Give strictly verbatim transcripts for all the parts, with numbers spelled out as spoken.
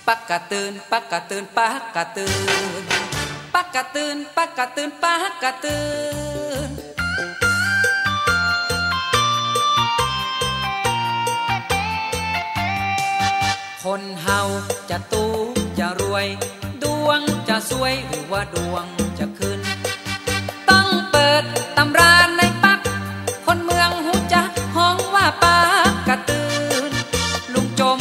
ปักกะตื่น ปักกะตื่น ปักกะตื่น ปักกะตื่น ปักกะตื่น ปักกะตื่น คนเฮาจะตุ๊กจะรวย ดวงจะซวยหรือว่าดวงจะขึ้น ต้องเปิดตำราในปัก คนเมืองฮู้จักฮ้องว่าปักกะตื่น ลุงจม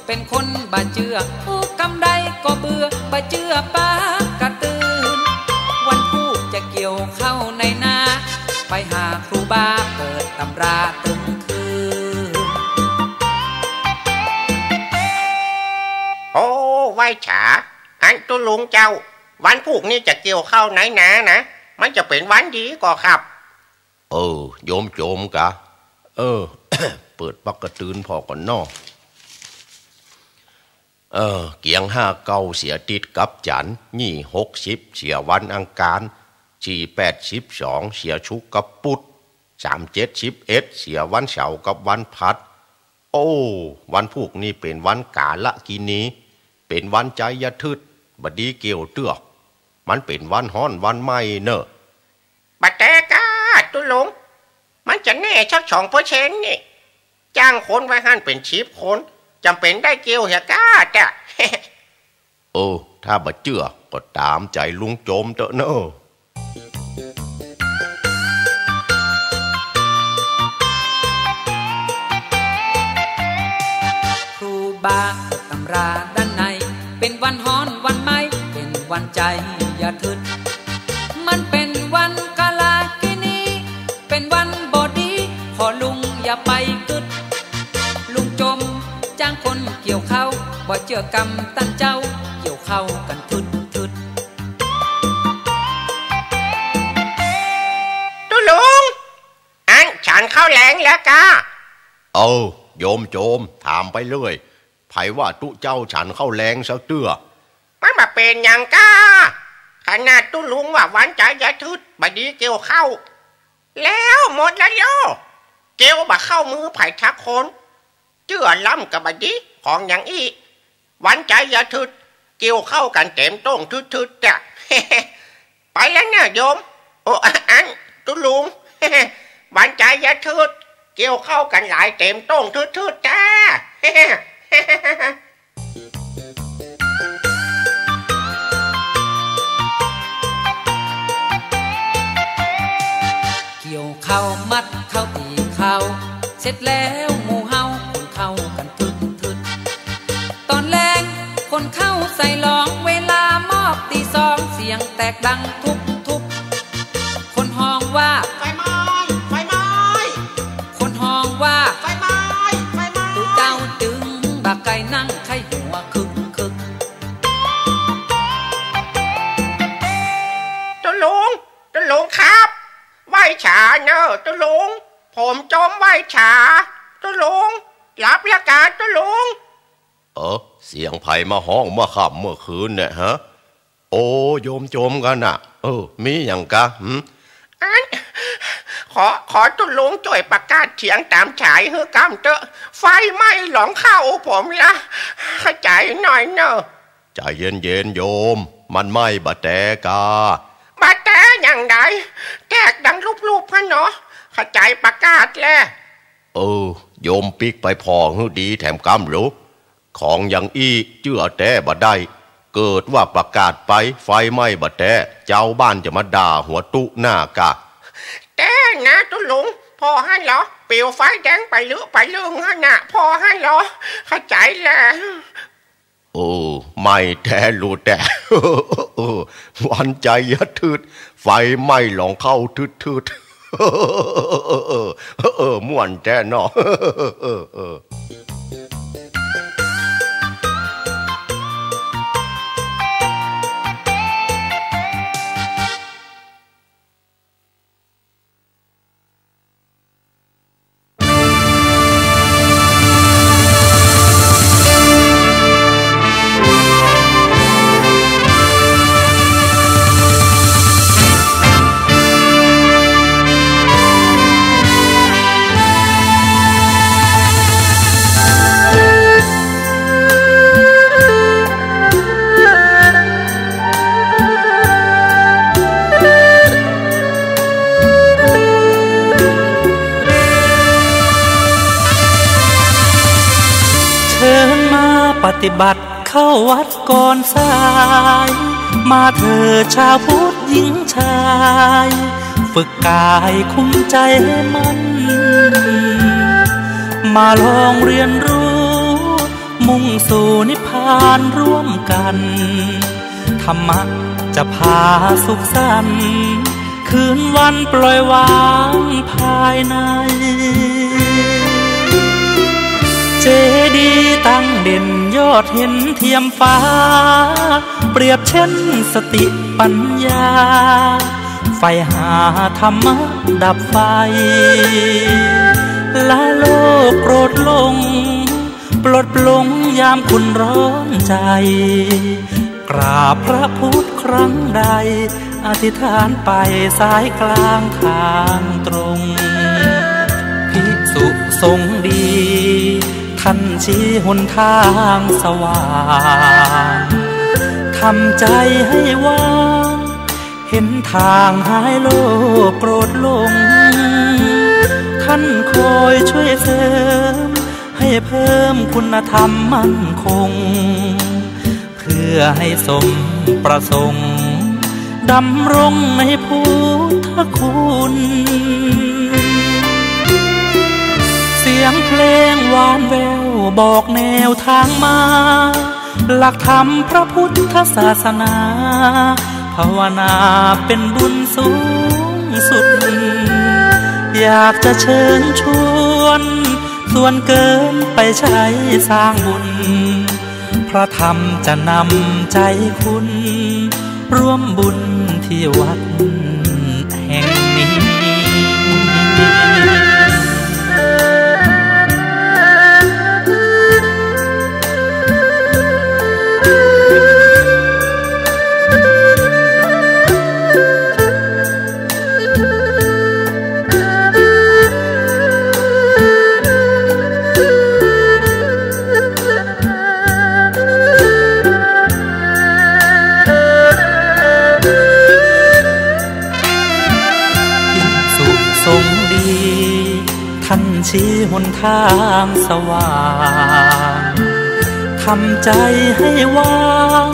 เป็นคนบ่เจื้อ อู้กำใดก็เบื่อ บ่เจื้อปักกะตื่น วันพูกจะเกี่ยวข้าวในนา ไปหาครูบาเปิดตำราตึงคืน โอ้ ไหว้ฉา อันตุ๊ลุงเจ้า วันพูกนี้จะเกี่ยวข้าวในนานะ มันจะเป๋นวันดีก่อครับ เออ โยมโจมกะ เออ เปิดปักกะตื่นพ่อก่อนเนาะ เออ เกียงห้าเก้าเสียติ๊ดกับจั๋น ยี่หกสิบเสียวันอังคาร สี่แปดสิบสองเสียศุกร์กับปุธ สามเจ็ดสิบเอ็ดเสียวันเสาร์กับวันผัด โอ้ วันพูกนี้เป๋นวันกาลกินี เป๋นวันไจยะทึษ บ่ดีเกี่ยวเตื้อ มันเป๋นวันฮ้อนวันไหม้เน่อ บ่แต๊ก้า ตุ๊ลุง มันจะแน่สักสองเปอร์เซ็นต์นี่ จ้างคนไว้หั้นเป๋นสิบคน จ๋ำเป๋นได้เกี่ยวเหียก้าแต๊ เออ ถ้าบ่เจื้อก็ต๋ามใจ๋ลุงโจมเต๊อะเน่อ ครูบาเปิดตำราด้านใน เป๋นวันฮ้อนวันไหม้ เป๋นวันไจยะทึษ มันเป๋นวันกาลกินี เป๋นวันบ่ดี พ่อลุงอย่าไปกึ๊ด ลุงจมจ้างคนเกี่ยวข้าว บ่เจื้อกำต้านเจ้า เกี่ยวข้าวกั๋นทึดๆ ตุ๊ลุง อันฉันข้าวแลงแล้วก้า เอ้า โยมโจม ถามไปเรื่อย ใผว่าตุ๊เจ้าฉันข้าวแลงสักเตื้อ มันบ่เป๋นหยังก้า ขนาดตุ๊ลุงว่าวันไจยะทึษ บ่ดีเกี่ยวข้าว แล้วหมดแล้วโย เกี่ยวบ่เข้ามือใผสักคน เจื้อล้ำกะบ่ดี ของอย่างอี้ วันไจยะทึษ เกี่ยวข้าวกั๋นเต๋มโต้งทึดๆ จ้ะ ไปแล้วเน่อโยม โอ้ อัน ตุ๊ลุง วันไจยะทึษ เกี่ยวข้าวกั๋นหลายเต๋มโต้งทึดๆ จ้า เกี่ยวข้าวมัดข้าวตี๋ข้าว เสร็จแล้วหมู่เฮาขนข้าวกั๋นทึดๆ ต๋อนแลงขนข้าวใส่หลอง เวลามอกตีสอง เสียงแตกดังทุบๆ คนฮ้องว่า ไฟไหม้ ไฟไหม้ คนฮ้องว่า ไฟไหม้ ไฟไหม้ ตุ๊เจ้าจึงบ่ใก้นั่งไข้หัวคึกๆ ตุ๊ลุง ตุ๊ลุงครับ ไหว้ฉาเน่อตุ๊ลุง ผมจมไหว้ฉา ตุ๊ลุง หลับแล้วก้าตุ๊ลุง เออ เสียงใผมาฮ้องเมื่อค่ำเมื่อคืนเนี่ยฮะ โอ้ โยมโจมกั๋นน่ะ เออ มีหยังก้า หืม อัน ขอ ขอตุ๊ลุงจ้วยประกาศเถียงต๋ามฉายหื้อก้ำเต๊อะ ไฟไหม้หลองข้าวผมละ เข้าใจ๋หน่อยเน่อ ใจ๋เย็นๆ โยม มันไหม้บ่แต๊ก้า บ่แต๊อย่างใด แตกดังลุบๆ หั้นเนาะ เข้าใจ๋ประกาศแล เออ โยมปิ๊กไปผ่อหื้อดีแถมก้ำลู ของอย่างอี้เจื้อแต๊บ่ได้ เกิดว่าประกาศไปไฟไหม้บ่แต๊ จาวบ้านจะมาด่าหัวตุ๊หน้าก้า แต๊นะตุ๊ลุง ผ่อหั้นเหรอ ปิวไฟแดงไปลึไปลึงหั้นน่ะ ผ่อหั้นเหรอ เข้าใจ๋แล ไหม้แต๊ลูแต๊ หวั่นใจ๋ยะทึด ไฟไหม้หล่องเข้าทึดๆ เออ ม่วนแต๊เนาะ เชิญมาปฏิบัติเข้าวัดก่อนสาย มาเถิดชาวพุทธหญิงชาย ฝึกกายคุมใจให้มั่น มาลองเรียนรู้ มุ่งสู่นิพพานร่วมกัน ธรรมะจะพาสุขสันต์ คืนวันปล่อยวางภายใน เจดีย์ตั้งเด่นยอดเห็นเทียมฟ้า เปรียบเช่นสติปัญญา ใฝ่หาธรรมะดับไฟ ละโลภโกรธหลง ปลดปลงยามคุณร้อนใจ กราบพระพุทธครั้งใด อธิษฐานไปสายกลางทางตรง ภิกษุสงฆ์ดี ท่านชี้หนทางสว่าง ทำใจให้ว่าง เห็นทางหายโลภโกรธหลง ท่านคอยช่วยเสริม ให้เพิ่มคุณธรรมมั่นคง เพื่อให้สมประสงค์ ดำรงในพุทธคุณ เสียงเพลงหวานแว่วบอกแนวทางมา หลักธรรมพระพุทธศาสนา ภาวนาเป็นบุญสูงสุด อยากจะเชิญชวน ส่วนเกินไปใช้สร้างบุญ พระธรรมจะนำใจคุณ ร่วมบุญที่วัดแห่งนี้ ภิกษุสงฆ์ดี ท่านชี้หนทางสว่าง ทำใจให้ว่าง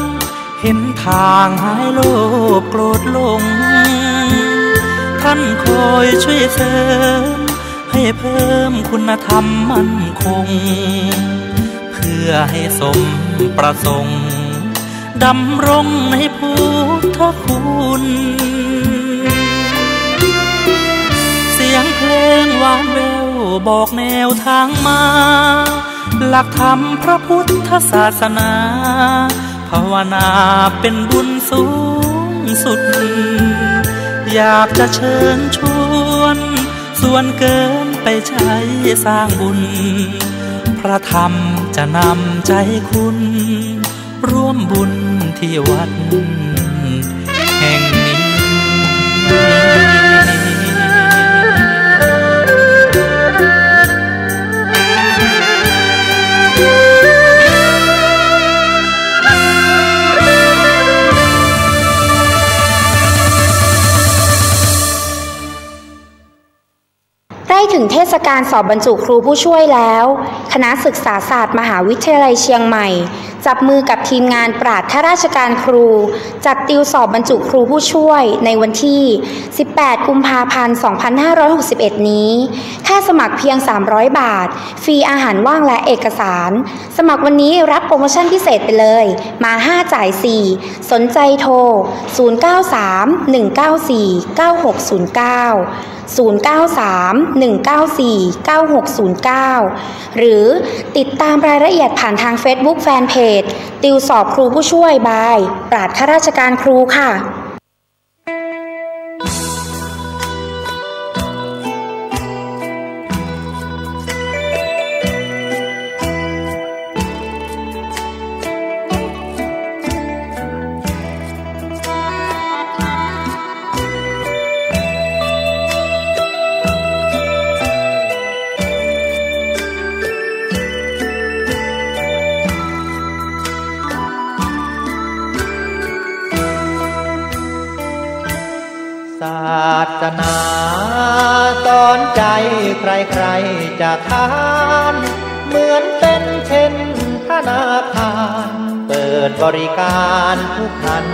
เห็นทางหายโลภโกรธหลง ท่านคอยช่วยเสริม ให้เพิ่มคุณธรรมมั่นคง เพื่อให้สมประสงค์ ดำรงในพุทธคุณ เสียงเพลงหวานแว่วบอกแนวทางมา หลักธรรมพระพุทธศาสนา ภาวนาเป็นบุญสูงสุด อยากจะเชิญชวน ส่วนเกินไปใช้สร้างบุญ พระธรรมจะนำใจคุณ ร่วมบุญที่วัดแห่งนี้ ใต้ ถึงเทศกาลสอบบรรจุครูผู้ช่วยแล้ว คณะศึกษาศาสตร์มหาวิทยาลัยเชียงใหม่ จับมือกับทีมงานปราชญ์ข้าราชการครู จัดติวสอบบรรจุครูผู้ช่วยในวันที่ สิบแปด กุมภาพันธ์ สองพันห้าร้อยหกสิบเอ็ด นี้ ค่าสมัครเพียง สามร้อย บาท ฟรีอาหารว่างและเอกสาร สมัครวันนี้รับโปรโมชั่นพิเศษไปเลย มาห้าจ่ายสี่ สนใจโทร ศูนย์เก้าสาม หนึ่งเก้าสี่ เก้าหกศูนย์เก้า ศูนย์เก้าสาม หนึ่งเก้าสี่ เก้าหกศูนย์เก้า หรือติดตามรายละเอียดผ่านทางเฟซบุ๊กแฟนเพจ ติวสอบครูผู้ช่วย บาย ปราชญ์ข้าราชการครูค่ะ ศาสนาสอนใจใครๆจะทาน เหมือนเป็นเช่นธนาคาร เปิดบริการทุกท่าน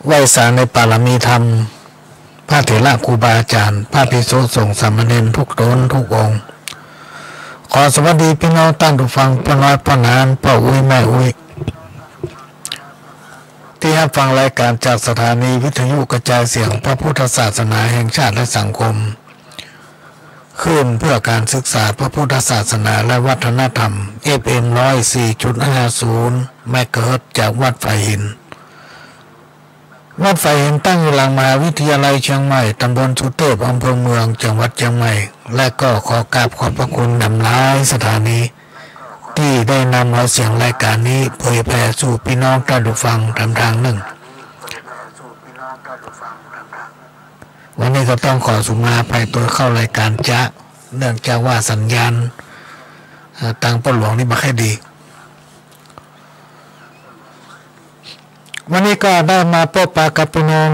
ไหว้สาในปารมีธรรม พระเถระครูบาอาจารย์ พระภิกษุสงฆ์สามเณรทุกตนทุกองค์ ขอสวัสดีพี่น้องต้านผู้ฟัง ป้อน้อยป้อหนาน ป้ออุ๊ยแม่อุ๊ย ตี้ฮับฟังรายก๋านจากสถานีวิทยุกระจายเสียงพระพุทธศาสนาแห่งชาติและสังคม คลื่นเพื่อการศึกษาพระพุทธศาสนาและวัฒนธรรม เอฟเอ็ม ร้อยสี่จุดห้าศูนย์ เมกะเฮิรตซ์ จากวัดฝายหิน วัดฝายหินตั้งอยู่หลังมหาวิทยาลัยเชียงใหม่ ตำบลสุเทพ อำเภอเมือง จังหวัดเชียงใหม่ และก็ขอกราบขอบพระคุณนำหลายสถานี ตี้ได้นำเอาเสียงรายก๋านนี้เผยแผ่สู่พี่น้องต้านผู้ฟังต๋ามตางนึ่ง วันนี้ก็ต้องขอสุมาอภัยตวยเข้ารายก๋านจ๊ะ เนื่องจากว่าสัญญาณ เอ่อ ตางป้อหลวงนี่บ่ค่อยดี วันนี้ก็ได้มาปะปะกับพี่น้อง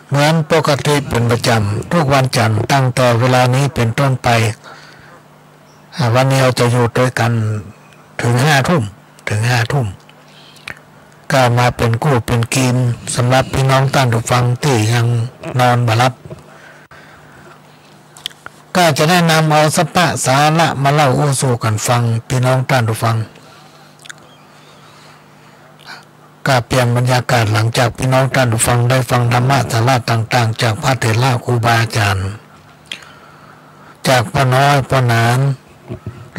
เหมือนปกติเป๋นประจ๋ำ กู้วันจันทร์ตั้งแต่เวลานี้เป๋นต้นไป อ่า วันนี้เฮาจะอยู่ตวยกั๋นเถิงห้าทุ่ม เถิงห้าทุ่ม ก็มาเป๋นกู้เป๋นกีม สำหรับพี่น้องต้านผู้ฟังตี้ยังนอนบ่หลับ ก็จะได้นำเอาสัพพะสาระมาเล่าอู้สู่กั๋นฟัง พี่น้องต้านผู้ฟัง ก็เปลี่ยนบรรยากาศหลังจากพี่น้องต้านผู้ฟังได้ฟังธรรมะสาระต่างๆ จากพระเถระครูบาอาจารย์ จากป้อน้อยป้อหนาน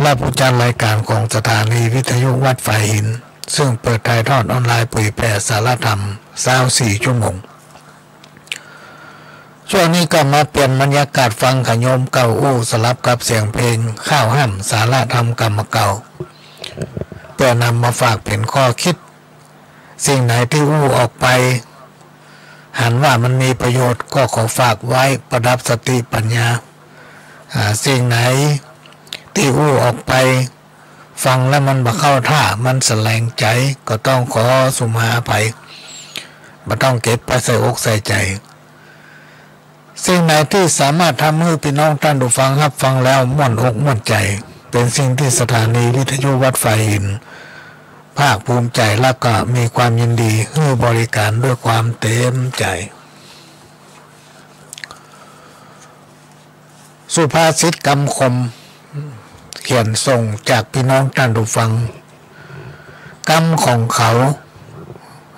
และผู้จัดรายก๋านของสถานีวิทยุวัดฝายหิน ซึ่งเปิดถ่ายทอดออนไลน์เผยแผ่สาระธรรม ซาวสี่ชั่วโมง ช่วงนี้ก็มาเปลี่ยนบรรยากาศฟังขะโยมเก่าอู้สลับกับเสียงเพลง ข้าวห้ำสาระธรรมกำเก่า เปื้อนำมาฝากเป๋นข้อคิด สิ่งไหนตี้อู้ออกไป หันว่ามันมีประโยชน์ก็ขอฝากไว้ประดับสติปัญญา อ่า สิ่งไหนตี้อู้ออกไป ฟังแล้วมันบ่เข้าท่า มันสะแหลงใจ๋ ก็ต้องขอสุมาอภัย บ่ต้องเก็บไปใส่อกใส่ใจ๋ สิ่งไหนตี้สามารถทำหื้อพี่น้องต้านผู้ฟังฮับฟังแล้วม่วนอกม่วนใจ๋ เป๋นสิ่งตี้สถานีวิทยุวัดฝายหิน ภาคภูมิใจ๋ แล้วก็มีความยินดีหื้อบริการด้วยความเต๋มใจ๋ สุภาษิตกำคม เขียนส่งจากปี้น้องต้านผู้ฟัง กำของเขา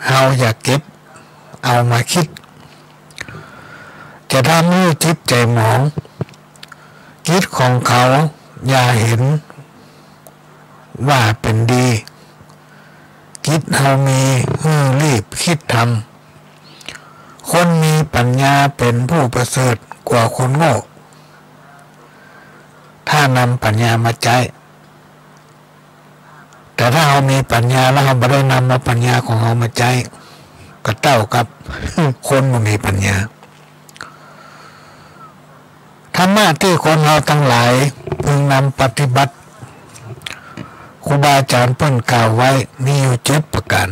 เฮาอย่าเก็บเอามาคิด จะทำหื้อจิตใจ๋หมอง กิจของเขาอย่าเห็นว่าเป๋นดี กิจเฮามีหื้อรีบคิดทำ คนมีปั๋ญญาเป๋นผู้ประเสริฐกว่าคนโง่ ถ้านำปั๋ญญามาใจ๊ แต่ถ้าเฮามีปั๋ญญาแล้วเฮาบ่ได้นำเอาปั๋ญญาของเฮามาใจ๊ ก็เต้ากับคนบ่มีปั๋ญญา ธรรมะตี้คนเฮาตังหลายพึงนำปฏิบัติ ครูบาอาจ๋ารย์เปิ้นกล่าวไว้มีอยู่เจ็ดประก๋าน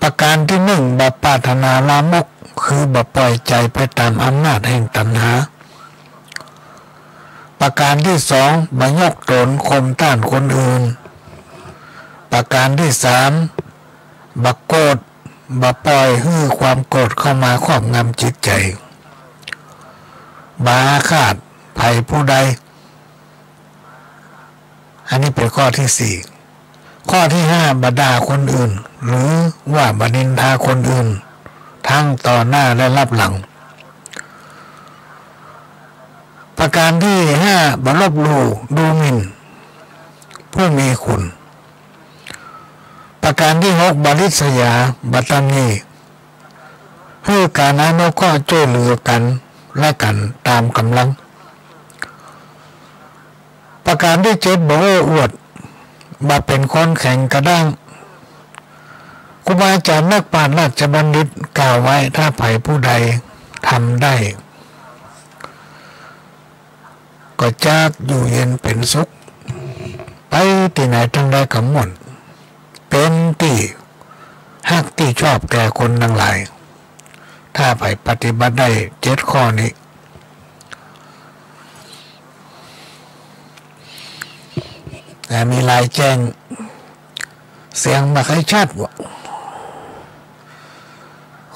ประก๋านตี้นึ่ง บ่ปรารถนาลามก คือบ่ป่อยใจ๋ไปต๋ามอำนาจแห่งตัณหา ประก๋านตี้สอง บ่ยกต๋นข่มต้านคนอื่น ประก๋านตี้สาม บ่โกรธ บ่ป่อยหื้อความโกรธเข้ามาครอบงำจิตใจ๋ บ่อาฆาตใผผู้ใด อันนี้เป๋นข้อตี้สี่ ข้อตี้ห้า บ่ด่าคนอื่น หรือว่าบ่นินทาคนอื่น ทั้งต่อหน้าและลับหลัง ประก๋านตี้ห้า บ่ลบหลู่ดูหมิ่นผู้มีคุณ ประก๋านตี้หก บ่ริษยา บ่ตำหนิ หื้อก๋านอนุเคราะห์จ้วยเหลือกั๋นและกั๋นต๋ามก๋ำลัง ประก๋านตี้เจ็ด บ่โอ้อวด บ่เป๋นคนแข็งกระด้าง ครูบาอาจ๋ารย์นักปราชญ์ราชบัณฑิตกล่าวไว้ ถ้าใผผู้ใดทำได้ ก็จักอยู่เย็นเป๋นสุข ไปตี้ไหนตังใดก็ม่วน เป๋นตี้ฮักตี้ชอบแก่คนตังหลาย ถ้าใผปฏิบัติได้เจ็ดข้อนี้ แต่มีลายแจ้ง เสียงบ่ค่อยชัดวะ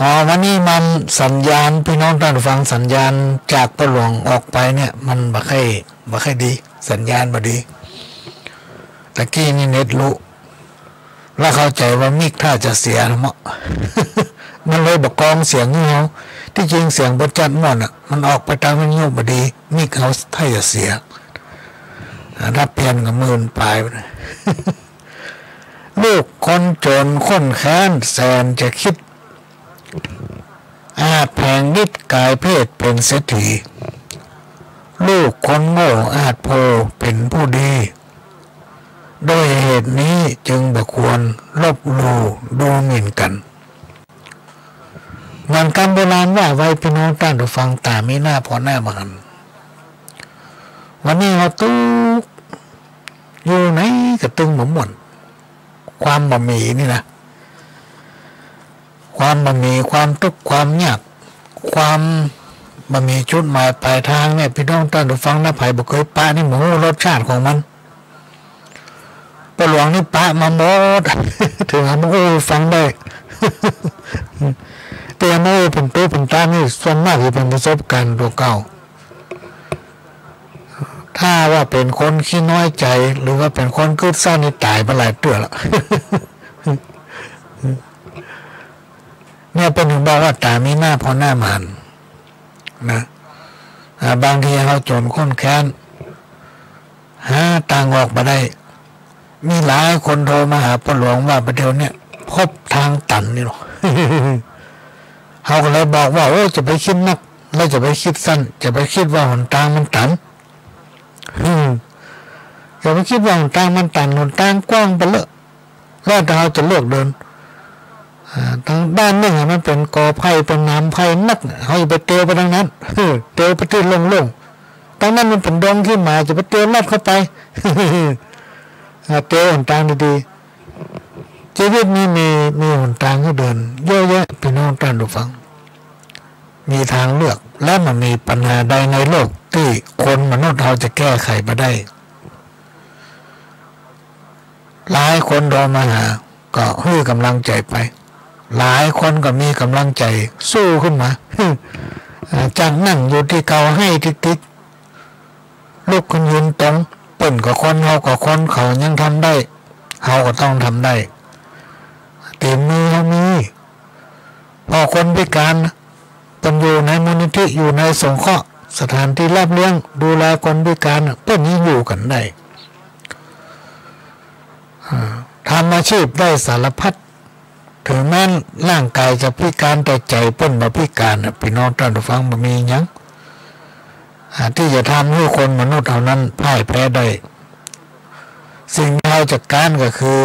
อ๋อ วันนี้มันสัญญาณ ปี้น้องต้านผู้ฟัง สัญญาณจากป้อหลวงออกไปเนี่ย มันบ่ค่อย บ่ค่อยดี สัญญาณบ่ดี ตะกี้นี่เน็ตหลุด แล้วเข้าใจ๋ว่ามิกถ้าจะเสียละเมาะ มันเลยบ่กรองเสียงหื้อเฮา ตี้จริงเสียงบ่จัดม่วนอะ มันออกไปตางวิทยุบ่ดี มิกเฮาถ้าจะเสีย อ่า ถ้าเปลี่ยนก็หมื่นปลายไปนะ ลูกคนจนข้นแค้นแสนจะคิด อาจแผลงฤทธิ์กายเพศเป๋นเศรษฐี ลูกคนโง่อาจโพเป๋นผู้ดี ด้วยเหตุนี้จึงบ่ควรลบหลู่ดูหมิ่นกั๋น เหมือนกำโบราณว่าไว้ ปี้น้องต้านผู้ฟัง ต๋ามีหน้าผ่อหน้าบ่หัน วันนี้เฮาตุ๊กข์ อยู่ไหนก็ตึงบ่ม่วน ความบ่มีนี่นะ ความบ่มี ความตุ๊กข์ ความยาก ความบ่มีจุดหมายปลายตางเนี่ย ปี้น้องต้านผู้ฟังนะ ใผบ่เกยปะนี่บ่ฮู้รสชาติของมัน ป้อหลวงนี่ปะมาหมด เถิงเอามาอู้หื้อฟังได้ แต่เอามาอู้เป๋นตุ๊เป๋นตานนี่ ส่วนมากจะเป๋นประสบก๋ารณ์ตั๋วเก่า ถ้าว่าเป๋นคนขี้น้อยใจ๋ หรือว่าเป๋นคนกึ๊ดซ้อนนี่ต๋ายไปหลายเตื้อละ เนี่ยเปิ้นเถิงบอกว่าต๋ามีหน้าผ่อหน้าบ่หันนะ อ่า บางทีเฮาจนข้นแค้น หาตางออกบ่ได้ มีหลายคนโทรมาหาป้อหลวงว่า บ่าเดี่ยวเนี่ยพบตางตันนี่หรอ เฮาก็เลยบอกว่า โอ้ จะไปกึ๊ดนัก แล้วจะไปกึ๊ดสั้น จะไปกึ๊ดว่าหนตางมันตัน อืม จะไปกึ๊ดว่าหนตางมันตัน หนตางกว้างไปเลอะ แล้วแต่เฮาจะเลือกเดิน อ่า ตางด้านนึ่งอะมันเป๋นกอไผ่ เป๋นหนามไผ่นัก เฮาอย่าไปเตียวไปตางนั้น เตียวไปตี้โล่งๆ ตางนั้นมันเป๋นดงขี้หมา จะไปเตียวลัดเข้าไป อ่า เตียวหนตางดีๆ ชีวิตนี้มี มีหนตางหื้อเดินเยอะแยะ ปี้น้องต้านผู้ฟัง มีตางเลือก และบ่มีปัญหาใดในโลกตี้คนมนุษย์เฮาจะแก้ไขบ่ได้ หลายคนโทรมาหา ก็หื้อก๋ำลังใจ๋ไป หลายคนก็มีก๋ำลังใจ๋สู้ขึ้นมา อ่า จากนั่งอยู่ตี้เก่าไห้ติ๊กๆ ลุกขึ้นยืนตรง เปิ้นก็คน เฮาก็คน เขายังทำได้ เฮาก็ต้องทำได้ ตี๋มือเฮามี เพราะคนพิก๋านน่ะ เปิ้นอยู่ในมูลนิธิ อยู่ในสงเคราะห์ สถานตี้ฮับเลี้ยง ดูแลคนพิก๋านน่ะ เปิ้นยังอยู่กั๋นได้ อ่า ทำอาชีพได้สารพัด เถิงแม้นร่างก๋ายจะพิก๋าน แต่ใจ๋เปิ้นบ่พิก๋านน่ะ ปี้น้องต้านผู้ฟัง บ่มีหยัง อ่า ตี้จะทำหื้อคนมนุษย์เฮานั้นพ่ายแพ้ได้ สิ่งตี้เฮาจะก๊านก็คือ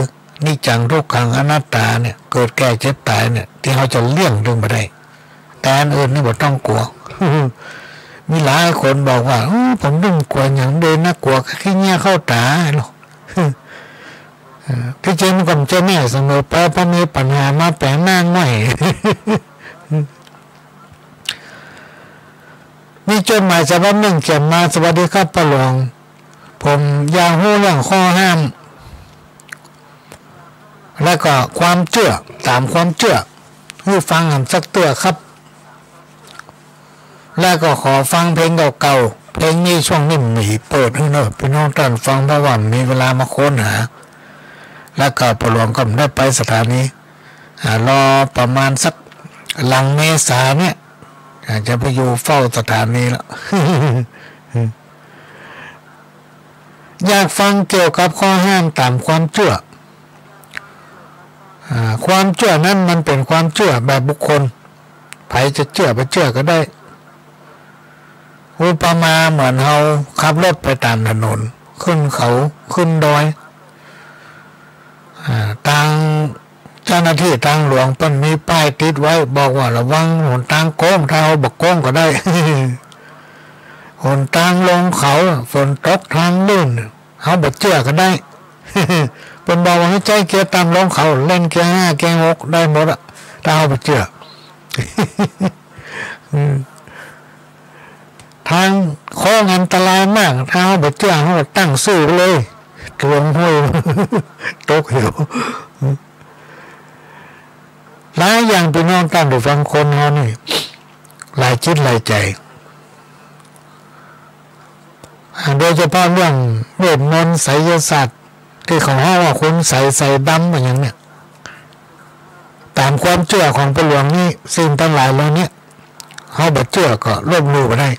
นิจจัง ทุกขัง อนัตตาเนี่ย เกิดแก่เจ็บต๋ายเนี่ย ตี้เฮาจะเลี่ยงตึงบ่ได้ แต่อันอื่นนี่บ่ต้องกั๋ว มีหลายคนบอกว่า "อู้ ผมตึงกั๋วหยังเดยนะ กั๋วขี้เงี้ยเข้าต๋า" เออ ตี้จริงมันก็บ่ใจ้แน่เสมอไป เพราะมีปัญหามาแป๋งหน้าง่อย มีจดหมายฉบับหนึ่งเขียนมา สวัสดีครับป้าหลวง ผมอยากฮู้เรื่องข้อห้าม และก็ความเจื้อ ต๋ามความเจื้อ หื้อฟังหำสักเตื้อครับ และก็ขอฟังเพลงเก่าๆ เพลงนี้ช่วงนี้บ่มีเปิดหื้อเน่อ ปี้น้องต้านฟัง เพราะว่าบ่มีเวลามาค้นหา และก็ป้าหลวงก็บ่ได้ไปสถานี อ่า รอประมาณสักหลังเมษาเนี่ย อ่า จะไปอยู่เฝ้าสถานีละ อยากฟังเกี่ยวกับข้อห้ามต๋ามความเจื้อ อ่า ความเจื้อนั้นมันเป๋นความเจื้อแบบบุคคล ใผจะเจื้อบ่เจื้อก็ได้ อุปมาเหมือนเฮาขับรถไปต๋ามถนน ขึ้นเขา ขึ้นดอย อ่า ตาง เจ้าหน้าตี้ตางหลวงเปิ้นมีป้ายติดไว้ บอกว่าระวังหนตางโก๊ง ถ้าเฮาบ่โก๊งก็ได้ หนตางลงเขา ฝนตกทางลื่น เฮาบ่เจื้อก็ได้ เปิ้นบอกว่าหื้อใจ๊เกียร์ต่ำลงเขา เล่นเกียร์ห้า เกียร์หก ได้หมดอะ ถ้าเฮาบ่เจื้อ อืม ตางโค้งอันตรายมาก ถ้าเฮาบ่เจื้อ เฮาก็ตั้งซื่อไปเลย ตวงห้วย ตกเหว หลายอย่างปี้น้องต้านผู้ฟัง คนเฮานี่ หลายจิตหลายใจ๋ อ่า โดยเฉพาะเรื่องเวทมนตร์ไสยศาสตร์ ตี้เขาฮ้องว่าคุณไสยไสยดำอะหยังเนี่ย ต๋ามความเจื้อของป้าหลวงนี่ สิ่งตังหลายเหล่านี้ เฮาบ่เจื้อก็ลบหลู่บ่ได้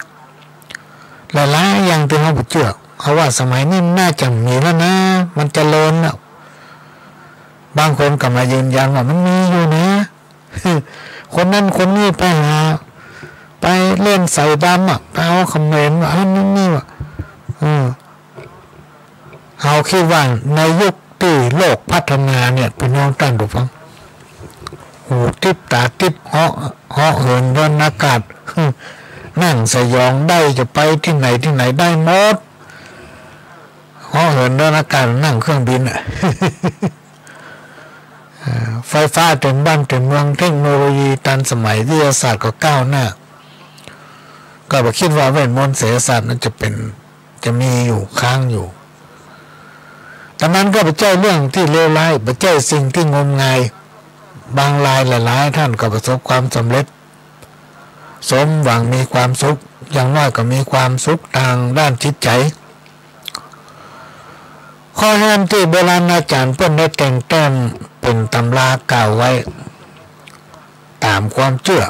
หลายๆ อย่างตี้เฮาบ่เจื้อ เฮาว่าสมัยนี้มันน่าจะบ่มีแล้วนะ มันเจริญแล้ว บางคนก็มายืนยันว่ามันมีอยู่นะ คนนั้นคนนี้ไปหา ไปเล่นไสยดำอะ ไปเอาเขมรว่าอันนี้นี่ว่า เออ เฮาคิดว่าในยุคตี้โลกพัฒนาเนี่ย ปี้น้องต้านผู้ฟัง หูติ๊บต๋าติ๊บ เหาะ เหาะเหินเดินอากาศ นั่งสยองได้ จะไปตี้ไหนตี้ไหนได้หมด เหาะเหินเดินอากาศ นั่งเครื่องบินอะ เอ่อ ไฟฟ้าเต็มบ้านเต็มเมือง เทคโนโลยีตันสมัย วิทยาศาสตร์ก็ก้าวหน้า ก็บ่คิดว่าเวทมนตร์ไสยศาสตร์นั้นจะเป๋น จะมีอยู่ ค้างอยู่ แต่มันก็บ่ใจ้เรื่องตี้เลวร้าย บ่ใจ้สิ่งตี้งมงาย บางรายหลายๆ ต้านก็ประสบความสำเร็จ สมหวัง มีความสุข อย่างน้อยก็มีความสุขตางด้านจิตใจ๋ ข้อห้ามตี้โบราณอาจ๋ารย์เปิ้นได้แต่งแต้มเป๋นตำรากล่าวไว้ ต๋ามความเจื้อ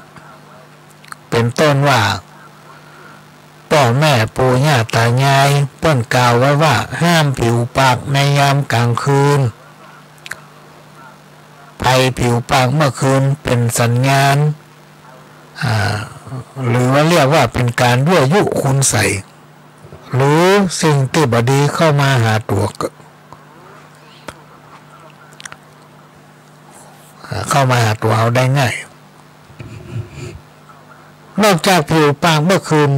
เป๋นต้นว่า ป้อแม่ปู่ย่าต๋ายายเปิ้นกล่าวไว้ว่า ห้ามผิวปากในยามก๋างคืน ใผผิวปากเมื่อคืนเป๋นสัญญาณ อ่า หรือว่าเรียกว่าเป๋นก๋านยั่วยุคุณไสย หรือสิ่งตี้บ่ดีเข้ามาหาตั๋ว อ่า เข้ามาหาตั๋วเฮาได้ง่าย นอกจากผิวปากเมื่อคืน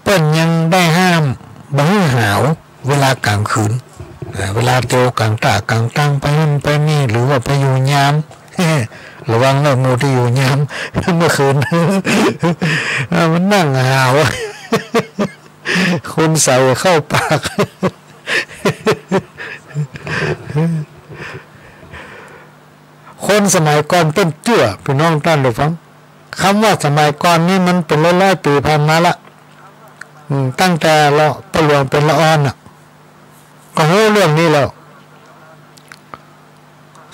เปิ้นยังได้ห้ามบ่หื้อหาวเวลาก๋างคืน อ่า เวลาเตียวก๋างต้าก๋างตัง ไปหั้นไปนี่ หรือว่าไปอยู่ยาม ระวังเน่อ หมู่ตี้อยู่ยาม เมื่อคืน อ่า มันนั่งหาว คุณไสยเข้าปาก คนสมัยก่อนเปิ้นเจื้อ ปี้น้องต้านผู้ฟัง กำว่าสมัยก่อนนี่มันเป๋นร้อยๆ ปี๋ผ่านมาละ อืม ตั้งแต่ละ ป้อหลวงเป๋นละอ่อนน่ะ ก็ฮู้เรื่องนี้แล้ว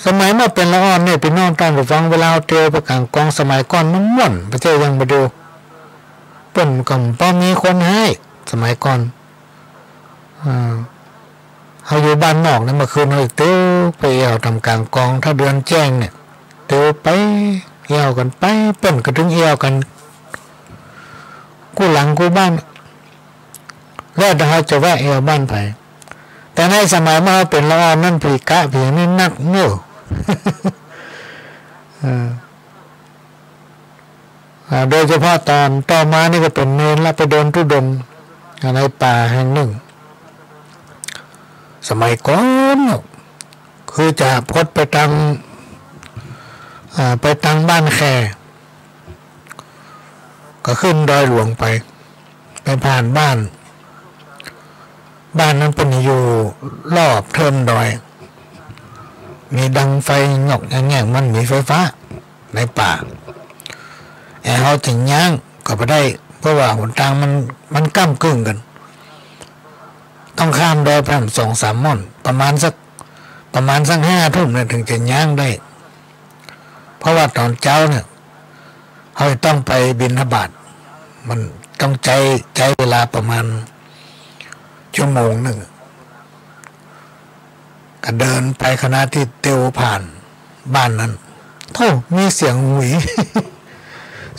สมัยเมื่อเป๋นละอ่อนเนี่ย ปี้น้องต้านผู้ฟัง เวลาเตียวไปก๋างกอง สมัยก่อนมันม่วน บ่ใจ้อย่างบ่าเดี่ยว เปิ้นก็บ่มีคนฮ้าย สมัยก่อน อ่า เฮาอยู่บ้านนอกเนี่ย เมื่อคืนเฮาเตียวไปแอ่วต๋ามก๋างกอง ถ้าเดือนแจ้งเนี่ย เตียวไปแอ่วกั๋นไป เปิ้นก็ตึงแอ่วกั๋น กู้หลังกู้บ้าน แล้วแต่เฮาจะแวะแอ่วบ้านใผ แต่ในสมัยเมื่อเฮาเป๋นละอ่อนนั้น ผีกะผีนี่นักเนาะ เออ อ่า โดยเฉพาะต๋อนต่อมานี่ก็เป๋นเณรละ ไปเดินธุดงค์ อ่า ในป่าแห่งนึ่ง สมัยก่อนเนาะ คือจะพดไปตาง อ่า ไปตางบ้านแขก ก็ขึ้นดอยหลวงไป ไปผ่านบ้าน บ้านนั้นเปิ้นอยู่รอบเทินดอย มีดังไฟหยอกแหย่ง มันมีไฟฟ้าในป่า แอ่เฮาจะย่างก็บ่ได้ เพราะว่าหนตางมัน มันก้ำกึ่งกั๋น ต้องข้ามดอยไปสองสามม่อน ประมาณสัก ประมาณสักห้าทุ่มเนี่ย ถึงจะย่างได้ เพราะว่าต๋อนเจ๊าเนี่ย เฮาจะต้องไปบิณฑบาต มันต้องใจ๊ ใจ๊เวลาประมาณชั่วโมงนึ่ง ก็เดินไป ขณะตี้เตียวผ่านบ้านนั้น โธ่ มีเสียงหุย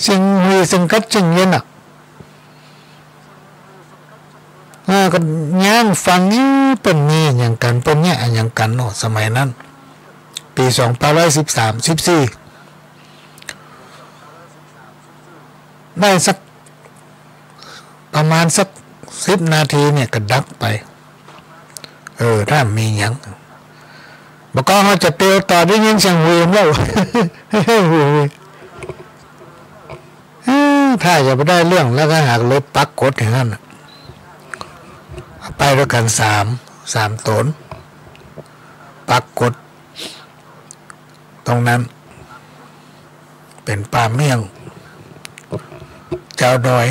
เสียงหุย เสียงกั๊ด เสียงเย็นน่ะ เออ ก็ย่างฟัง เอ๊ะ เปิ้นมีอะหยังกั๋น เปิ้นเยียะอะหยังกั๋นเนาะ สมัยนั้น ปี๋สองพันร้อยสิบสาม สิบสี่ ได้สัก ประมาณสักสิบนาทีเนี่ยก็ดับไป เออ ถ้ามีหยัง บ่าก้องเฮาจะเตียวต่อ ได้ยินเสียงหุยแล้ว เออ ถ้าจะบ่ได้เรื่องแล้วก็หากเลยปักกดอย่างนั้นน่ะ ไปตวยกั๋นสาม สามต๋น ปักกด ตรงนั้น เป๋นป่าเมี่ยง จาวดอย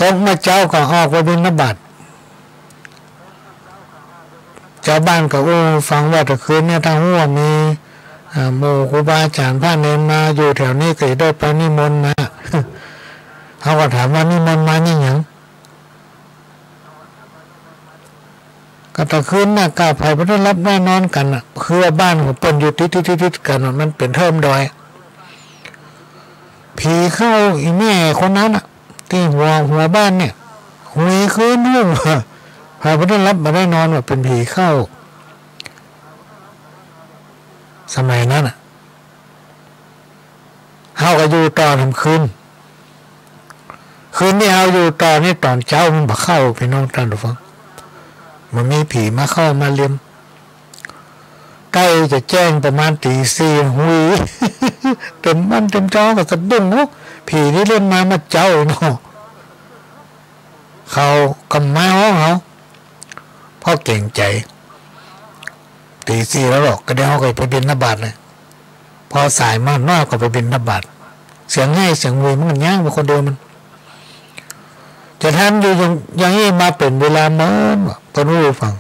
ตกมาเจ๊าก็ออกไปบิณฑบาต จาวบ้านก็อู้ฟังว่าตะคืนเนี่ย ถ้าฮู้ว่ามี อ่า หมู่ครูบาอาจ๋ารย์พระเณรมาอยู่แถวนี้ ก็จะได้ไปนิมนต์มา เฮาก็ถามว่านิมนต์มานี่หยัง ก็ตะคืนน่ะ ก้าไผบ่ได้หลับได้นอนกั๋นน่ะ คือว่าบ้านของเปิ้นอยู่ติดๆๆๆ กั๋นน่ะ มันเป๋นเทิงดอย ผีเข้าอีแม่คนนั้นน่ะ ตี้หัว หัวบ้านเนี่ย หุยคืนนึ่ง ไผบ่ได้หลับบ่ได้นอนว่าเป๋นผีเข้า สมัยนั้นน่ะ เฮาก็อยู่ต่อทั้งคืน คืนตี้เฮาอยู่ต่อนี่ ต๋อนเจ๊ามันบ่เข้า ปี้น้องต้านผู้ฟัง บ่มีผีมาเข้ามาเลียม ใก้จะแจ้งประมาณตี๋สี่ หุย เต็มบ้านเต็มจอง ก็สะดุ้ง โอ้ ผีนี่เล่นมาเมื่อเจ๊าเนาะ เขาก็มาฮ้องเฮา เพราะเก๋งใจ๋ ตี๋สี่แล้วเนาะ ก็เดี๋ยวเฮาก็ไปบิณฑบาตเลย พอสายมาหน้อยก็ไปบิณฑบาต เสียงไห้เสียงหุยมันก็ย่างไปคนเดียวมัน จะทันอยู่อย่าง อย่างอี้มาเป๋นเวลาเมิน เปิ้นอู้ฟัง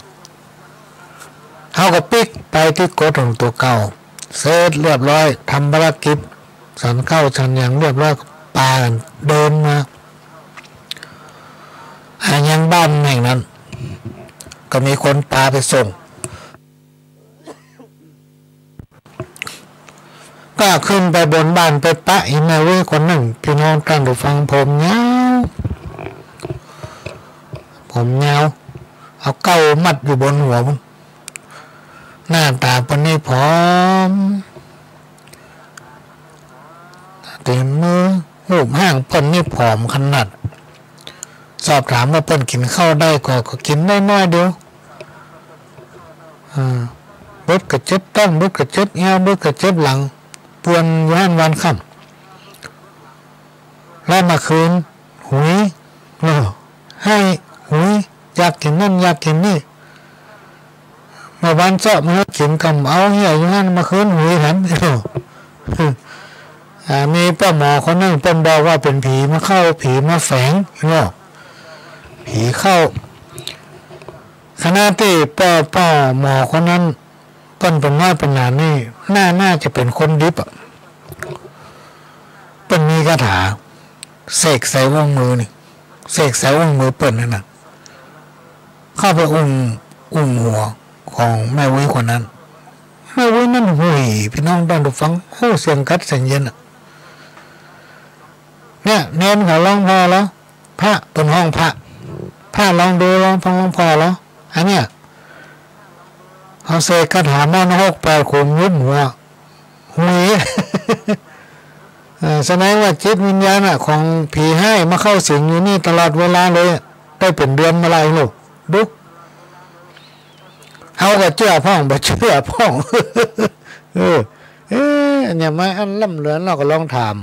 เฮาก็ปิ๊กไปตี้กดของตั๋วเก่า เสร็จเรียบร้อย ทำภารกิจ ฉันข้าวฉันหยังเรียบร้อย ก็ปากั๋นเดินมา อ่า ยังบ้านแห่งนั้น ก็มีคนปาไปส่ง ก็ขึ้นไปบนบ้านไปปะอีแม่เว้ยคนนึ่ง ปี้น้องต้านผู้ฟัง ผมยาว ผมยาว เอาเก๊ามัดอยู่บนหัวพุ้น หน้าต๋าเปิ้นนี่ผอม ตี๋มือ ฮูปฮ่างเปิ้นนี่ผอมขนาด สอบถามว่าเปิ้นกิ๋นข้าวได้ก่อ ก็กิ๋นได้น้อยเดียว อ่า บดก็เจ็บต๊อง บดก็เจ็บแอ้ว บดก็เจ็บหลัง ป่วนอยู่หั้นวันค่ำ แล้วเมื่อคืน หุย เออ ไห้ หุย อยากกิ๋นนั่น อยากกิ๋นนี่ มื่อวานเซาะมาหื้อกิ๋นก็บ่เอา เหียอยู่หั้น เมื่อคืนหุยแถม อ่า มีป้อหมอคนนึ่งเปิ้นบอกว่าเป๋นผีมาเข้า ผีมาแฝงเนาะ ผีเข้า ขณะตี้ป้อ ป้อหมอคนนั้น เปิ้นเป๋นน้อยเป๋นหลานนี่ น่า น่าจะเป๋นคนดิบอะ เปิ้นมีคาถา เสกใส่อุ้งมือนี่ เสกใส่อุ้งมือเปิ้นนั่นน่ะ เข้าไปอุ้ม อุ้มหัวของแม่อุ๊ยคนนั้น แม่อุ๊ยนั้นหุย ปี้น้องต้านผู้ฟัง โอ้ เสียงกั๊ดเสียงเย็นอะ เนี่ย เณรเขาฮ้องผ่อลอ พระเปิ้นฮ้องผ่อ พระลองดู ลองฟัง ลองผ่อลอ อันเนี้ย เขาเสกคาถาหม้อนรกแปดขุมยุบหัว หุย เอ่อ แสดงว่าจิตวิญญาณน่ะ ของผีฮ้ายมาเข้าสิงอยู่นี่ตลอดเวลาเลย ได้เป๋นเดือนมาแล้วลูก ดู เฮาก็เจื้อพ่อง บ่เจื้อพ่อง เออ เอ๊ะ อันเนี้ยมาอันล้ำเหลือ เฮาก็ลองถาม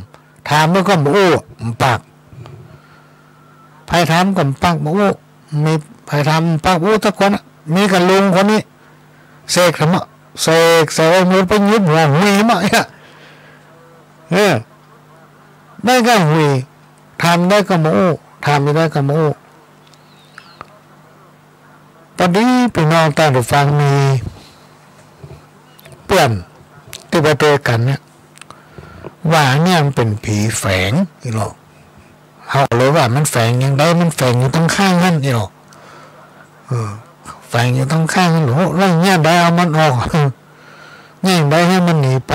ถามมันก็บ่อู้ บ่ปาก ใผถามก็บ่ปากบ่อู้ มีใผถามบ่ปากอู้สักคนอะ มีก้าลุงคนนี้ เสกธรรมะ เสก เสกเอามือไปยุบหัวหุยมาเนี่ย เออ ได้ก้าหุย ถามได้ก้าบ่อู้ ถามบ่ได้ก้าบ่อู้ ปอดีปี้น้องต้านผู้ฟังมีเปื้อนตี้ไปตวยกั๋นเนี่ย ว่าเนี่ยมันเป๋นผีแฝงนี่ลอ เฮาก็เลยว่ามันแฝงอย่างใด มันแฝงอยู่ตังข้างหั้นนี่ลอ เออ แฝงอยู่ตังข้างหั้น โห แล้วเยียะใดเอามันออก เยียะใดหื้อมันหนีไป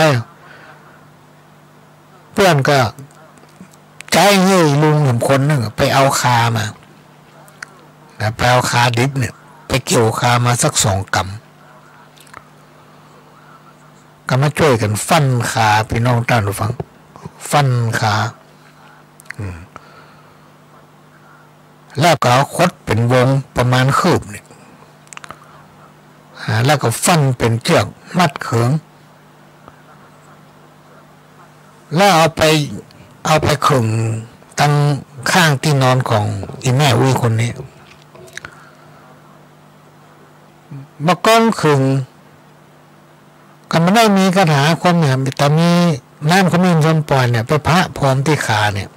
เปื้อนก็ใจ๊หื้อลุงสองคนนึ่งไปเอาคามา นะ ไปเอาคาดิบเนี่ย ไปเกี่ยวคามาสักสองกำ ก็มาจ้วยกั๋นฟั่นคา ปี้น้องต้านผู้ฟัง ฟั่นคา อืม แล้วก็เอาขดเป๋นวงประมาณคืบเนี่ย อ่า แล้วก็ฟั่นเป๋นเจื้อกมัดเขิง แล้วเอาไป เอาไปขึงตังข้างตี้นอนของอี่แม่อุ๊ยคนนี้ บ่าก้อนขึง ก็บ่ได้มีคาถาคมเนี่ย แต่มีน้ำขมิ้นส้มป่อยเนี่ย ไปปะพรมตี้ขาเนี่ย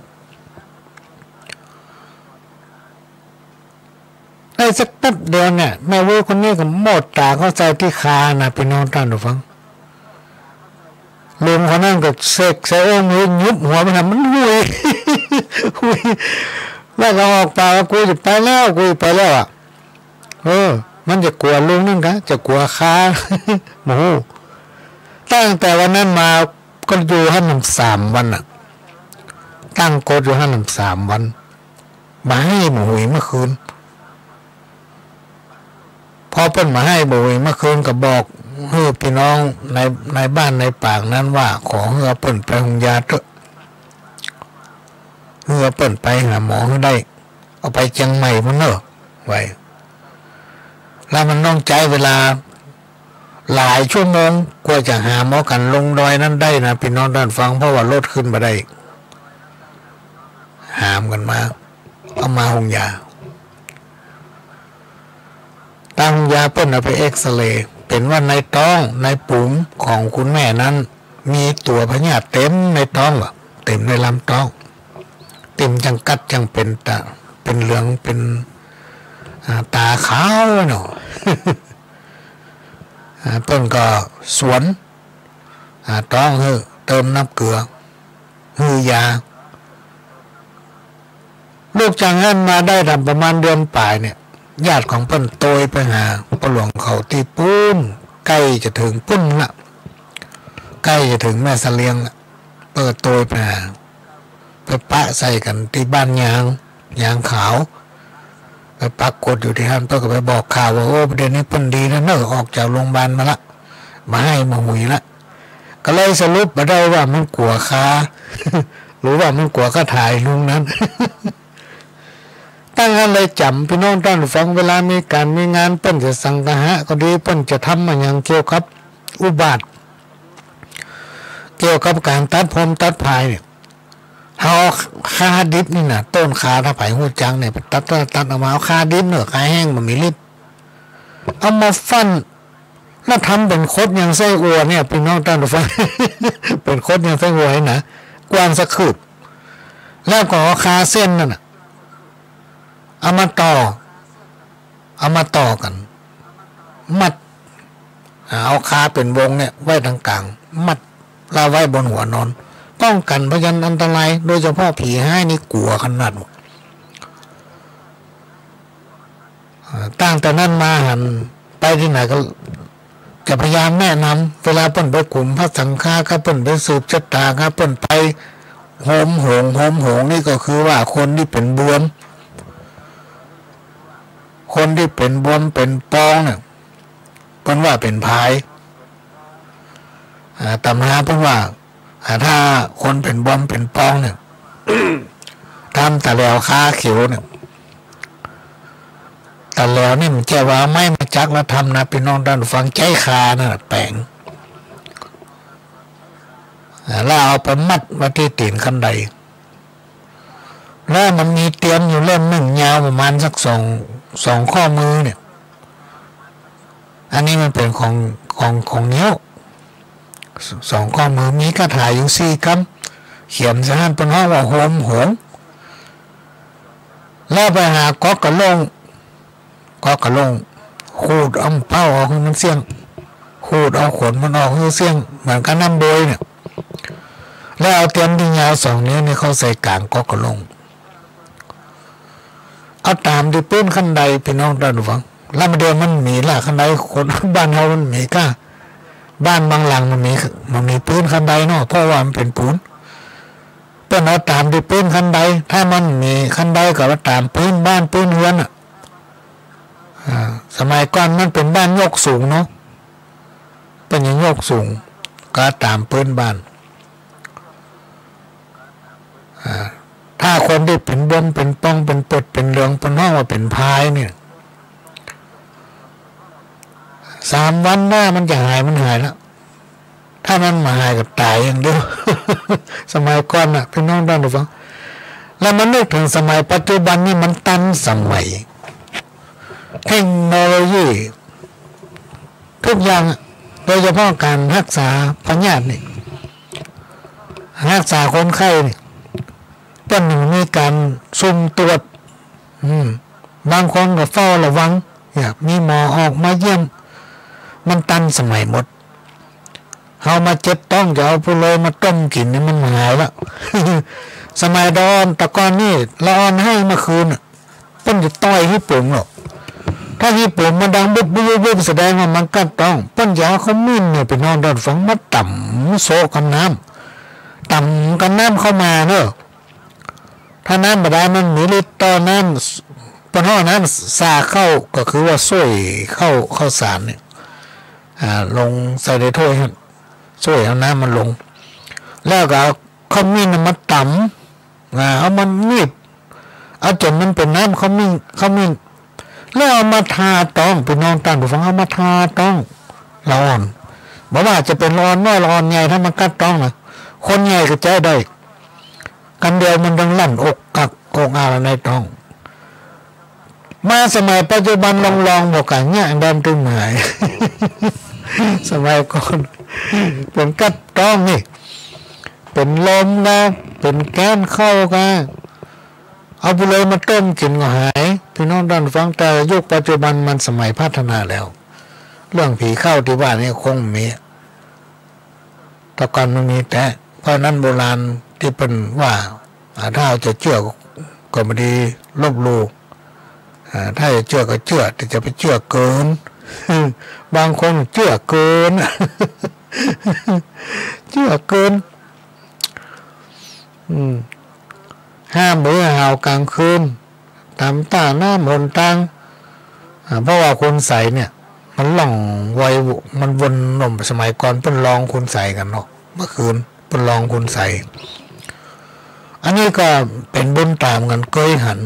ได้สักแป๊บเดียวเนี่ย แม่อุ๊ยคนนี้ก็โมดต๋าเข้าใส่ตี้คานะ ปี้น้องต้านผู้ฟัง ลุงคนนั้นก็เสกใส่อุ้งมือยุบหัวมันน่ะ มันหุย หุย แล้วก็ออกปากว่า "กูจะไปแล้ว กูจะไปแล้ว" อะ เออ มันจะกั๋วลุงนั่นกา จะกั๋วคา บ่ฮู้ ตั้งแต่วันนั้นมาก็อยู่หั้นสามวันน่ะ ตั้งกฎอยู่หั้นสามวัน บ่หื้อบ่หุยเมื่อคืน พอเปิ้นบ่หื้อบ่หุยเมื่อคืนก็บอกหื้อปี้น้องใน ในบ้านในปากนั้นว่า ขอหื้อเปิ้นไปโฮงยาเต๊อะ หื้อเปิ้นไปหาหมอหื้อได้ เอาไปเจียงใหม่พุ้นเน่อ ว่า แล้วมันต้องใจ๊เวลาหลายชั่วโมงกว่าจะหาหมอกั๋นลงดอยนั้นได้นะ ปี้น้องต้านฟัง เพราะว่ารถขึ้นบ่ได้ หามกั๋นมา เอามาโฮงยา ตางโฮงยาเปิ้นเอาไปเอกซเรย์ เป๋นว่าในต๊อง ในปุ๋งของคุณแม่นั้น มีตั๋วพยาธิเต็มในต๊อง ว่าเต็มในลำต๊อง เต็มจังกั๊ดจังเป๋นต๋า เป๋นเหลือง เป๋น อ่า ต๋าขาวเนาะ อ่า เปิ้นก็สวน อ่า ต๊องหื้อ เติมน้ำเกลือ หื้อยา ลุกจากหั้นมาได้ต๋ามประมาณเดือนป๋ายเนี่ย ญาติของเปิ้นโตยไปหาป้อหลวงเขาตี้ปู๊น ใก้จะเถิงปู๊นละ ใก้จะเถิงแม่เสลียงละ เปิ้นโตยไปหา ไปปะใส่กั๋นตี้บ้านยาง ยางขาว ไปปรากฏอยู่ตี้หั้น เปิ้นก็ไปบอกข่าวว่า โอ้ เดี๋ยวนี้เปิ้นดีแล้วเน่อ ออกจากโรงพยาบาลมาละ บ่หื้อบ่หุยละ ก็เลยสรุปมาได้ว่ามันกั๋วคา หรือว่ามันกั๋วคาถาลุงนั้น ตั้งหั้นเลยจ๋ำ ปี้น้องต้านฟัง เวลามีก๋านมีงาน เปิ้นจะสังฆะก็ดี เปิ้นจะทำอะหยังเกี่ยวกับอุบาท เกี่ยวกับก๋านตัดผมตัดผายเนี่ย เฮาเอาคาดิบนี่นะ ต้นคา ถ้าใผฮู้จักเนี่ย ตัด ตัด ตัดออกมา เอาคาดิบเน่อ คาแห้งบ่มีฤทธิ์ เอามาฟั่น แล้วทำเป๋นขดอย่างไส้อั่วเนี่ย ปี้น้องต้านผู้ฟัง เป๋นขดอย่างไส้อั่วนะ กว้างสักคืบ แล้วก็เอาคาเส้นนั่นน่ะ เอามาต่อ เอามาต่อกั๋น มัด อ่า เอาคาเป๋นวงเนี่ยไว้ตางก๋าง มัด แล้วไว้บนหัวนอน ป้องกั๋นพยันอันตราย โดยเฉพาะผีฮ้ายนี่กั๋วขนาด อ่า ตั้งแต่นั้นมาหันไปตี้ไหนก็ จะพยายามแนะนำ เวลาเปิ้นไปกุมพระสังฆา ก็เปิ้นไปสืบชะตา ก็เปิ้นไปโฮมโหง โฮมโหงนี่ก็คือว่าคนตี้เป๋นบวม คนตี้เป๋นบวมเป๋นปองเนี่ย เปิ้นว่าเป๋นพาย อ่า ต๋ำราเปิ้นว่า อ่า ถ้าคนเป๋นบวมเป๋นปองเนี่ย ทำตะแหลวคาเขียวเนี่ย ตะแหลวนี่มันใจ้ว่าเอาไม้มาจักแล้วทำนะ ปี้น้องต้านผู้ฟัง ใจ๊คานั่นแหละแป๋ง อ่า แล้วเอาไปมัดไว้ตี้ตี๋นขั้นได แล้วมันมีเตียนอยู่เล่มนึ่ง ยาวประมาณสักสอง สองข้อมือเนี่ย อันนี้มันเป๋นของ ของ ของงิ้ว ส- สองข้อมือ มีคาถาอยู่สี่กำ เขียนใส่หั้น เปิ้นฮ้องว่าโฮมโหง แล้วไปหาก๊อกกะโหล่ง ก๊อกกะโหล่ง ขูดเอาเป้าออกหื้อมันเสี้ยง ขูดเอาขนมันออกหื้อเสี้ยง เหมือนกับน้ำโบยเนี่ย แล้วเอาเตียนตี้ยาวสองนิ้วนี่เข้าใส่ก๋างก๊อกกะโหล่ง เอาต๋ามตี้ปื๊นขั้นได ปี้น้องต้านผู้ฟัง แล้วมาเดี๋ยวมันมีละขั้นได คนบ้านเฮามันมีก้า บ้านบางหลังมันมี มันมีปื๊นขั้นไดเนาะ เพราะว่ามันเป๋นปูน เปิ้นเอาต๋ามตี้ปื๊นขั้นได ถ้ามันมีขั้นไดก็เอาต๋ามปื๊นบ้านปื๊นเฮือนน่ะ อ่า สมัยก่อนมันเป๋นบ้านยกสูงเนาะ เปิ้นยังยกสูง ก็ต๋ามปื๊นบ้าน อ่า ถ้าคนตี้เป๋นบวมเป๋นปองเป๋นเปิดเป๋นเหลือง เปิ้นฮ้องว่าเป๋นพายเนี่ย สามวันหน้ามันจะหาย มันหายแล้ว ถ้ามันบ่หายก็ต๋ายอย่างเดียว สมัยก่อนน่ะ ปี้น้องต้านผู้ฟัง แล้วมานึกเถิงสมัยปัจจุบันนี่มันตันสมัย เทคโนโลยี ทุกอย่างอะ โดยเฉพาะก๋านฮักษาพยาธินี่ ฮักษาคนไข้นี่ เปิ้นมีก๋านซุ่มตรวจ อืม บางคนก็เฝ้าระวัง อยากมีหมอออกมาเยี่ยม มันตันสมัยหมด เฮามาเจ็บต๊องจะเอาปูเลยมาต้มกิ๋นนี่มันบ่หายละ สมัยตะอ่อน ตะก่อนนี่ ละอ่อนไห้เมื่อคืนน่ะ เปิ้นจะต่อยฮี่ปุ๋มหรอก ถ้าฮี่ปุ๋มมันดังบึบบึบบึบบึบ แสดงว่ามันกัดต๊อง เปิ้นจะเอาขมิ้นเนี่ย ปี้น้องต้านผู้ฟัง มาต๋ำโซะกับน้ำ ต๋ำกับน้ำข้าวหมากเนาะ ถ้าน้ำบ่าดาลมันมีฤทธิ์ต่อน้ำ เปิ้นฮ้องน้ำสาข้าว ก็คือว่าส้วยข้าว ข้าวสารเนี่ย อ่า ลงใส่ในถ้วยหั้น ส้วยเอาน้ำมันลง แล้วก็เอาขมิ้นน่ะมาต๋ำ อ่า เอามันมีบ เอาจ๋นมันเป๋นน้ำขมิ้น ขมิ้น แล้วเอามาทาต๊อง ปี้น้องต้านผู้ฟัง เอามาทาต๊อง ละอ่อน บ่ว่าจะเป๋นละอ่อนน้อยละอ่อนใหญ่ ถ้ามันกัดต๊องน่ะ คนใหญ่ก็ใจ๊ได้ กำเดียวมันต้องลั่นอกอักอกอักในต๊อง มาสมัยปัจจุบันลองๆ บ่กล้าเยียะ ดันตึงหาย สมัยก่อน เป๋นกัดต๊องนี่ เป๋นลมก็ เป๋นแก๊สเข้าก็ เอาปูเลยมาต้มกิ๋นก็หาย ปี้น้องต้านฟัง แต่ยุคปัจจุบันมันสมัยพัฒนาแล้ว เรื่องผีเข้าตี้ว่านี่คงมี แต่ก่อนมันมีแต๊ เพราะนั้นโบราณตี้เปิ้นว่า อ่า ถ้าจะเจื้อก็บ่ดีลบหลู่ อ่า ถ้าจะเจื้อก็เจื้อ แต่จะไปเจื้อเกิน บางคนเจื้อเกิน เจื้อเกิน อืม ห้ามหื้อหาวก๋างคืน ต๋ามต้าน้ำหนตาง อ่า เพราะว่าคุณไสยเนี่ย มันล่องไว มันวนหน่ม สมัยก่อนเปิ้นลองคุณไสยกั๋นเนาะ เมื่อคืนเปิ้นลองคุณไสย อันนี้ก็เป๋นบุญต๋ามกั๋น เกยหัน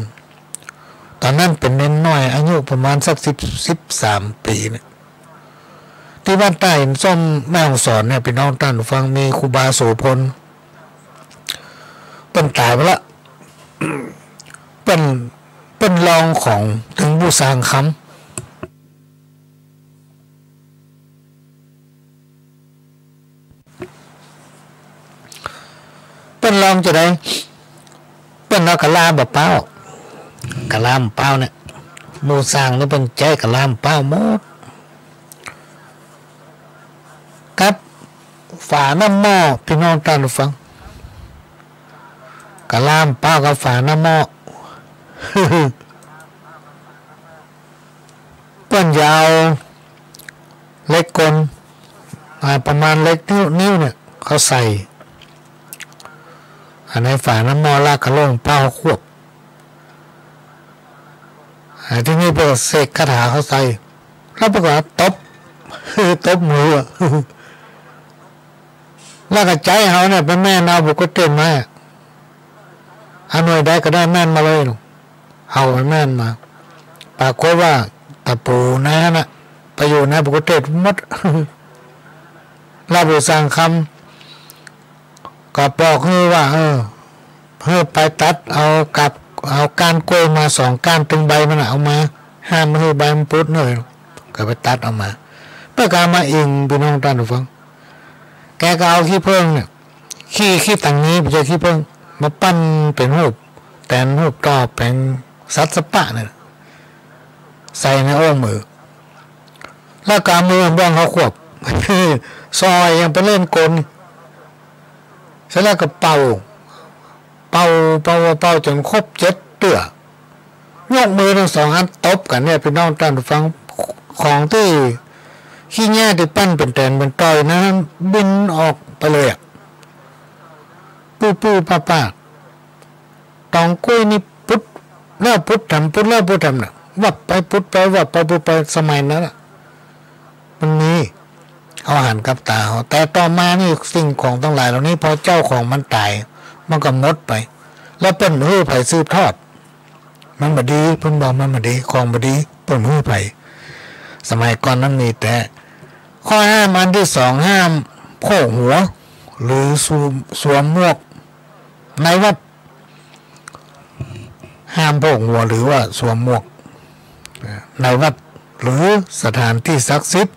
ต๋อนนั้นเป๋นเณรน้อย อายุประมาณสักสิบ สิบสามปี๋เนี่ย ตี้วัดต้าหินส้มแม่ฮ่องสอนเนี่ย ปี้น้องต้านฟัง มีครูบาโสภณ เปิ้นต๋ายไปละ เปิ้น เปิ้นลองของเถิงปู่สางคำ ปิ้นลองจาใด ปิ้นเอากะลาบ่าเป๊ากะลาบ่าเป๊าเนี่ย หมู่ส่างนี่ปิ้นใจ๊กะลาบ่าเป๊าหมด กับฝาน้ำหม้อ ปี้น้องต้านผู้ฟัง กะลาบ่าเป๊ากับฝาน้ำหม้อ ปิ้นจะเอาเหล็กกล อ่า ประมาณเหล็กนิ้ว นิ้วเนี่ย เข้าใส่ อ่า ในฝาน้ำหม้อ แล้วกะโล่งเป๊าควบ อ่า ตี้นี้ปิ้นเสกคาถาเข้าใส่ แล้วปิ้นก็ตบ ตบมือ แล้วก็ใจ๊เฮาเนี่ยไปแม่นเอาบุกเกตเต้นมา อันหน่วยใดก็ได้แม่นมาเลย เฮาไปแม่นมา ปรากฏว่าตะปูนั้นน่ะ ไปอยู่ในบุกเกตเต้นหมด แล้วผู้สั่งคำ ก็บอกหื้อว่า เออ หื้อไปตัดเอากับ เอาก้านกล้วยมาสองก้าน ตึงใบมันน่ะ เอามา ห้ามหื้อใบมันปุดเน่อ ก็ไปตัดเอามา เปิ้นก็เอามาอิง ปี้น้องต้านผู้ฟัง แกก็เอาขี้เผิ้งเนี่ย ขี้ ขี้ตังนี้ บ่ใจ้ขี้เผิ้ง มาปั้นเป๋นฮูป แตนฮูปต่อแป๋งสัตว์สะปะเนี่ย ใส่ในโอ้งมือ แล้วก็เอามือบ้องเข้าควบ ซอยยังไปเล่นกล เสร็จแล้วก็เป่า เป่า เป่า เป่าจ๋นครบเจ็ดเตื้อ ยกมือตึงสองอันตบกั๋นเนี่ย ปี้น้องต้านผู้ฟัง ของตี้ขี้เยียะตี้ปั้นเป๋นแตนเป๋นต่อยนั้นบินออกไปเลยอะ ปื้อๆ ป้าๆ ตองกล้วยนี่ปุดแล้วปุดแถม ปุดแล้วปุดแถมน่ะ วับไปปุดไป วับไปปุดไป สมัยนั้นน่ะ มันมี เฮาหันกับต๋าเฮา แต่ต่อมานี่สิ่งของตังหลายเหล่านี้ พอเจ้าของมันต๋าย มันก็หมดไป แล้วเปิ้นบ่หื้อใผสืบทอด มันบ่ดี เปิ้นบอกมันบ่ดี ของบ่ดี เปิ้นบ่หื้อใผ สมัยก่อนนั้นมีแต่ ข้อห้ามอันตี้สอง ห้ามโพกหัว หรือสวม สวมหมวกในวัด ห้ามโพกหัวหรือว่าสวมหมวก ในวัดหรือสถานตี้ศักดิ์สิทธิ์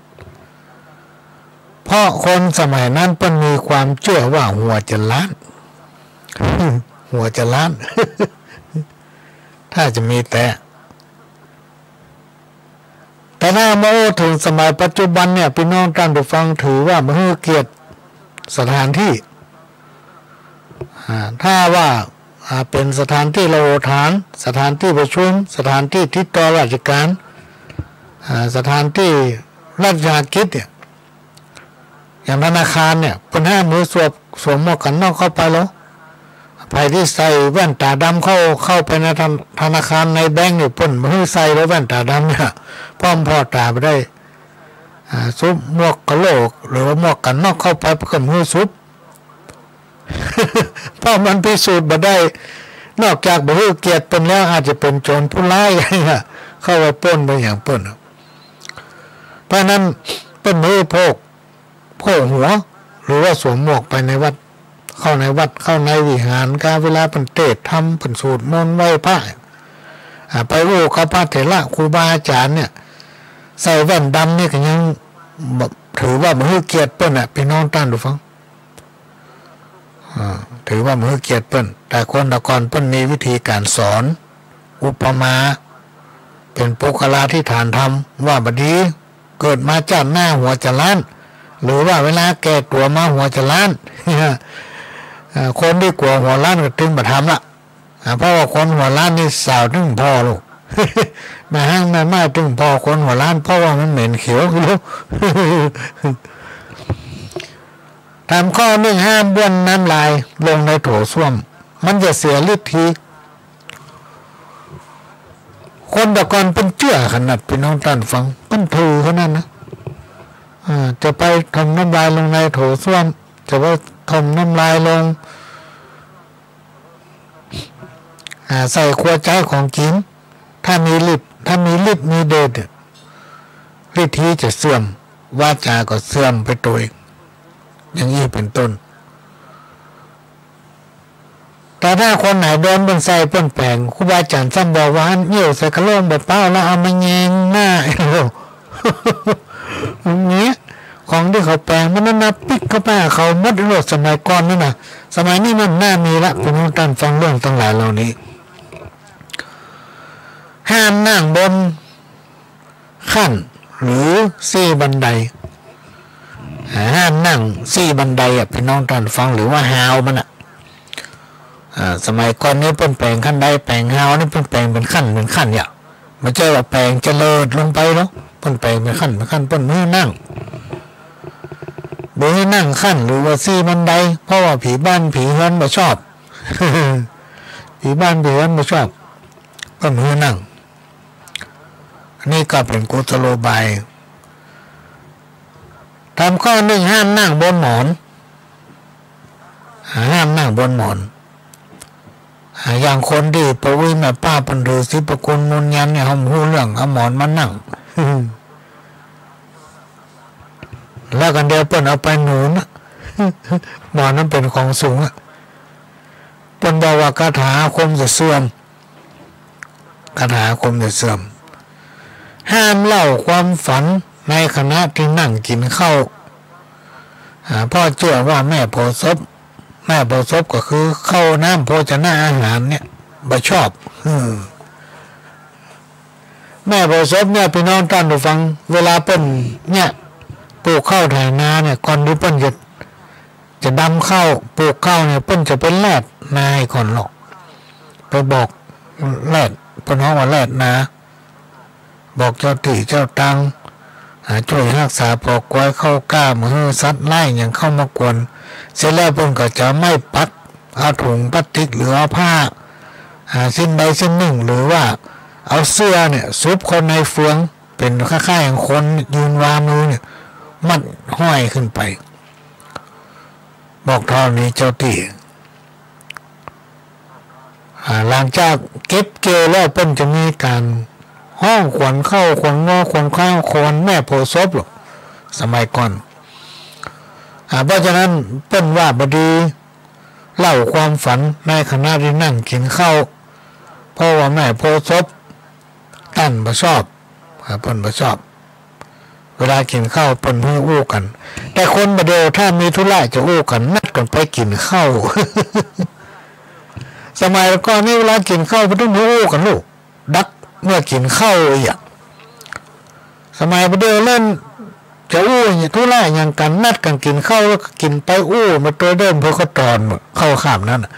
เพราะคนสมัยนั้นเปิ้นมีความเจื้อว่าหัวจะล้าน หัวจะล้าน ถ้าจะมีแต่ แต่ถ้ามาอู้เถิงสมัยปัจจุบันเนี่ย ปี้น้องต้านผู้ฟัง ถือว่าบ่หื้อเกียรติสถานตี้ อ่า ถ้าว่า อ่า เป๋นสถานตี้ละโหฐาน สถานตี้ประชุม สถานตี้ติดต่อราชก๋าน อ่า สถานตี้รัฐวิสาหกิจเนี่ย อย่างธนาคารเนี่ย เปิ้นห้ามหื้อสวม สวมหมวกกั๋นน็อกเข้าไปลอ ใผตี้ใส่แว่นต๋าดำเข้า เข้าไปในธน- ธนาคารในแบงก์เนี่ย เปิ้นบ่หื้อใส่ลอ แว่นต๋าดำเนี่ย ป้อมผ่อต๋าบ่ได้ อ่า สวมหมวกกะโหลก หรือว่าหมวกกั๋นน็อกเข้าไป เปิ้นก็บ่หื้อสวม เพราะมันพิสูจน์บ่ได้ นอกจากบ่หื้อเกียรติเปิ้นแล้ว อาจจะเป๋นโจรผู้ร้าย เข้าไปปล้นไปหยังเปิ้น เพราะนั้นเปิ้นบ่หื้อโพก โพกหัว หรือว่าสวมหมวกไปในวัด เข้าในวัด เข้าในวิหาร กาเวลาเปิ้นเตสน์ธรรม เปิ้นสวดมนต์ไหว้พระ อ่า ไปอู้กับพระเถระครูบาอาจ๋ารย์เนี่ย ใส่แว่นดำนี่ก็ยังบ่ ถือว่าบ่หื้อเกียรติเปิ้นน่ะ ปี้น้องต้านผู้ฟัง อ่า ถือว่าบ่หื้อเกียรติเปิ้น แต่คนแต่ก่อนเปิ้นมีวิธีก๋านสอน อุปมา เป๋นปุคคลาธิฐานธรรม ว่าบ่ดี เกิดมาจาติหน้าหัวจะล้าน หรือว่าเวลาแก่ตั๋วมาหัวจะล้าน อ่า คนตี้กั๋วหัวล้านก็ตึงบ่ทำละ อ่า เพราะว่าคนหัวล้านนี่สาวตึงผ่อลูก แม่ฮ้างแม่ไม้ตึงผ่อคนหัวล้าน เพราะว่ามันเหม็นเขียวลูก แถมข้อนึ่งห้ามบ้วนน้ำลายลงในโถส้วม มันจะเสียฤทธิ์ที คนแต่ก่อนเปิ้นเจื้อขนาด ปี้น้องต้านฟัง เปิ้นถือขนาดนะ อ่า จะไปถมน้ำลายลงในโถส้วม จะไปถมน้ำลายลง อ่า ใส่ครัวใจ๊ของกิ๋น ถ้ามีฤทธิ์ ถ้ามีฤทธิ์มีเดช ฤทธิ์ทีจะเสื่อม วาจาก็เสื่อมไปตวย อย่างอี้เป๋นต้น แต่ถ้าคนไหนโดนเปิ้นใส่เปิ้นแป๋ง ครูบาอาจ๋ารย์ซ้ำบอกว่า หั้นเยี่ยวใส่กะโหลงบ่เป๊า แล้วเอามาแยงหน้า อย่างเงี้ย ของตี้เขาแป๋งมันนั้นนะ ปิ๊กเข้าไปหาเขาหมดโลด สมัยก่อนนั้นนะ สมัยนี้มันบ่มีละ พี่น้องต้านฟัง เรื่องตังหลายเหล่านี้ ห้ามนั่งบนขั้นหรือซี้บันได ห้ามนั่งซี้บันไดอะ พี่น้องต้านฟัง หรือว่าฮาวมันอะ อ่า สมัยก่อนนี้เปิ้นแป๋งคันได แป๋งฮาวนี่เปิ้นแป๋งเป๋นขั้นเป๋นขั้นเนี่ย บ่ใจ้ว่าแป๋งจะเลิศลงไปเนาะ เปิ้นแป๋งเป๋นขั้นเป๋นขั้น เปิ้นบ่หื้อนั่ง บ่หื้อนั่งขั้นหรือว่าซี้บันได เพราะว่าผีบ้านผีเฮือนบ่ชอบ ผีบ้านผีเฮือนบ่ชอบ เปิ้นบ่หื้อนั่ง อันนี้ก็เป๋นกุศโลบาย แถมข้อนึ่ง ห้ามนั่งบนหมอน ห้ามนั่งบนหมอน อย่างคนตี้ป้ออุ๊ยแม่ป้าเปิ้นถือสิบประคุณมนต์ยันเนี่ย เฮาบ่ฮู้เรื่อง เอาหมอนมานั่ง แล้วกันเดียวเปิ้นเอาไปหนุนอะ หมอนนั้นเป๋นของสูงอะ เปิ้นบอกว่าคาถาอาคมจะเสื่อม คาถาอาคมจะเสื่อม ห้ามเล่าความฝันในขณะตี้นั่งกิ๋นข้าว อ่า เพราะเจื้อว่าแม่โผศพ แม่โผศพก็คือข้าวน้ำโภชนะอาหารเนี่ย บ่ชอบ อืม แม่โผศพเนี่ย พี่น้องต้านผู้ฟัง เวลาเปิ้นเนี่ย ปลูกข้าวไถนาเนี่ย ก่อนตี้เปิ้นจะ จะดำข้าว ปลูกข้าวเนี่ย เปิ้นจะไปแลดนาก่อนลอ ไปบอกแลด เปิ้นฮ้องว่าแลดนา บอกเจ้าตี้เจ้าตาง อ่า จ้วยฮักษาปอกกวยข้าวกล้า บ่หื้อสัตว์ร้ายหยังเข้ามากวน เสร็จแล้วเปิ้นก็จะเอาไม้ปัด เอาถุงพลาสติกหรือเอาผ้า อ่า สิ้นใดสิ้นนึ่ง หรือว่าเอาเสื้อเนี่ย สุบเข้าในเฟือง เป๋นคล้ายๆ อย่างคนยืนวามือเนี่ย มัดห้อยขึ้นไป บอกเต้านี้เจ้าตี้ อ่า หลังจากเก็บเกี่ยวแล้ว เปิ้นจะมีก๋านฮ้องขวัญข้าวขวัญงัวขวัญควายขวัญแม่โผศพลอ สมัยก่อน อ่า เพราะฉะนั้นเปิ้นว่าบ่ดีเล่าความฝันในขณะตี้นั่งกิ๋นข้าว เพราะว่าแม่โผศพต้านบ่ชอบ อ่า เปิ้นบ่ชอบ เวลากิ๋นข้าวเปิ้นบ่หื้ออู้กั๋น แต่คนบ่าเดี่ยวถ้ามีธุระจะอู้กั๋น นัดกั๋นไปกิ๋นข้าว สมัยก่อนนี้เวลากิ๋นข้าวเปิ้นบ่หื้ออู้กั๋นลูก ดักเมื่อกิ๋นข้าวอะ สมัยบ่าเดี่ยวเล่นจะอู้ธุระหยังกั๋น นัดกั๋นกิ๋นข้าว แล้วก็กิ๋นไปอู้มาตวยเดิม เพื่อก็ตอนข้าวค่ำนั้นน่ะ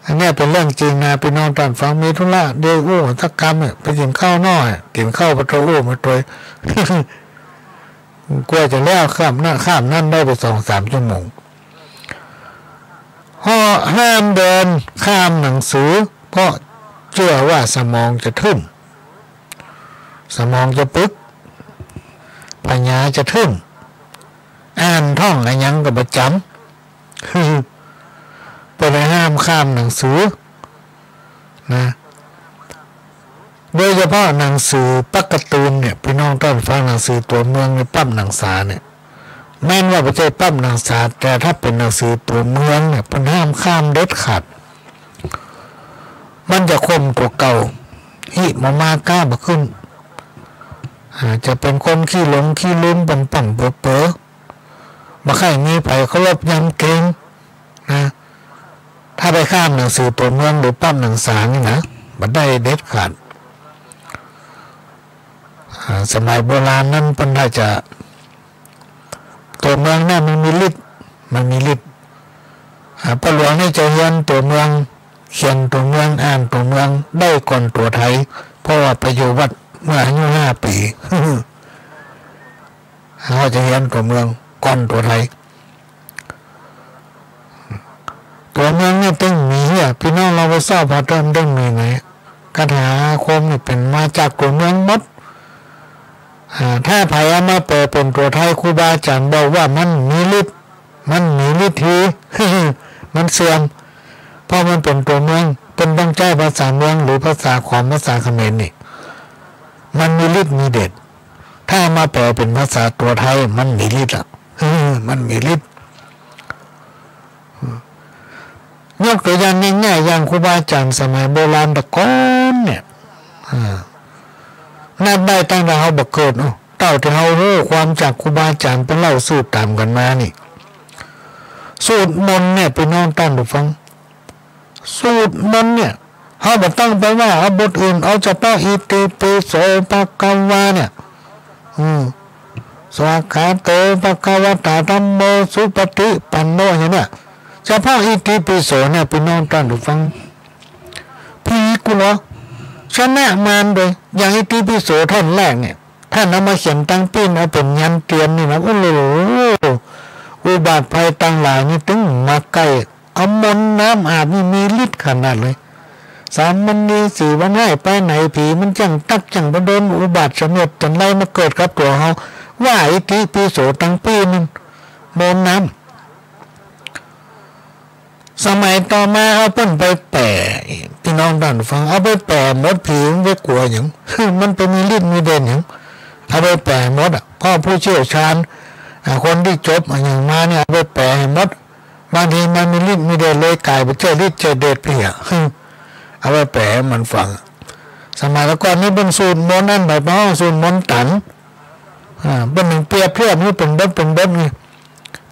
อันเนี้ยเป๋นเรื่องจริงนะ พี่น้องต้านฟัง มีธุระเดี๋ยวอู้สักกำเนี่ย ไปกิ๋นข้าวหน้อ กิ๋นข้าวปะโตอู้มาตวย กว่าจะแล้วค่ำนั้น ค่ำนั้นได้ไปสองสามชั่วโมง ห้อ ห้ามเดินข้ามหนังสือ เพราะเจื้อว่าสมองจะทึ่ม สมองจะปึก ปัญญาจะทึ่ม อ่านท่องอะหยังก็บ่จ๋ำ เปิ้นเลยห้ามข้ามหนังสือนะ โดยเฉพาะหนังสือปลั๊กการ์ตูนเนี่ย พี่น้องต้านฟัง หนังสือตั๋วเมืองเนี่ย ปั๊บหนังสาเนี่ย แม้นว่าบ่ใจ้ปั๊บหนังสา แต่ถ้าเป๋นหนังสือตั๋วเมืองเนี่ย เปิ้นห้ามข้ามเด็ดขาด มันจะข่มตั๋วเก่า หิบ่มาก๊าบ่ขึ้น อ่า จะเป๋นคนขี้หลงขี้ลืมปั่นๆ เป๋อๆ บ่ใค่มีใผเคารพยำเกรงนะ ถ้าไปข้ามหนังสือตั๋วเมืองหรือปั๊บหนังสานี่นะ บ่ได้เด็ดขาด อ่า สมัยโบราณนั้นเปิ้นน่าจะ ตั๋วเมืองเนี่ยมันมีฤทธิ์ มันมีฤทธิ์ อ่า ป้อหลวงนี่จะเฮียนตั๋วเมือง เขียนตั๋วเมือง อ่านตั๋วเมืองได้ก่อนตั๋วไทย เพราะว่าไปอยู่วัดเมื่ออายุห้าปี๋ เฮาจะเฮียนตั๋วเมืองก่อนตั๋วไทย ตั๋วเมืองนี่ตึงมีเหีย พี่น้องเฮาไปซอกผ่าเติมตึงมีไหน คาถาอาคมนี่เป๋นมาจากตั๋วเมืองหมด อ่า ถ้าใผเอามาแปลเป๋นตั๋วไทย ครูบาอาจ๋ารย์บอกว่ามันมีฤทธิ์ มันมีฤทธี มันเสื่อม เพราะมันเป๋นตั๋วเมือง เปิ้นต้องใจ๊ภาษาเมืองหรือภาษาขอม ภาษาเขมรนี่ มันมีฤทธิ์มีเดช ถ้าเอามาแปลเป๋นภาษาตั๋วไทย มันมีฤทธิ์อะ มันมีฤทธิ์ ยกตั๋วอย่างง่ายๆ อย่างครูบาอาจ๋ารย์สมัยโบราณแต่ก่อนเนี่ย อ่า ดได้ตั้งแต่เฮาบ่เกิดเนาะ เต้าตี้เฮาฮู้ความจากครูบาอาจ๋ารย์เปิ้นเล่าสืบต๋ามกั๋นมานี่ สูตรมนต์เนี่ย ปี้น้องต้านผู้ฟัง สูตรมนต์เนี่ย เฮาบ่ต้องไปว่าเอาบทอื่น เอาเฉพาะอิติปิโสภะคะวาเนี่ย อืม สวากขาโตภะคะวะตาธัมโม สุปฏิปันโน อย่างเนี่ย เฉพาะอิติปิโสเนี่ย ปี้น้องต้านผู้ฟัง ผีกั๋ว ชนะมารโดย อย่างอิติปิโสท่อนแรกเนี่ย ต้านเอามาเขียนตังปี้น เอาเป๋นยันต์เตียนนี่นะ โอ้โห อุบาทภัยตังหลายนี่ตึงมาใก้ เอามนต์น้ำอาบนี่มีฤทธิ์ขนาดเลย สามวันดีสี่วันฮ้ายไปไหน ผีมันจ้างตั๊กจ้างบ่โดนอุบาทเสม็ด จั่นไรมาเกิดกับตั๋วเฮา ว่าอิติปิโสตังปี้น มนต์น้ำ สมัยต่อมาเอาเปิ้นไปแป๋ ปี้น้องต้านฟัง เอาไปแป๋หมด ผีมันไปกั๋วหยัง มันไปมีฤทธิ์มีเดชหยัง เอาไปแป๋หมดอะ เพราะผู้เชี่ยวชาญ อ่า คนตี้จบอะหยังมาเนี่ย เอาไปแป๋หื้อหมด บางทีมันมีฤทธิ์มีเดชเลยก๋ายไปเจ้าฤทธิ์เจ้าเดชไปอะ เอาไปแป๋หื้อมันฟัง สมัยแต่ก่อนนี่เปิ้นสูตรมนต์อั้น ไปเปิ้นสูตรมนต์ตัน อ่า เปิ้นถึงเปรียบเทียบหื้อเป๋นบทเป๋นบทไง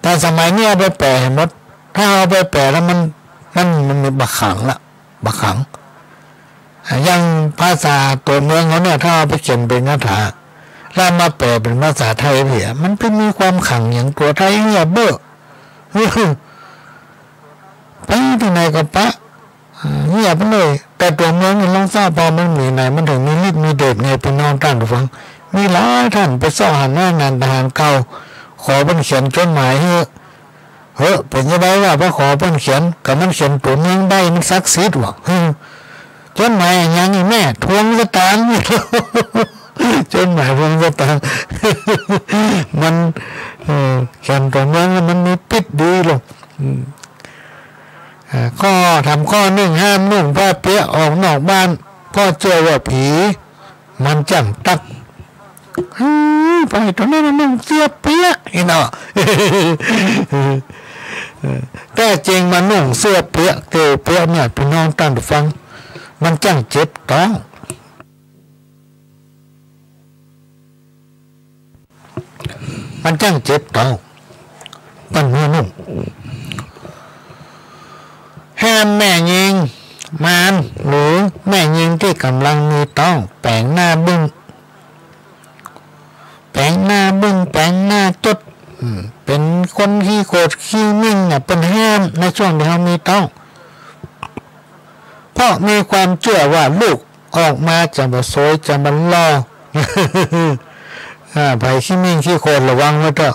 แต่สมัยนี้เอาไปแป๋หื้อหมด ถ้าเอาไปแป๋แล้วมัน มัน มันบ่ขังละ บ่ขัง อ่า อย่างภาษาตั๋วเมืองเฮาเนี่ย ถ้าเอาไปเขียนเป๋นคาถา แล้วมาแป๋เป๋นภาษาไทยเหีย มันไปมีความขังหยัง ตั๋วไทยเหียเบ้อ ไปตี้ไหนก็ปะ อ่า เหียไปเลย แต่ตั๋วเมืองนี่ลองทราบ พอมันมีไหน มันถึงมีฤทธิ์มีเดชไง ปี้น้องต้านฟัง มีหลายต้านไปเซาะหาหน้างานทหารเก่า ขอเปิ้นเขียนจดหมายหื้อ เฮ้อ เป๋นจะไดว่าไปขอเปิ้นเขียน ก็มันเขียนตั๋วเมืองได้ มันศักดิ์สิทธิ์ว่ะ หือ จดหมายอะหยังอีแม่ ทวงสตางค์ จดหมายทวงสตางค์ มัน เออ เขียนตั๋วเมืองมันมีปิดดีลง อืม อ่า ข้อ ถามข้อนึ่ง ห้ามนุ่งผ้าเปียะออกนอกบ้าน เพราะเจื้อว่าผีมันจ้างตั๊ก เฮ้ย ไปต๋อนนั้นน่ะนุ่งเสื้อเปียะ อีเนาะ แต๊จริงมานุ่งเสื้อเปียะ เกลียวเปียะเนี่ย ปี้น้องต้านฟัง มันจ้างเจ็บต๊อง มันจ้างเจ็บต๊อง เปิ้นหื้อนุ่ง ห้ามแม่ญิงมาร หรือแม่ญิงตี้ก่ำลังมีต๊อง แป๋งหน้าบึ้ง แป๋งหน้าบึ้ง แป๋งหน้าจด อืม เป๋นคนขี้โขดขี้เม้งเนี่ย เปิ้นห้ามในช่วงตี้เฮามีต๊อง เพราะมีความเจื้อว่าลูกออกมาจะบ่สวย จะบ่หล่อ อ่า ใผขี้เม้งขี้โขดระวังไว้เต๊อะ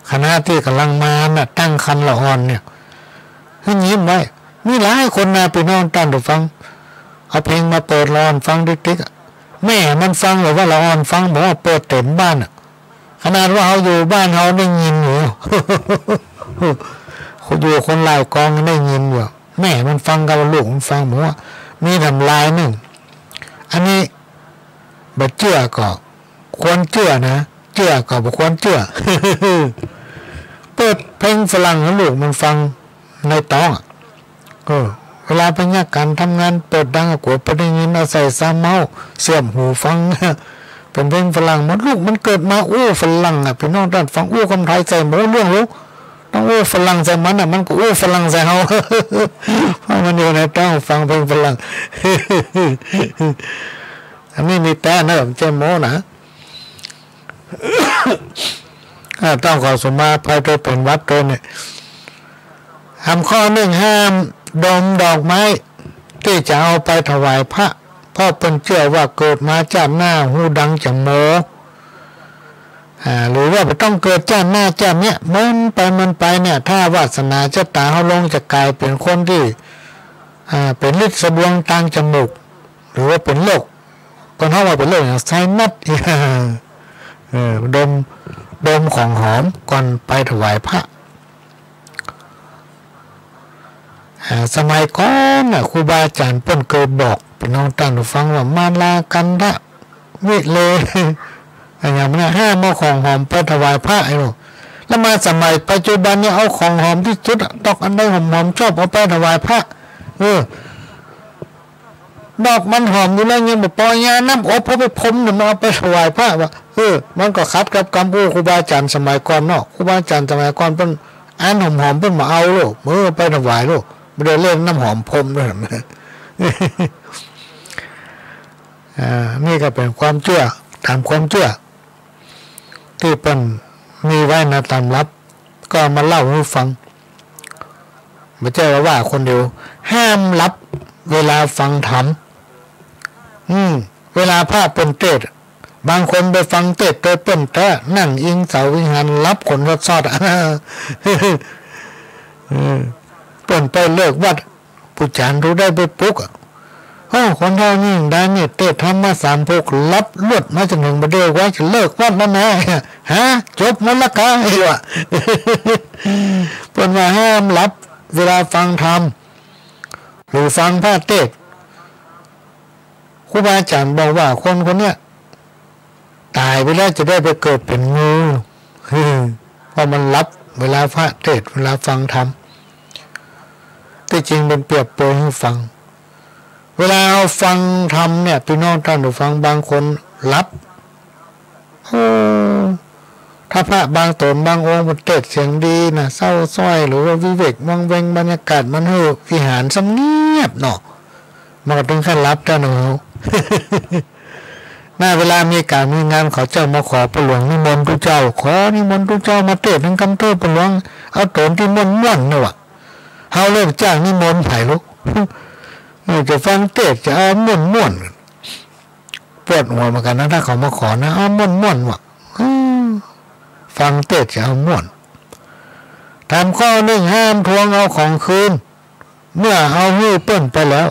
ขณะตี้ก่ำลังมาน่ะ ตั้งครรภ์ละอ่อนเนี่ย หื้อยิ้มไว้ มีหลายคนนะ ปี้น้องต้านฟัง เอาเพลงมาเปิดละอ่อนฟังติ๊กๆ อะ แม่มันฟังหรือว่าละอ่อนฟัง บอกว่าเปิดเต๋มบ้านอะ ขนาดว่าเฮาอยู่บ้านเฮาได้ยินอยู่ อยู่คนหลายกองได้ยินอยู่ แม่มันฟังกับลูกมันฟัง บอกว่ามีต๋ำรานึ่ง อันนี้บ่เจื้อก็ควรเจื้อนะ เจื้อก็บ่ควรเจื้อ เปิดเพลงฝรั่งหื้อลูกมันฟังในต๊องอะ เออ เวลาไปเยียะก๋านทำงานเปิดดังอะ กั๋วเปิ้นได้ยิน เอาใส่ซาวเมาส์ เสียบหูฟัง เป๋นเพลงฝรั่งหมด ลูกมันเกิดมาอู้ฝรั่งอะ ปี้น้องต้านฟัง อู้กำไทยใส่บ่ฮู้เรื่องลูก ต้องอู้ฝรั่งใส่มันอะ มันก็อู้ฝรั่งใส่เฮา เพราะมันอยู่ในต๊องฟังเพลงฝรั่ง อันนี้มีแต๊นะ บ่ใจ้โม้นะ อ่า ต้องขอสุมาภัยโตยเป๋นหวัดโตยเนี่ย ห้ามข้อนึ่ง ห้ามดมดอกไม้ตี้จะเอาไปถวายพระ เพราะเปิ้นเจื้อว่าเกิดมาจ้าติหน้าฮู้ดังจะโม อ่า หรือว่าบ่ต้องเกิดจ้าติหน้าจ้าติเนี่ย เมินไปเมินไปเนี่ย ถ้าวาสนาชะตาเฮาลงจะก๋ายเป๋นคนตี้ อ่า เป๋นลิดสะดวงตางจมูก หรือว่าเป๋นโรค เปิ้นฮ้องว่าเป๋นโรคหยัง ไซนัส เออ ดม ดมของหอมก่อนไปถวายพระ อ่า สมัยก่อนน่ะ ครูบาอาจ๋ารย์เปิ้นเกยบอกปี้น้องต้านฟังว่า มาลา กันทะ วิเล อะหยังนั้นน่ะ ห้ามเอาของหอมไปถวายพระไอ้หนู แล้วมาสมัยปัจจุบันนี่เอาของหอมตี้สุดอะ ตอกอันใดหอมๆ ชอบเอาไปถวายพระ เออ ดอกมันหอมอยู่แล้วยังบ่ปอ ยาน้ำอบ เอาไปพรมเนี่ย มาเอาไปถวายพระ ว่า เออ มันก็ขัดกับกำอู้ครูบาอาจ๋ารย์สมัยก่อนเนาะ ครูบาอาจ๋ารย์สมัยก่อนเปิ้น อันหอมๆ เปิ้นบ่เอาโลด เออ ไปถวายโลด บ่ได้เล่นน้ำหอมพรมด้วย อ่า นี่ก็เป๋นความเจื้อ ต๋ามความเจื้อ ตี้เปิ้นมีไว้ในต๋ำรับ ก็เอามาเล่าหื้อฟัง บ่ใจ้ว่าว่าคนเดียว ห้ามหลับเวลาฟังธรรม อืม เวลาพระเปิ้นเตสน์ บางคนไปฟังเตสน์โตเปิ้นแต๊ นั่งอิงเสาวิหาร หลับขนซอดๆ อะ เออ เปิ้นไปเลิกวัด ผู้จ๋ารย์ถูกได้ไปปลุกอะ โอ้ คนเฒ่านี่ได้เนี่ย เตสน์ธรรมมาสามปุก หลับลวดมาจ๋นเถิงบ่าเดี่ยว ว่าจะเลิกวัดแล้วนะ ฮะ จบมดละกา ไอ้วะ เปิ้นว่าห้ามหลับเวลาฟังธรรม หรือฟังพระเตสน์ ครูบาอาจ๋ารย์บอกว่าคนคนเนี้ย ต๋ายไปแล้วจะได้ไปเกิดเป๋นงู เพราะมันหลับเวลาพระเตสน์ เวลาฟังธรรม ตี้จริงเปิ้นเปรียบเปยหื้อฟัง เวลาเฮาฟังธรรมเนี่ย ปี้น้องต้านผู้ฟังบางคนหลับ โอ้ ถ้าพระบางต๋นบางองค์เปิ้นเตสน์เสียงดีนะ เศร้าสร้อย หรือว่าวิเวกวังเวง บรรยากาศมันหื้อวิหารสงบเนาะ มันก็เถิงขั้นหลับแต๊เนาะ น่า เวลามีก๋านมีงาน เขาเจ้ามาขอป้าหลวงนิมนต์ตุ๊เจ้า ขอนิมนต์ตุ๊เจ้ามาเตสน์กำเต๊อะป้าหลวง เอาต๋นตี้ม่วนๆ นี่วะ เฮาเลยบ่จ้างนิมนต์ใผลูก เออ จะฟังเตสน์จะเอาม่วนๆ ปวดหัวเหมือนกั๋นนะ ถ้าเขามาขอนะ เอาม่วนๆ วะ เออ ฟังเตสน์จะเอาม่วน ธรรมข้อนึ่ง ห้ามทวงเอาของคืน เมื่อเฮาหื้อเปิ้นไปแล้ว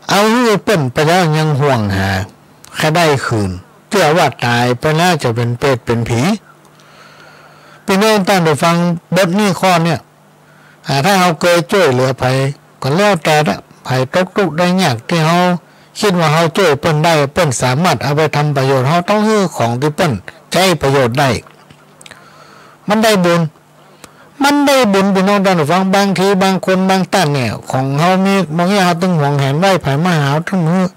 เฮาหื้อเปิ้นไปแล้วยังห่วงหาใค่ได้คืน เจื้อว่าต๋ายไปแล้วจะเป๋นเปรตเป๋นผี ปี้น้องต้านผู้ฟัง บทนี้ข้อเนี่ย อ่า ถ้าเฮาเกยจ้วยเหลือใผก็แล้วแต่ละ ใผตกตุ๊กข์ได้ยากตี้เฮากึ๊ดว่าเฮาจ้วยเปิ้นได้ เปิ้นสามารถเอาไปทำประโยชน์ เฮาต้องหื้อของตี้เปิ้นใจ๊ประโยชน์ได้ มันได้บุญ มันได้บุญ ปี้น้องต้านผู้ฟัง บางทีบางคนบางต้านเนี่ย ของเฮามีบางอย่างเฮาตึงหวงแหนไว้ ใผมาหาเฮาตึงบ่หื้อ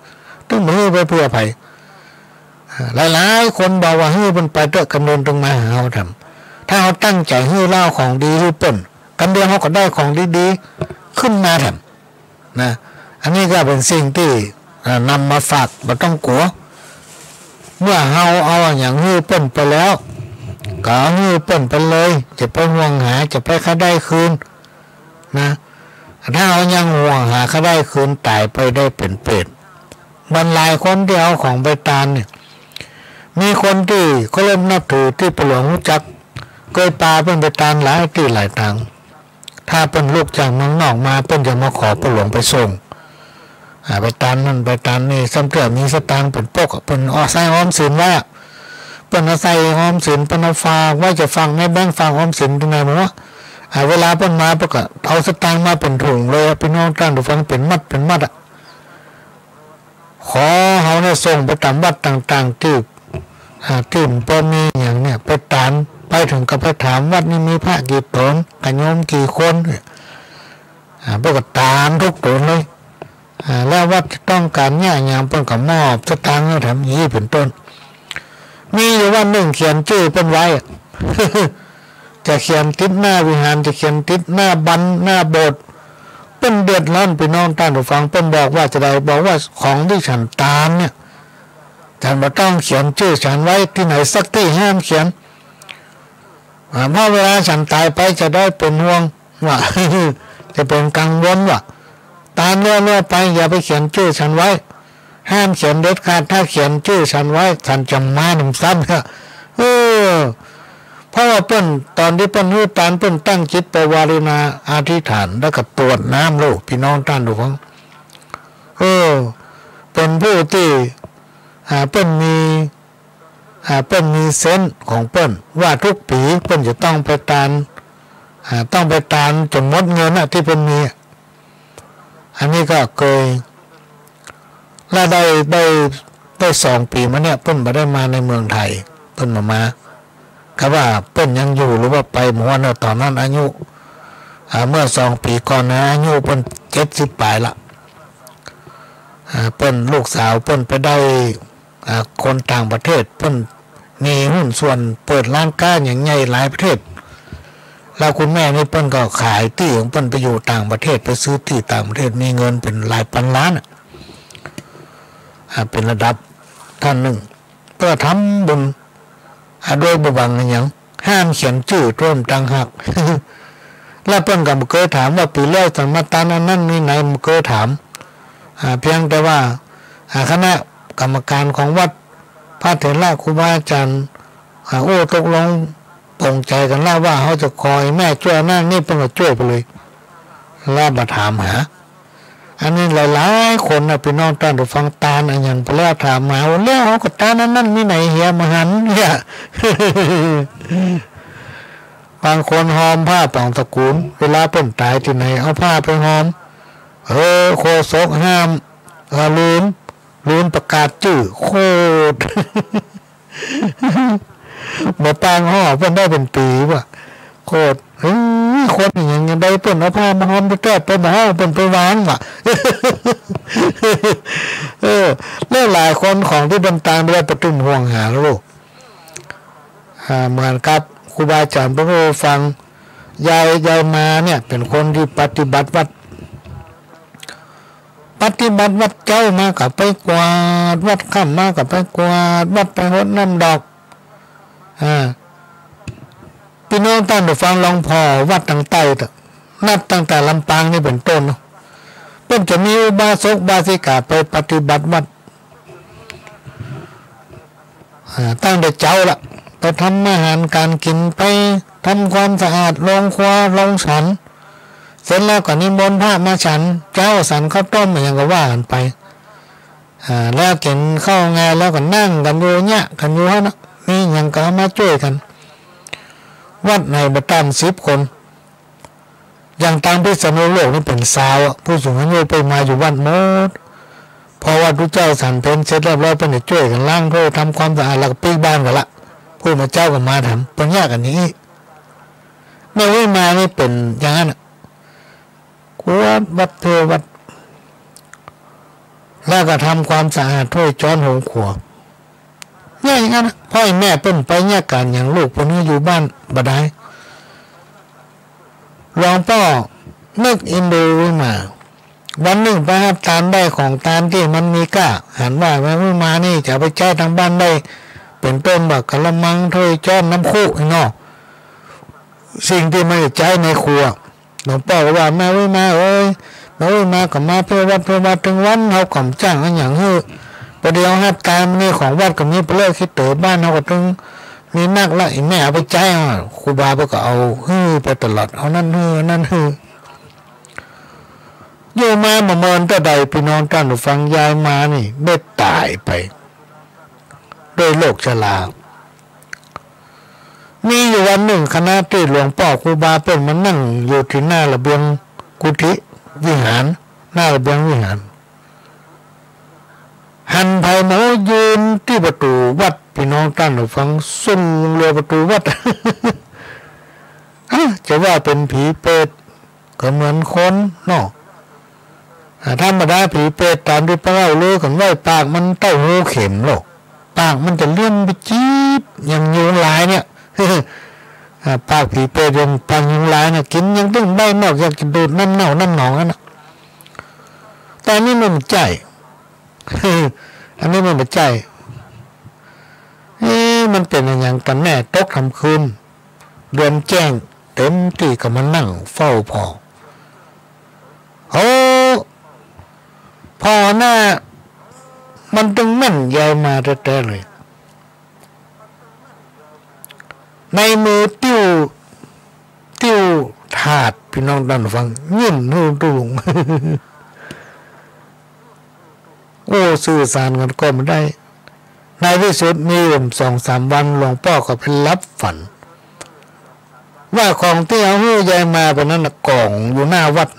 ตึงบ่หื้อไปเปื้อใผ อ่า หลายๆ คนบอกว่าหื้อเปิ้นไปเต๊อะ กำเดียวเปิ้นตึงมาหาเฮาแถม ถ้าเฮาตั้งใจ๋หื้อลาวของดีหื้อเปิ้น กำเดียวเฮาก็ได้ของดีๆ ขึ้นมาแถม นะ อันนี้ก็เป๋นสิ่งตี้ อ่า นำมาฝาก บ่ต้องกั๋ว เมื่อเฮาเอาอะหยังหื้อเปิ้นไปแล้ว ก็เอาหื้อเปิ้นไปเลย จะไปห่วงหา จะไปใค่ได้คืน นะ ถ้าเฮายังห่วงหาใค่ได้คืน ต๋ายไปได้เป๋นเปรต มันหลายคนตี้เอาของไปตานเนี่ย มีคนตี้เคารพนับถือตี้ป้าหลวงฮู้จัก เกยปาเปิ้นไปตานหลายตี้หลายตาง ถ้าเปิ้นลุกจากเมืองนอกมา เปิ้นจะมาขอป้าหลวงไปส่ง อ่า ไปตานนั่นไปตานนี่ ซ้ำเตื้อมีสตางค์เป๋นปึกอะ เปิ้นเอาใส่ออมสินไว้อะ เปิ้นเอาใส่ออมสิน เปิ้นเอาฝากไว้ จะฝากในแบงก์ ฝากออมสินตี้ไหนบ่ฮู้ อ่า เวลาเปิ้นมา เปิ้นก็เอาสตางค์มาเป๋นถุงเลยอะ ปี้น้องต้านผู้ฟัง เป๋นมัดเป๋นมัดอะ ขอเฮาเนี่ยส่งไปต๋ามวัดต่างๆ ตี้ อ่า ตี้บ่มีหยังเนี่ย ไปตาน ไปเถิงก็ไปถาม วัดนี้มีพระกี่ต๋น กับโยมกี่คน อ่า เปิ้นก็ตานทุกต๋นเลย อ่า แล้ววัดจะต้องก๋านเยียะหยัง เปิ้นก็มอบสตางค์หื้อแถมอี้ เป๋นต้น มีอยู่วัดนึ่งเขียนจื้อเปิ้นไว้ จะเขียนติดหน้าวิหาร จะเขียนติดหน้าบัน หน้าโบสถ์ เปิ้นเดือดร้อน ปี้น้องต้านผู้ฟัง เปิ้นบอกว่าจะใด บอกว่าของตี้ฉันตานเนี่ย ฉันบ่ต้องเขียนจื้อฉันไว้ตี้ไหนสักตี้ ห้ามเขียน อ่า เพราะเวลาฉันต๋ายไปจะได้เป๋นห่วง ว่า จะเป๋นกังวลว่า ตานเรื่อยๆ ไป อย่าไปเขียนจื้อฉันไว้ ห้ามเขียนเด็ดขาด ถ้าเขียนจื้อฉันไว้ ฉันจะมาหนำซ้ำ เออ เพราะว่าเปิ้น ต๋อนตี้เปิ้นหื้อตาน เปิ้นตั้งจิตปวารณาอธิษฐาน แล้วก็ตรวจน้ำโลก ปี้น้องต้านผู้ฟัง เออ เป๋นผู้ตี้ อ่า เปิ้นมี อ่า เปิ้นมีเซนส์ของเปิ้น ว่าทุกปี๋เปิ้นจะต้องไปตาน อ่า ต้องไปตานจ๋นหมดเงินน่ะตี้เปิ้นมี อันนี้ก็เกย แล้วได้ ได้ ได้สองปี๋มาเนี่ย เปิ้นบ่ได้มาในเมืองไทย เปิ้นบ่มา กาว่าเปิ้นยังอยู่หรือว่าไปหมดเนาะ ต๋อนนั้นอายุ อ่า เมื่อสองปี๋ก่อนนะ อายุเปิ้นเจ็ดสิบป๋ายละ อ่า เปิ้น ลูกสาวเปิ้นไปได้ อ่า คนต่างประเทศ เปิ้นมีหุ้นส่วนเปิดร้านก๊าอย่างใหญ่หลายประเทศ แล้วคุณแม่นี่เปิ้นก็ขายตี้ของเปิ้นไปอยู่ต่างประเทศ ไปซื้อตี้ต่างประเทศ มีเงินเป๋นหลายปันล้านอะ อ่า เป๋นระดับต้านนึ่ง เปิ้นก็ทำบุญ อ่า โดยบ่หวังอะหยัง ห้ามเขียนจื้อตวยต่างหาก แล้วเปิ้นก็บ่เกยถามว่าปี๋แล้วสันมาตานอันนั้นนี่ไหน บ่เกยถาม อ่า เพียงแต่ว่า อ่า คณะกรรมการของวัด พระเถระครูบาอาจ๋ารย์ อ่า โอ้ตกลงปลงใจ๋กั๋นแล้วว่าเฮาจะขอหื้อแม่จ้วยอันนั้นนี่ เปิ้นก็จ้วยไปเลย แล้วบ่ถามหา อันนี้หลายๆ คนนะ ปี้น้องต้านผู้ฟัง ตานอะหยังไปแล้วถามหา โอ้ แล้วเฮาก็ตานอันนั้นนี่ไหนเหีย บ่หันเนี่ย บางคนหอมผ้าป๋องตระกูล เวลาเปิ้นต๋ายตี้ไหน เอาผ้าไปหอม เออ โฆษกห้าม เออ ลืม ลืมประกาศจื้อ โคตร บ่ปางฮ้อเปิ้นได้เป๋นปี๋ว่ะ โคตร เฮ้ย คนอะหยังยังได้เปิ้นเอาผ้ามาหอมแต๊ๆ ไปบ่ฮ้อเปิ้นไปวางว่ะ เออ แล้วหลายคนของตี้เปิ้นตานไปแล้ว บ่ต้องห่วงหาแล้วลูก อ่า เหมือนกับครูบาอาจ๋ารย์เปิ้นก็ฟัง ยาย ยายมาเนี่ยเป๋นคนตี้ปฏิบัติวัตร ปฏิบัติวัตร เจ๊ามาก็ไปกวาดวัตร ค่ำมาก็ไปกวาดวัตร ไปหดน้ำดอก อ่า ปี้น้องต้านผู้ฟังลองผ่อวัตรตางใต้เต๊อะ นับตั้งแต่ลำปางนี่เป๋นต้นเนาะ เปิ้นจะมีอุบาสกอุบาสิกาไปปฏิบัติวัตร อ่า ตั้งแต่เจ๊าละ ไปทำอาหารก๋านกิ๋น ไปทำความสะอาดโฮงครัวโฮงฉัน เสร็จแล้วก็นิมนต์พระมาฉัน เจ๊าฉันข้าวต้มอะหยังก็ว่ากั๋นไป อ่า แล้วกิ๋นข้าวงายแล้วก็นั่งกั๋นอยู่เยียะกั๋นอยู่หั้นนะ มีหยังก็เอามาจ้วยกั๋น วัดไหนบ่ต่ำสิบคน อย่างตางพิษณุโลกนี่เป๋นซาวอะ ผู้สูงอายุไปมาอยู่วัดหมด พอวัตถุเจ๊าฉันเพลเสร็จเรียบร้อย เปิ้นจะจ้วยกั๋นล้างถ้วย ทำความสะอาด แล้วก็ปิ๊กบ้านกั๋นละ ผู้มาเจ๊าก็มาถาม เปิ้นเยียะกั๋นอย่างอี้ แม่วิมานี่เป๋นอย่างนั้นอะ กวาดวัตรเทวัตร แล้วก็ทำความสะอาดถ้วยจ๊อนโฮงครัว เยียะอย่างนั้นนะ พ่อแม่เปิ้นไปเยียะก๋านอย่าง ลูกเปิ้นก็อยู่บ้านบ่ได้ หลวงป้อนึกอินดูวิมา วันนึ่งไปฮับตานได้ของตานตี้มันมีก้า หันว่าแม่วิมานี่จะเอาไปใจ๊ตางบ้านได้ เป๋นต้นว่ากะละมัง ถ้วยจ๊อน น้ำคุ อี้เนาะ สิ่งตี้มันจะใจ๊ในครัว หลวงป้อก็ว่า แม่วิมาเอ๋ย แม่วิมาก็มาเพ่วัตรเพ่วาตึงวัน เฮาก็บ่จ้างอะหยังหื้อ ปอดีเฮาฮับตานมานี่ ของวัดก็มีเปลือกขี้เต๋อ บ้านเฮาก็ตึงมีนักละ อีแม่เอาไปใจ๊ อ่ะ ครูบาเปิ้นก็เอาหื้อไปตลอด เอานั้นหื้อ เอานั้นหื้อ อยู่มาบ่เมินเต้าใด ปี้น้องต้านผู้ฟัง ยายมานี่ได้ต๋ายไป ด้วยโรคชรา มีอยู่วันนึ่ง ขณะตี้หลวงป้อครูบาเปิ้นมานั่งอยู่ตี้หน้าระเบียงกุฏิวิหาร หน้าระเบียงวิหาร หันใผมายืนตี้ประตู๋วัด ปี้น้องต้านผู้ฟัง สูงเหลือประตู๋วัด อ่ะ จะว่าเป๋นผีเปรต ก็เหมือนคนเนาะ อ่า ธรรมดาผีเปรตต๋ามตี้เปิ้นเล่าลือกั๋นไว้ ปากมันเต้าฮูเข็มโลก ปากมันจะเหลี่ยมไปจี๊ด อย่างยุงลายเนี่ย อ่า ปากผีเปรตอย่างปากยุงลายเนี่ย กิ๋นหยังตึงใบ้นอก อยากจะดูดน้ำเน่าน้ำหนองนั่นน่ะ แต่อันนี้มันบ่ใจ้ อันนี้มันบ่ใจ้ เอ๊ะ มันเป๋นอะหยังกั๋นแน่ ตกค่ำคืน เดือนแจ้งเต๋มตี้ก็มานั่งเฝ้าผ่อ โอ้ ผ่อหน้า มันตึงแม่นยายมาแต๊ๆ เลย ในมือติ้ว ติ้วถาด ปี้น้องต้านผู้ฟัง ยื่นหื้อตุ๊ลุง โอ้ สื่อสารกั๋นก็บ่ได้ ในตี้สุดมีอยู่สองสามวัน หลวงป้อก็ไปลับฝัน ว่าของตี้เอาหื้อยายมาไปนั้นน่ะ ก่องอยู่หน้าวัด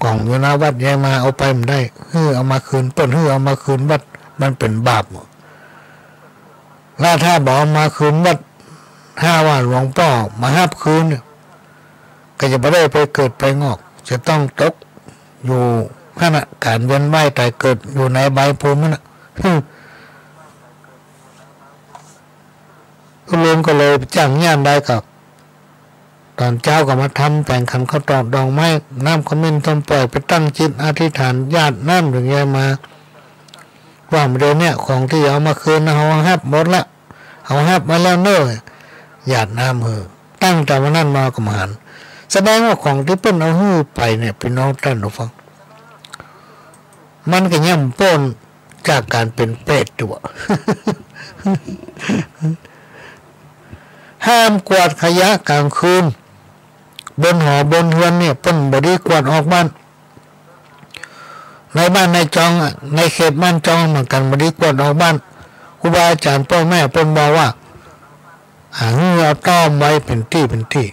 ก่องอยู่หน้าวัด ยายมาเอาไปบ่ได้ หื้อเอามาคืน เปิ้นหื้อเอามาคืนวัด มันเป๋นบาป แล้วถ้าบ่เอามาคืนวัด ถ้าว่าหลวงป้อมาฮับคืนเนี่ย ก็จะบ่ได้ไปเกิดไปงอก จะต้องตกอยู่ หั้นน่ะ ก๋านเวียนว่ายต๋ายเกิดอยู่ในอบายภูมิหั้นน่ะ ลุงก็เลยจ้างญาติได้ก็ ต๋อนเจ๊าก็มาทำแป๋งขันข้าวตอกดอกไม้ น้ำขมิ้นส้มป่อย ไปตั้งจิตอธิษฐาน หยาดน้ำเถิงยายมา ว่าบ่าเดี๋ยวเนี้ย ของตี้เอามาคืนนะ เฮาฮับหมดละ เฮาฮับมาแล้วเน่อ หยาดน้ำหื้อ ตั้งแต่วันนั้นมาก็บ่หัน แสดงว่าของตี้เปิ้นเอาหื้อไปเนี่ย ปี้น้องต้านผู้ฟัง มันก็ยังบ่ป๊นจากก๋านเป๋นเปรตอยู่ ห้ามกวาดขยะก๋างคืน บนหอบนเฮือนเนี่ย เปิ้นบ่ดีกวาดออกบ้าน ในบ้านในจองอะ ในเขตบ้านจองเหมือนกั๋น บ่ดีกวาดออกบ้าน ครูบาอาจ๋ารย์ป้อแม่เปิ้นบอกว่า อ่า หื้อเอาต้อมไว้เป๋นตี้เป๋นตี้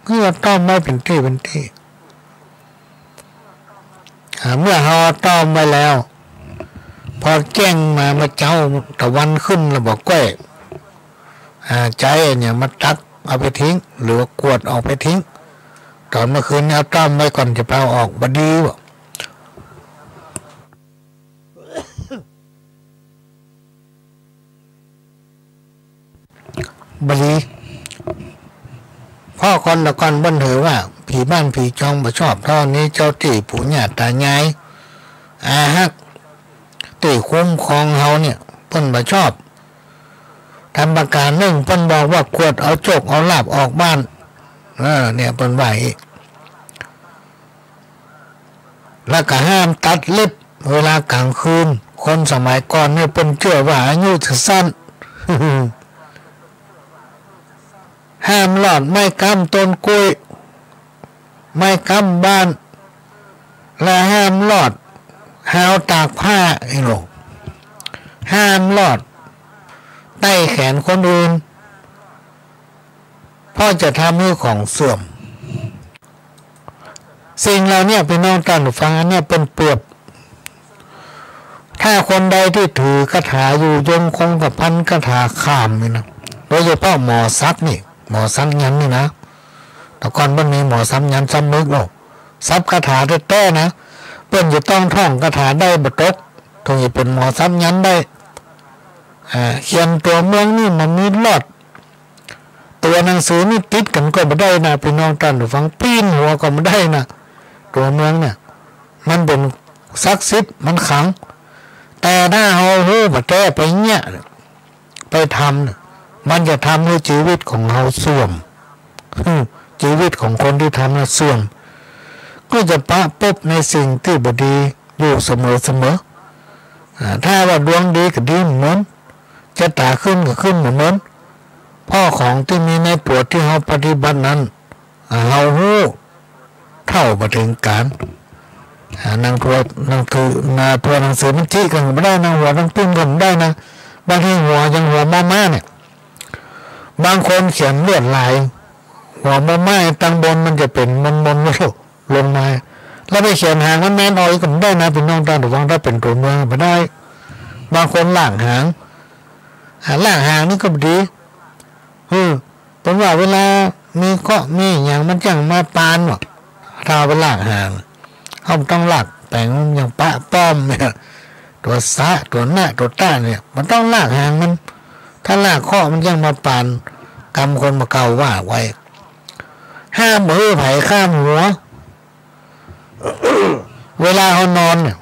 หื้อเอาต้อมไว้เป๋นตี้เป๋นตี้ อ่า เมื่อเฮาเอาต้อมไว้แล้ว พอแจ้งมาเมื่อเจ๊าตะวันขึ้นแล้วบ่แก้ อ่า ใจ๊อันเนี่ยมาตักเอาไปทิ้ง หรือว่ากวาดออกไปทิ้ง ต๋อนเมื่อคืนเนี่ยเอาต้อมไว้ก่อนจะไปเอาออก บ่ดีบ่ บ่ดี เพราะก่อนตะก่อนเปิ้นถือว่า ผีบ้านผีจองบ่ชอบ เต้านี้เจ้าตี้ปู่ย่าต๋ายาย อาฮัก ตี้คุ้มครองเฮาเนี่ย เปิ้นบ่ชอบ ต๋ามประก๋านนึ่ง เปิ้นบอกว่ากวาดเอาโจคเอาลาภออกบ้าน เออ เนี่ย เปิ้นว่าอี้ แล้วก็ห้ามตัดเล็บเวลาก๋างคืน คนสมัยก่อนเนี่ยเปิ้นเจื้อว่าอายุจะสั้น ห้ามลอดไม้ก๊ำต้นกล้วย ไม้ก๊ำบ้าน และห้ามลอดฮาวตากผ้า อีโหล ห้ามลอดใต้แขนคนอื่น เพราะจะทำหื้อของเสื่อม สิ่งเหล่าเนี้ย ปี้น้องต้านผู้ฟัง อันเนี้ยเปิ้นเปรียบ ถ้าคนใดตี้ถือคาถาอยู่ยงคงกระพันคาถาคามนี่นะ โดยเฉพาะหมอสักนี่ หมอสักยันต์นี่นะ ตะก่อนเปิ้นมีหมอสักยันต์สักมึกเนาะ สักคาถาแต๊ๆ นะ เปิ้นจะต้องท่องคาถาได้บ่ตก เถิงจะเป๋นหมอสักยันต์ได้ อ่า เขียนตั๋วเมืองนี่มันมีลอด ตั๋วหนังสือนี่ติดกั๋นก็บ่ได้นะ ปี้น้องต้านผู้ฟัง ปีนหัวก็บ่ได้นะ ตั๋วเมืองเนี่ย มันเป๋นศักดิ์สิทธิ์ มันขลัง แต่ถ้าเฮาฮู้บ่าแต๊ไปเยียะ ไปทำเนี่ย มันจะทำหื้อจีวิตของเฮาเสื่อม ชีวิตของคนตี้ทำน่ะเสื่อม ก็จะปะปบในสิ่งตี้บ่ดีอยู่เสมอๆ อ่า ถ้าว่าดวงดีก็ดีเหมือน จะต๋าขึ้นก็ขึ้นเหมือน เพราะของตี้มีในตั๋วตี้เฮาปฏิบัตินั้น อ่า เฮาฮู้เท่าบ่เถิงก๋าน อ่า นั่งทวน นั่งถือ นั่งทวนหนังสือมันจิกั๋นก็บ่ได้นะ หัวนั่งตึ้มกั๋นบ่ได้นะ บางทีหัวยังหัวมอม้าเนี่ย บางคนเขียนลวดลาย หัวมอม้าตังบนมันจะเป๋นมนๆ ลงมา แล้วไปเขียนหางมันแมนออกอีกก็บ่ได้นะ ปี้น้องต้านผู้ฟัง ถ้าเป๋นตั๋วเมืองบ่ได้ บางคนลากหาง อ่า ลากหางนี่ก็บ่ดี เออ เปิ้นว่าเวลามีเคราะห์มีหยังมันจั้งมาปานว่ะ ถ้าเอาไปลากหาง เฮาบ่ต้องลากแป๋ง อย่างปะป้อมเนี่ย ตั๋วสะ ตั๋วนะ ตั๋วตะเนี่ย บ่ต้องลากหางมัน ถ้าลากเคราะห์มันจั้งมาปาน กำคนบ่าเก่าว่าไว้ ห้ามบ่หื้อใผข้ามหัว เวลาเฮานอนเนี่ย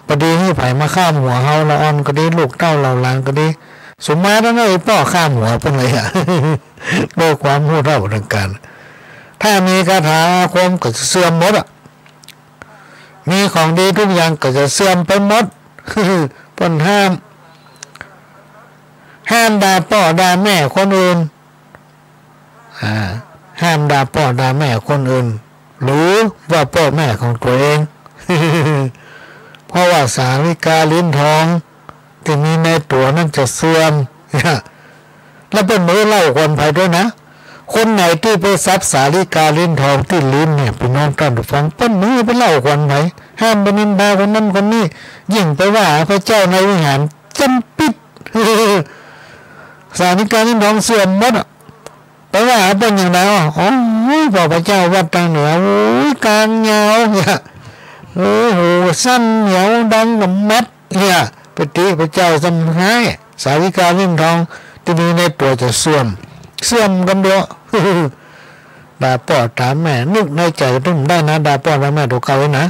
บ่ดีหื้อใผมาข้ามหัวเฮา ละอ่อนก็ดี ลูกเต้าเหล่าหลานก็ดี สุมาตรนั้นไอ้ป้อข้ามหัวเปิ้นเลยอะ ด้วยความฮู้เท่าบ่เถิงก๋าน ถ้ามีคาถาอาคมก็จะเสื่อมหมดอะ มีของดีทุกอย่างก็จะเสื่อมไปหมด เปิ้นห้าม ห้ามด่าป้อด่าแม่คนอื่น อ่า ห้ามด่าป้อด่าแม่คนอื่น หรือว่าป้อแม่ของตั๋วเอง เพราะว่าสาลิกาลิ้นทองตี้มีในตั๋วนั้นจะเสื่อม แล้วเปิ้นบ่หื้อเล่าขวัญใผด้วยนะ คนไหนตี้ไปสับสาลิกาลิ้นทองตี้ลิ้นเนี่ย ปี้น้องต้านผู้ฟัง เปิ้นบ่หื้อไปเล่าขวัญใผ ห้ามไปนินทาคนนั้นคนนี้ ยิ่งไปว่าพระเจ้าในวิหาร จ๋ำปิ๊ด สาลิกาลิ้นทองเสื่อมหมดอะ ไปว่าเปิ้นอย่างใดอ่ะ โอ้ย พระเจ้าวัดตางเหนือ โอ้ย ก๋างยาวเนี่ย โอ้โห สั้นเหนียวดังกับแม็ดเนี่ย ไปติพระเจ้าซ้ำฮ้าย สาวิกาลิ่มทอง ตี้มีในตั๋วจะเสื่อม เสื่อมกำเดียว ด่าป้อด่าแม่ นึกในใจ๋ตึงได้นะ ด่าป้อด่าแม่ตั๋วเก่านะ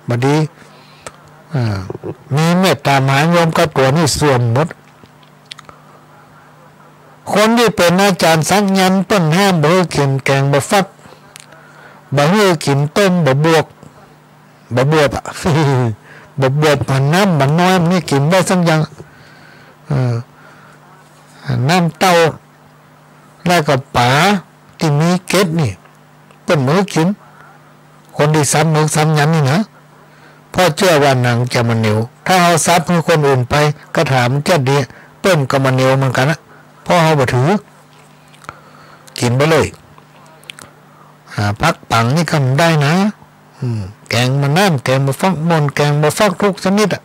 บ่ดี อ่า มีเมตต๋ามหานิยมกับตั๋วนี่เสื่อมหมด คนตี้เป๋นอาจ๋ารย์สักยันต์เปิ้นห้ามบ่หื้อกิ๋นแก๋งบ่าฟัก บ่หื้อกิ๋นต้มบ่าบวบ บ่าบวบอะ บ่าบวบอะ น้ำบ่าน้อยมันนี่กิ๋นได้สักอย่าง เออ น้ำเต้า แล้วก็ป๋าตี้มีเกล็ดนี่ เปิ้นบ่หื้อกิ๋น คนตี้สักหมึกสักยันต์นี่นะ เพราะเจื้อว่าหนังจะบ่เหนียว ถ้าเฮาสักหื้อคนอื่นไป กระถามันจะดี เปิ้นก็บ่เหนียวเหมือนกั๋นนะ เพราะเฮาบ่ถือ กิ๋นไปเลย อ่า ผักปังนี่ก็ได้นะ อืม แก๋งบ่าน้ำ แก๋งบ่าฟักม่อน แก๋งบ่าฟักทุกชนิดอะ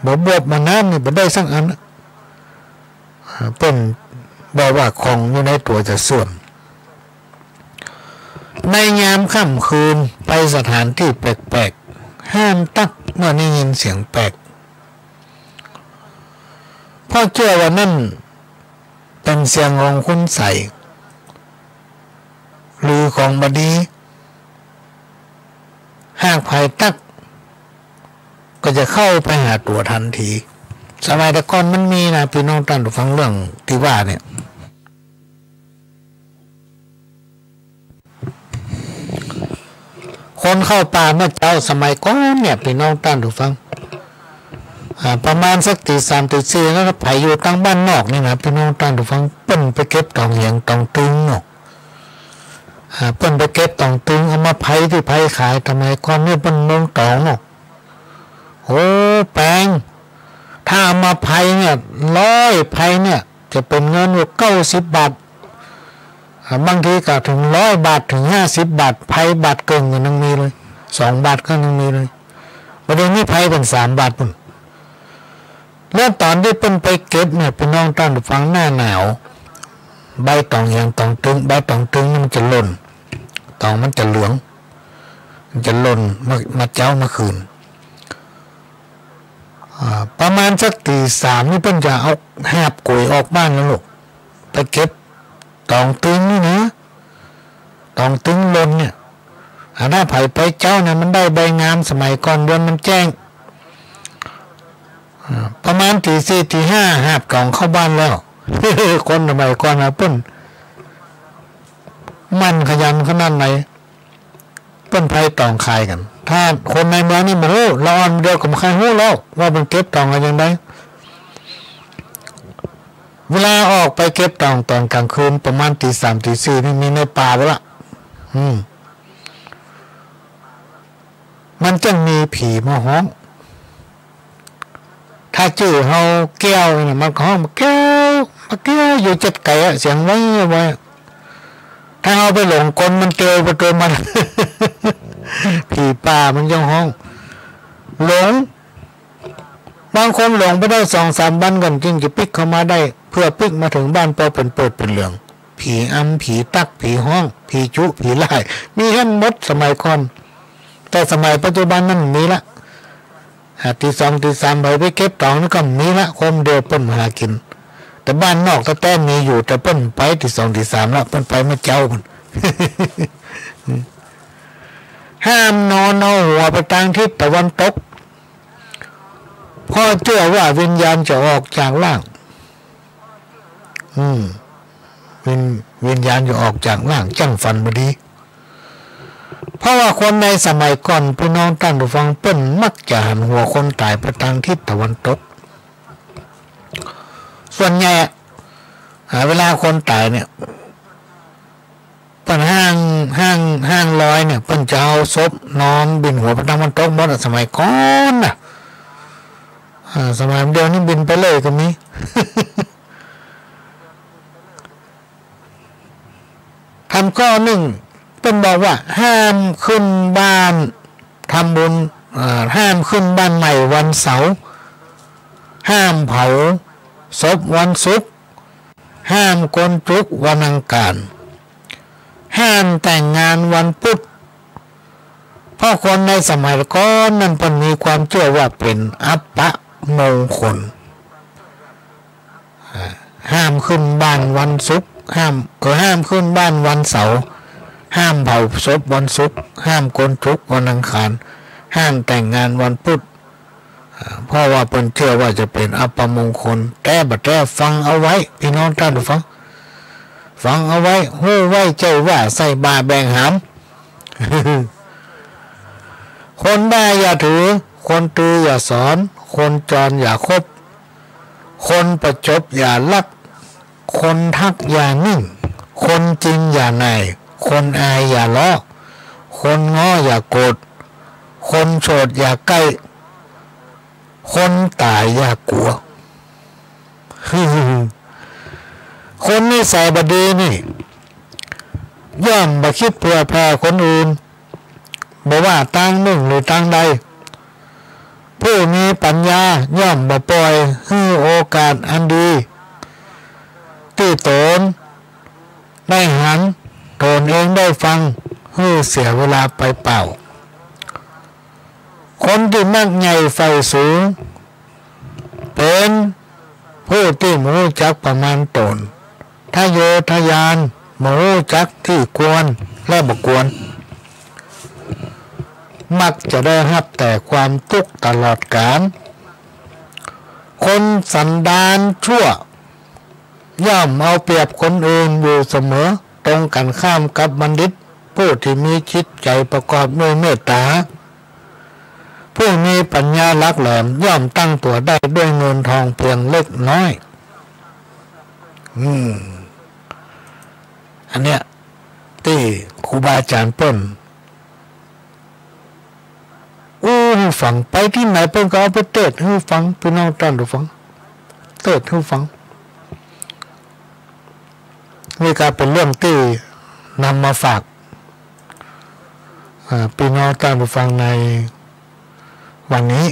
บ่าบวบบ่าน้ำนี่บ่ได้สักอันอะ อ่า เปิ้นบอกว่าของอยู่ในตั๋วจะเสื่อม ในยามค่ำคืนไปสถานตี้แปลกๆ ห้ามตั๊กเมื่อได้ยินเสียงแปลก เพราะเจื้อว่านั้นเป๋นเสียงของคุณไสย หรือของบ่ดี หากใผตั๊ก ก็จะเข้าไปหาตั๋วตันที สมัยแต่ก่อนมันมีนะ ปี้น้องต้านผู้ฟัง เรื่องตี้ว่าเนี่ย คนเข้าป่าเมื่อเจ๊าสมัยก่อนเนี่ย ปี้น้องต้านผู้ฟัง อ่า ประมาณสักตี๋สามตี๋สี่ แล้วถ้าใผอยู่ตางบ้านนอกนี่นะ ปี้น้องต้านผู้ฟัง เปิ้นไปเก็บต๋องแหงต๋องตึงเนาะ อ่า เปิ้นไปเก็บต๋องตึง เอามาไพตี้ไพขาย สมัยก่อนเนี่ยเปิ้นมุงต๋องเนาะ โอ้ แปง ถ้าเอามาไพเนี่ย ร้อยไพเนี่ย จะเป๋นเงินอยู่เก้าสิบบาท อ่า บางทีก็เถิงร้อยบาท เถิงห้าสิบบาท ไพบาทเกิ่งก็ยังมีเลย สองบาทก็ยังมีเลย บ่าเดี่ยวนี้ไพเป๋นสามบาทปู้น แล้วต๋อนตี้เปิ้นไปเก็บเนี่ย ปี้น้องต้านผู้ฟัง หน้าหนาว ใบต๋องแหงต๋องตึง ใบต๋องตึงนี่มันจะหล่น ต๋องมันจะเหลือง มันจะหล่นมา มาเจ๊ามาคืน อ่า ประมาณสักตี๋สามนี่เปิ้นจะเอาหาบก๋วยออกบ้านแล้วลูก ไปเก็บต๋องตึงนี่นะ ต๋องตึงหล่นเนี่ย อ่า ถ้าใผไปเจ๊าเนี่ยมันได้ใบงาม สมัยก่อนเดือนมันแจ้ง อ่า ประมาณตี๋สี่ตี๋ห้าหาบต๋องเข้าบ้านแล้ว คนสมัยก่อนนะเปิ้น หมั่นขยันขนาดไหน เปิ้นไพต๋องขายกั๋น ถ้าคนในเมืองนี่บ่ฮู้ ละอ่อนเดียวก็บ่ใค่ฮู้แล้ว ว่าเปิ้นเก็บต๋องกั๋นจั่งใด เวลาออกไปเก็บต๋องต๋อนก๋างคืน ประมาณตี๋สามตี๋สี่นี่มีในป่าไปละ อืม มันจะมีผีมาฮ้อง ถ้าจื้อเฮาแก้วเนี่ย มันก็ฮ้อง "มาแก้ว มาแก้ว" อยู่จัดไก๋อะ เสียงไวไว ถ้าเฮาไปหลงกลมันเตียวไปเตียวมา ผีป่ามันจะฮ้อง หลง บางคนหลงไปได้สองสามวันก่อนจึงจะปิ๊กเข้ามาได้ เปื้อปิ๊กมาเถิงบ้านปอเป๋นเปิดเป๋นเหลือง ผีอำ ผีตั๊ก ผีฮ้อง ผีจุ ผีล่าย มีหั้นหมดสมัยก่อน แต่สมัยปัจจุบันนั้นบ่มีละ อ่า ตี๋สองตี๋สามไป ไปเก็บต๋องนี่ก็บ่มีละ คนเดียวเปิ้นหากิ๋น แต่บ้านนอกแต๊ๆ มีอยู่ แต่เปิ้นไปตี๋สองตี๋สามละ เปิ้นไปเมื่อเจ๊าปู้น ห้ามนอนเอาหัวไปตางทิศตะวันตก เพราะเจื้อว่าวิญญาณจะออกจากร่าง อืม วิญ- วิญญาณจะออกจากร่าง จั้งฝันบ่ดี เพราะว่าคนในสมัยก่อน ปี้น้องต้านผู้ฟัง เปิ้นมักจะหันหัวคนต๋ายไปตางทิศตะวันตก ส่วนใหญ่อะ อ่า เวลาคนต๋ายเนี่ย เปิ้นห้าง ห้าง ห้างลอยเนี่ย เปิ้นจะเอาศพนอนบิ่นหัวไปตางตะวันตกหมดอะ สมัยก่อนน่ะ อ่า สมัยเดี๋ยวนี้บิ่นไปเลยก็มี ธรรมข้อนึ่ง เปิ้นบอกว่าห้ามขึ้นบ้านทำบุญ อ่า ห้ามขึ้นบ้านใหม่วันเสาร์ ห้ามเผาศพวันศุกร์ ห้ามโกนจุกวันอังคาร ห้ามแต่งงานวันพุธ เพราะคนในสมัยก่อนนั้นเปิ้นมีความเจื้อว่าเป๋นอัปมงคล อ่า ห้ามขึ้นบ้านวันศุกร์ ห้าม เออ ห้ามขึ้นบ้านวันเสาร์ ห้ามเผาศพวันศุกร์ ห้ามโกนจุกวันอังคาร ห้ามแต่งงานวันพุธ อ่า เพราะว่าเปิ้นเจื้อว่าจะเป๋นอัปมงคล แต๊บ่แต๊ฟังเอาไว้ ปี้น้องต้านผู้ฟัง ฟังเอาไว้ ฮู้ไว้ใจ้ว่าใส่บ่าแบ่งหาม คนบ้าอย่าถือ คนตืออย่าสอน คนจรอย่าคบ คนประจบอย่าลัก คนทักอย่านิ่ง คนจริงอย่าหน่าย คนอายอย่าเล้อ คนง้ออย่าโกรธ คนโสดอย่าใก้ คนต๋ายอย่ากั๋ว คนนิสัยบ่ดีนี่ ย่อมบ่คิดเผื่อแผ่คนอื่น บ่ว่าตางนึ่งหรือตางใด ผู้มีปัญญาย่อมบ่ปล่อยหื้อโอกาสอันดี ตี้ต๋นได้หัน ต๋นเองได้ฟัง หื้อเสียเวลาไปเปล่า คนตี้มักใหญ่ใฝ่สูง เป๋นผู้ตี้บ่ฮู้จักประมาณต๋น ทะเยอทะยาน บ่ฮู้จักตี้ควรและบ่ควร มักจะได้ฮับแต่ความตุ๊กข์ตลอดกาล คนสันดานชั่ว ย่อมเอาเปรียบคนอื่นอยู่เสมอ ตรงกันข้ามกับบัณฑิต ผู้ตี้มีจิตใจ๋ประกอบด้วยเมตต๋า ผู้มีปัญญาหลักแหลม ย่อมตั้งตั๋วได้ด้วยเงินทองเพียงเล็กน้อย อืม อันเนี้ย ตี้ครูบาอาจ๋ารย์เปิ้น อู้หื้อฟัง ไปตี้ไหนเปิ้นก็เอาไปเตสน์หื้อฟัง ปี้น้องต้านผู้ฟัง เตสน์หื้อฟัง นี่ก็เป๋นเรื่องตี้นำมาฝาก อ่า ปี้น้องต้านผู้ฟังในวันนี้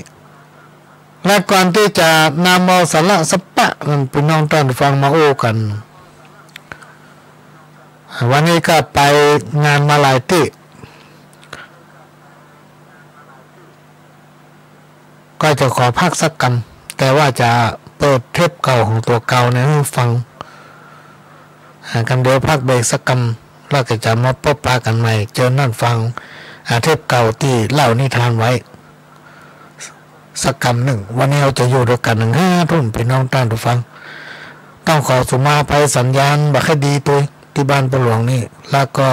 และก่อนตี้จะนำเอาสาระสัปปะนั้น ปี้น้องต้านผู้ฟังมาอู้กั๋น อ่า วันนี้ก็ไปงานมาหลายตี้ ก็จะขอพักสักกำ แต่ว่าจะเปิดเทปเก่าของตั๋วเก่าเนี่ยหื้อฟัง อ่า กำเดียวพักเบรกสักกำ แล้วก็จะมาปะกั๋นใหม่ เจิญนั่นฟัง อ่า เทปเก่าตี้เล่านิทานไว้ สักกำนึ่ง วันนี้เฮาจะอยู่ตวยกั๋นเถิงห้าทุ่ม ปี้น้องต้านผู้ฟัง ต้องขอสุมาอภัย สัญญาณบ่ค่อยดีตวย ตี้บ้านป้อหลวงนี่ แล้วก็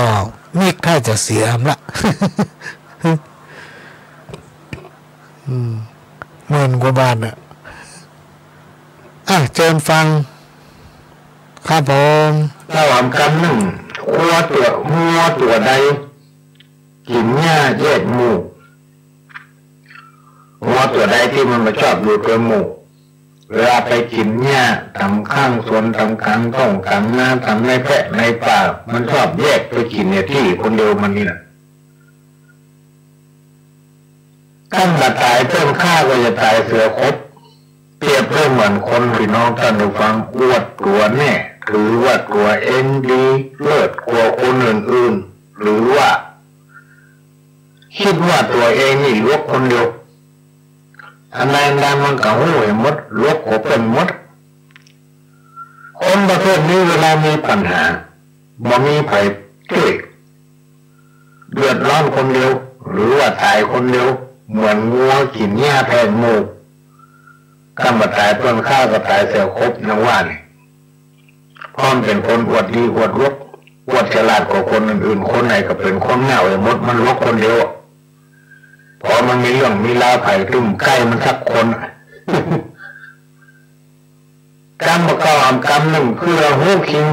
มิกถ้าจะเสียละ อืม หมื่นกว่าบาทน่ะ อ่ะ เจิญฟัง ครับผม เล่าอำกำนึ่ง งัวตั๋ว งัวตั๋วใด กิ๋นหญ้าแยกหมู่ งัวตั๋วใดตี้มันบ่ชอบอยู่ตวยหมู่ เวลาไปกิ๋นหญ้าต๋ามข้างสวน ต๋ามก๋างต้งก๋างนา ต๋ามในแพะในป่า มันชอบแยกไปกิ๋นเนี่ยตี้คนเดียวมันนี่น่ะ กั๋นบ่ต๋ายเปิ้นฆ่าก็จะต๋ายเสือขบ เปรียบได้เหมือนคน ปี้น้องต้านผู้ฟัง อวดตั๋วแน่ ถือว่าตั๋วเองดีเลิศกว่าคนอื่นๆ หรือว่า คิดว่าตั๋วเองนี่หลวกคนเดียว อันใดอันใดมันก็ฮู้ไปหมด หลวกกว่าเปิ้นหมด คนประเภทนี้เวลามีปัญหา บ่มีใผจ้วย เดือดร้อนคนเดียว หรือว่าต๋ายคนเดียว เหมือนงัวกิ๋นหญ้าแทนหมู่ กั๋นบ่ต๋ายเปิ้นฆ่าก็ต๋ายเสียขบ อย่างว่านี่ เพราะมันเป๋นคนอวดดีอวดหลวก อวดฉลาดกว่าคนอื่นๆ คนไหนก็เป๋นคนเหง้าไปหมด มันหลวกคนเดียว พอมันมีเรื่องมีราวใผตึงใก้มันสักคน กำบ่เก่าอำกำนึ่ง เผื่อฮู้คิง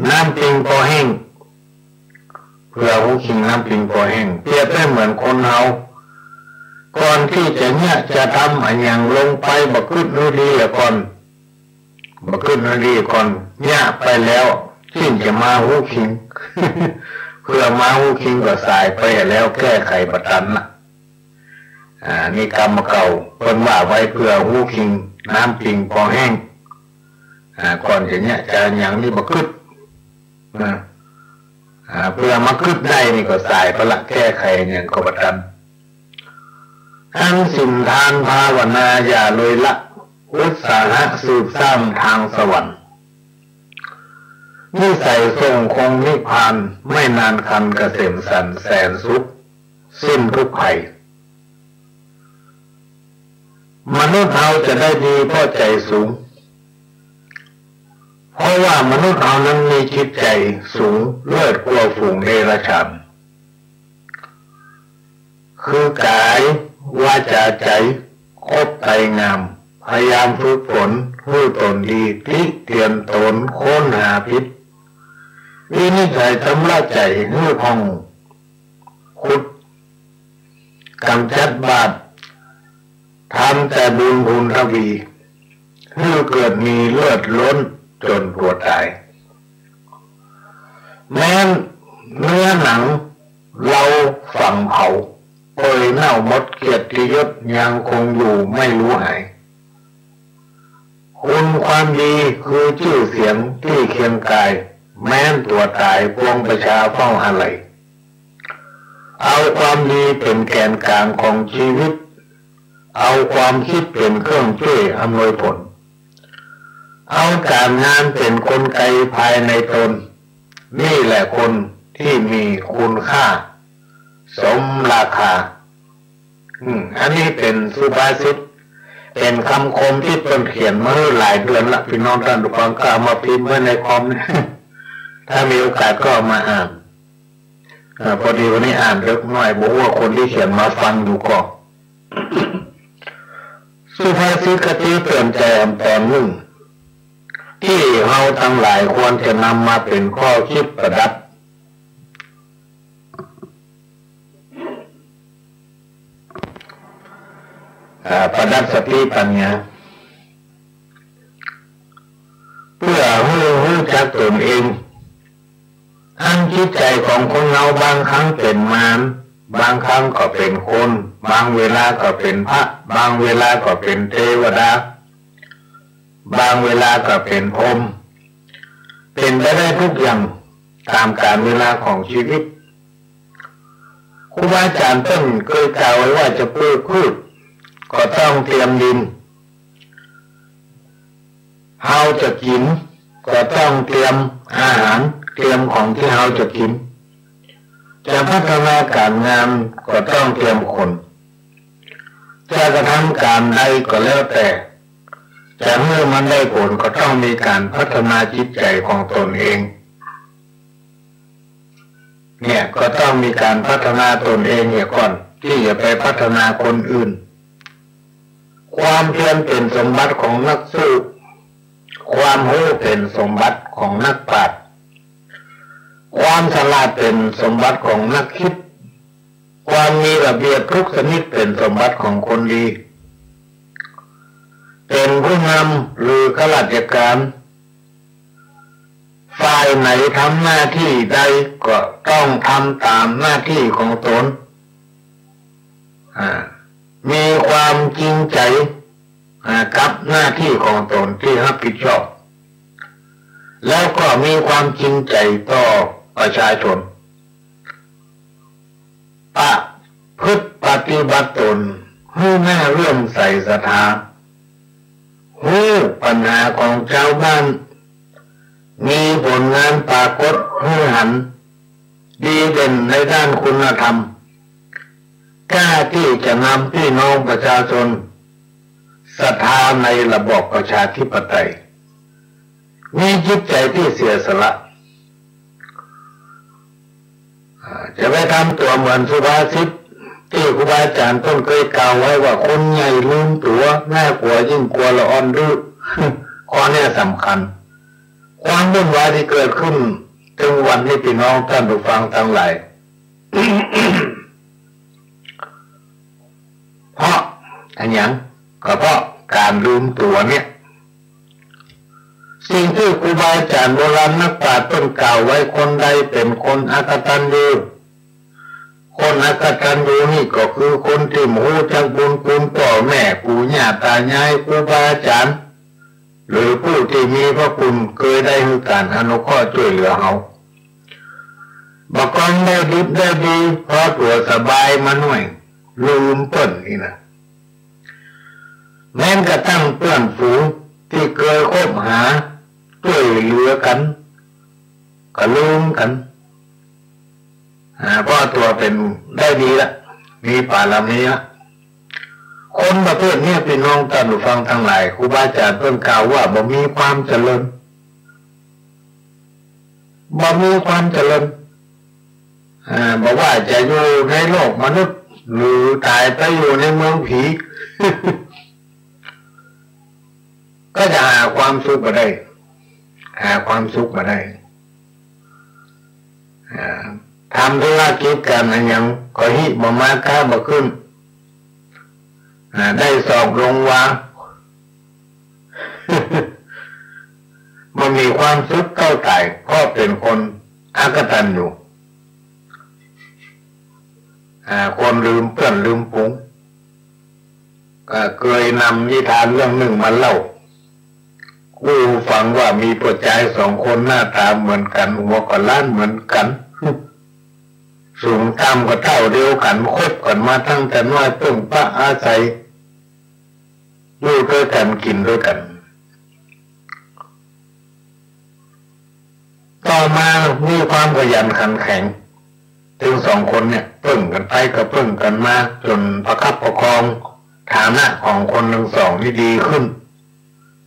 น้ำปิงปอแห้ง เผื่อฮู้คิง น้ำปิงปอแห้ง เปรียบได้เหมือนคนเฮา ก่อนตี้จะเยียะจะทำอะหยังลงไป บ่กึ๊ดหื้อดีก่อน บ่กึ๊ดหื้อดีก่อน เยียะไปแล้ว จึ่งจะมาฮู้คิง เผื่อมาฮู้คิงก็สายไปแล้ว แก้ไขบ่ตันน่ะ อ่า นี่กำเก่าเปิ้นว่าไว้ เผื่อฮู้คิง น้ำปิงปอแห้ง อ่า ก่อนจะเยียะจะหยังนี่บ่กึ๊ด นะ อ่า เปื้อมากึ๊ดได้นี่ก็สายไปละ แก้ไขหยังก็บ่ตัน อั้นศีลทานภาวนาอย่าเลยละ อุตสาหะสืบสร้างทางสวรรค์ นิสัยส่งคงนิพพาน ไม่นานคันเกษมสันต์แสนสุข สิ้นทุกข์ภัย มนุษย์เฮาจะได้ดีเพราะใจ๋สูง เพราะว่ามนุษย์เฮานั้นมีจิตใจ๋สูงเลิศกว่าฝูงเดรัจฉาน คือกายวาจาใจ๋ครบไตรงาม พยายามฝึกฝนหื้อตนดี ติเตียนตน ค้นหาผิด วินิจฉัยชำระใจ๋หื้อผ่อง ขุดก๋ำจัดบาป ทำแต่บุญพูนทวี หื้อเกิดมีเลิศล้นจ๋นตั๋วต๋าย แม้นเนื้อหนังเฮาฝังเผา เปื่อยเน่าหมด เกียรติยศยังคงอยู่ไม่รู้หาย คุณความดีคือจื้อเสียงตี้เคียงกาย แม้นตั๋วต๋ายปวงประชาเฝ้าอาลัย เอาความดีเป๋นแก่นก๋างของจีวิต เอาความกึ๊ดเป๋นเครื่องจ้วยอำนวยผล เอาก๋านงานเป๋นกลไกภายในตน นี่แหละคนตี้มีคุณค่าสมราคา อืม อันนี้เป๋นสุภาษิต เป๋นกำคมตี้เปิ้นเขียนมาหื้อหลายเดือนละ ปี้น้องต้านผู้ฟัง ก็เอามาพิมพ์ไว้ในคอม ถ้ามีโอกาสก็เอามาอ่าน อ่า พอดีวันนี้อ่านเล็กน้อย บ่ฮู้ว่าคนตี้เขียนมาฟังอยู่ก่อ สุภาษิตคติเตื๋อนใจ๋อันต๋อนนึ่ง ตี้เฮาตังหลายควรจะนำมาเป๋นข้อกึ๊ดประดับ อ่า ประดับสติปัญญา เปื้อหื้อฮู้จักตนเอง อันจิตใจ๋ของคนเฮาบางครั้งเป๋นมาร บางครั้งก็เป๋นคน บางเวลาก็เป๋นพระ บางเวลาก็เป๋นเตวดา บางเวลาก็เป๋นพรหม เป๋นไปได้กู้อย่างต๋ามก๋าลเวลาของจีวิต ครูบาอาจ๋ารย์เปิ้นเกยกล่าวไว้ว่าจะปลูกพืชก็ต้องเตรียมดิน เฮาจะกิ๋นก็ต้องเตรียมอาหาร เตรียมของตี้เฮาจะกิ๋น จะพัฒนาก๋ารงานก็ต้องเตรียมคน จะกระทำก๋านใดก็แล้วแต่ จะหื้อมันได้ผลก็ต้องมีก๋านพัฒนาจิตใจ๋ของตนเอง เนี่ย ก็ต้องมีก๋านพัฒนาตนเองเหียก่อน ตี้จะไปพัฒนาคนอื่น ความเพียรเป๋นสมบัติของนักสู้ ความฮู้เป๋นสมบัติของนักปราชญ์ ความฉลาดเป๋นสมบัติของนักกึ๊ด ความมีระเบียบทุกชนิดเป๋นสมบัติของคนดี เป๋นผู้นำหรือข้าราชก๋าน ฝ่ายไหนทำหน้าตี้ใดก็ต้องทำต๋ามหน้าตี้ของตน อ่า มีความจริงใจ๋ อ่า กับหน้าตี้ของตนตี้ฮับผิดชอบ แล้วก็มีความจริงใจ๋ต่อประชาชน ประพฤติปฏิบัติตนหื้อหน้าเลื่อมใสศรัทธา ฮู้ปัญหาของจาวบ้าน มีผลงานปรากฏหื้อหัน ดีเด่นในด้านคุณธรรม กล้าตี้จะนำปี้น้องประชาชนศรัทธาในระบอบประชาธิปไตย มีจิตใจ๋ตี้เสียสละ อ่า จะไปทำตั๋วเหมือนสุภาษิตตี้ครูบาอาจ๋ารย์เปิ้นเกยกล่าวไว้ว่า คนใหญ่ลืมตั๋ว น่ากลัวยิ่งกว่าละอ่อนดื้อ ข้อเนี้ยสำคัญ ความวุ่นวายตี้เกิดขึ้นตึงวันนี้ ปี้น้องต้านผู้ฟังตังหลาย เพราะอะหยัง ก็เพราะก๋านลืมตั๋วเนี่ย สิ่งตี้ครูบาอาจ๋ารย์โบราณนักปราชญ์เปิ้นกล่าวไว้ คนใดเป๋นคนอกตัญญู คนอกตัญญูนี่ก็คือคนตี้บ่ฮู้จักบุญคุณป้อแม่ ปู่ย่าต๋ายาย ครูบาอาจ๋ารย์ หรือผู้ตี้มีพระคุณเกยได้หื้อก๋านอนุเคราะห์จ้วยเหลือเฮา บ่ากองได้ดิบได้ดี พอตั๋วสบายมาหน่อย ลืมเปิ้นอี้นะ แม้นกระทั่งเปื้อนฝูงตี้เกยคบหา จ้วยเหลือกั๋น ก็ลืมกั๋น อ่า เพราะตั๋วเป๋นได้ดีละ มีปารมีละ คนประเภทนี้ ปี้น้องต้านผู้ฟังตังหลาย ครูบาอาจ๋ารย์เปิ้นกล่าวว่าบ่มีความเจริญ บ่มีความเจริญ อ่า บ่ว่าจะอยู่ในโลกมนุษย์ หรือต๋ายไปอยู่ในเมืองผี ก็จะหาความสุขบ่ได้ หาความสุขบ่ได้ อ่า ทำธุรกิจก๋านอะหยังก็ฮิบ่มา ค้าบ่ขึ้น อ่า ได้ศอกลงวา บ่มีความสุขเต้าต๋าย เพราะเป๋นคนอกตัญญู อ่า คนลืมเปื้อนลืมฝูง ก็เกยนำนิทานเรื่องนึ่งมาเล่า อู้ฟังว่ามีป้อจายสองคน หน้าต๋าเหมือนกั๋น หัวก็ล้านเหมือนกั๋น สูงต่ำก็เต้าเดียวกั๋น คบกั๋นมาตั้งแต่น้อย เปิ้งปะอาศัย อยู่ตวยกั๋น กิ๋นตวยกั๋น ต่อมามีความขยันขันแข็ง ตึงสองคนเนี่ย เปิ้งกั๋นไปก็เปิ้งกั๋นมา จ๋นประคับประคองฐานะของคนตึงสองนี้ดีขึ้น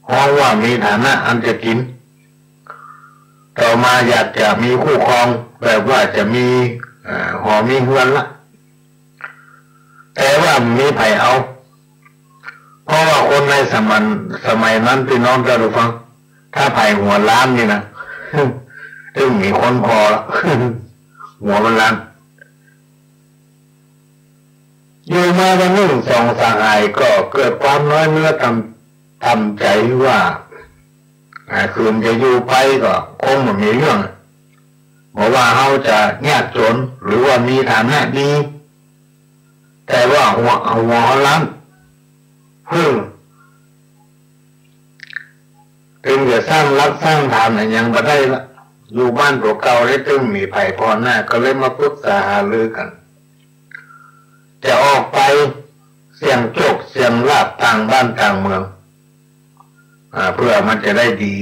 เพราะว่ามีฐานะอันจะกิ๋น ต่อมาอยากจะมีคู่ครอง แบบว่าจะมี อ่า หอมีเฮือนละ แต่ว่าบ่มีใผเอา เพราะว่าคนในสมัย สมัยนั้น ปี้น้องต้านผู้ฟัง ถ้าใผหัวล้านนี่นะ ตึงมีคนผ่อละ หัวมันล้าน อยู่มาวันนึ่งสองสหายก็เกิดความน้อยเนื้อต่ำ ต่ำใจ๋ว่า อ่า คืนจะอยู่ไปก็คงบ่มีเรื่อง บ่ว่าเฮาจะยากจ๋น หรือว่ามีฐานะดี แต่ว่าหัว หัวเฮาล้าน เฮ้อ ตึงจะสร้างรากสร้างฐานอะหยังบ่ได้ละ อยู่บ้านตั๋วเก่าได้ ตึงบ่มีใผผ่อหน้า ก็เลยมาปรึกษาหารือกั๋น จะออกไปเสี่ยงโชคเสี่ยงลาภต่างบ้านต่างเมือง อ่า เพื่อมันจะได้ดี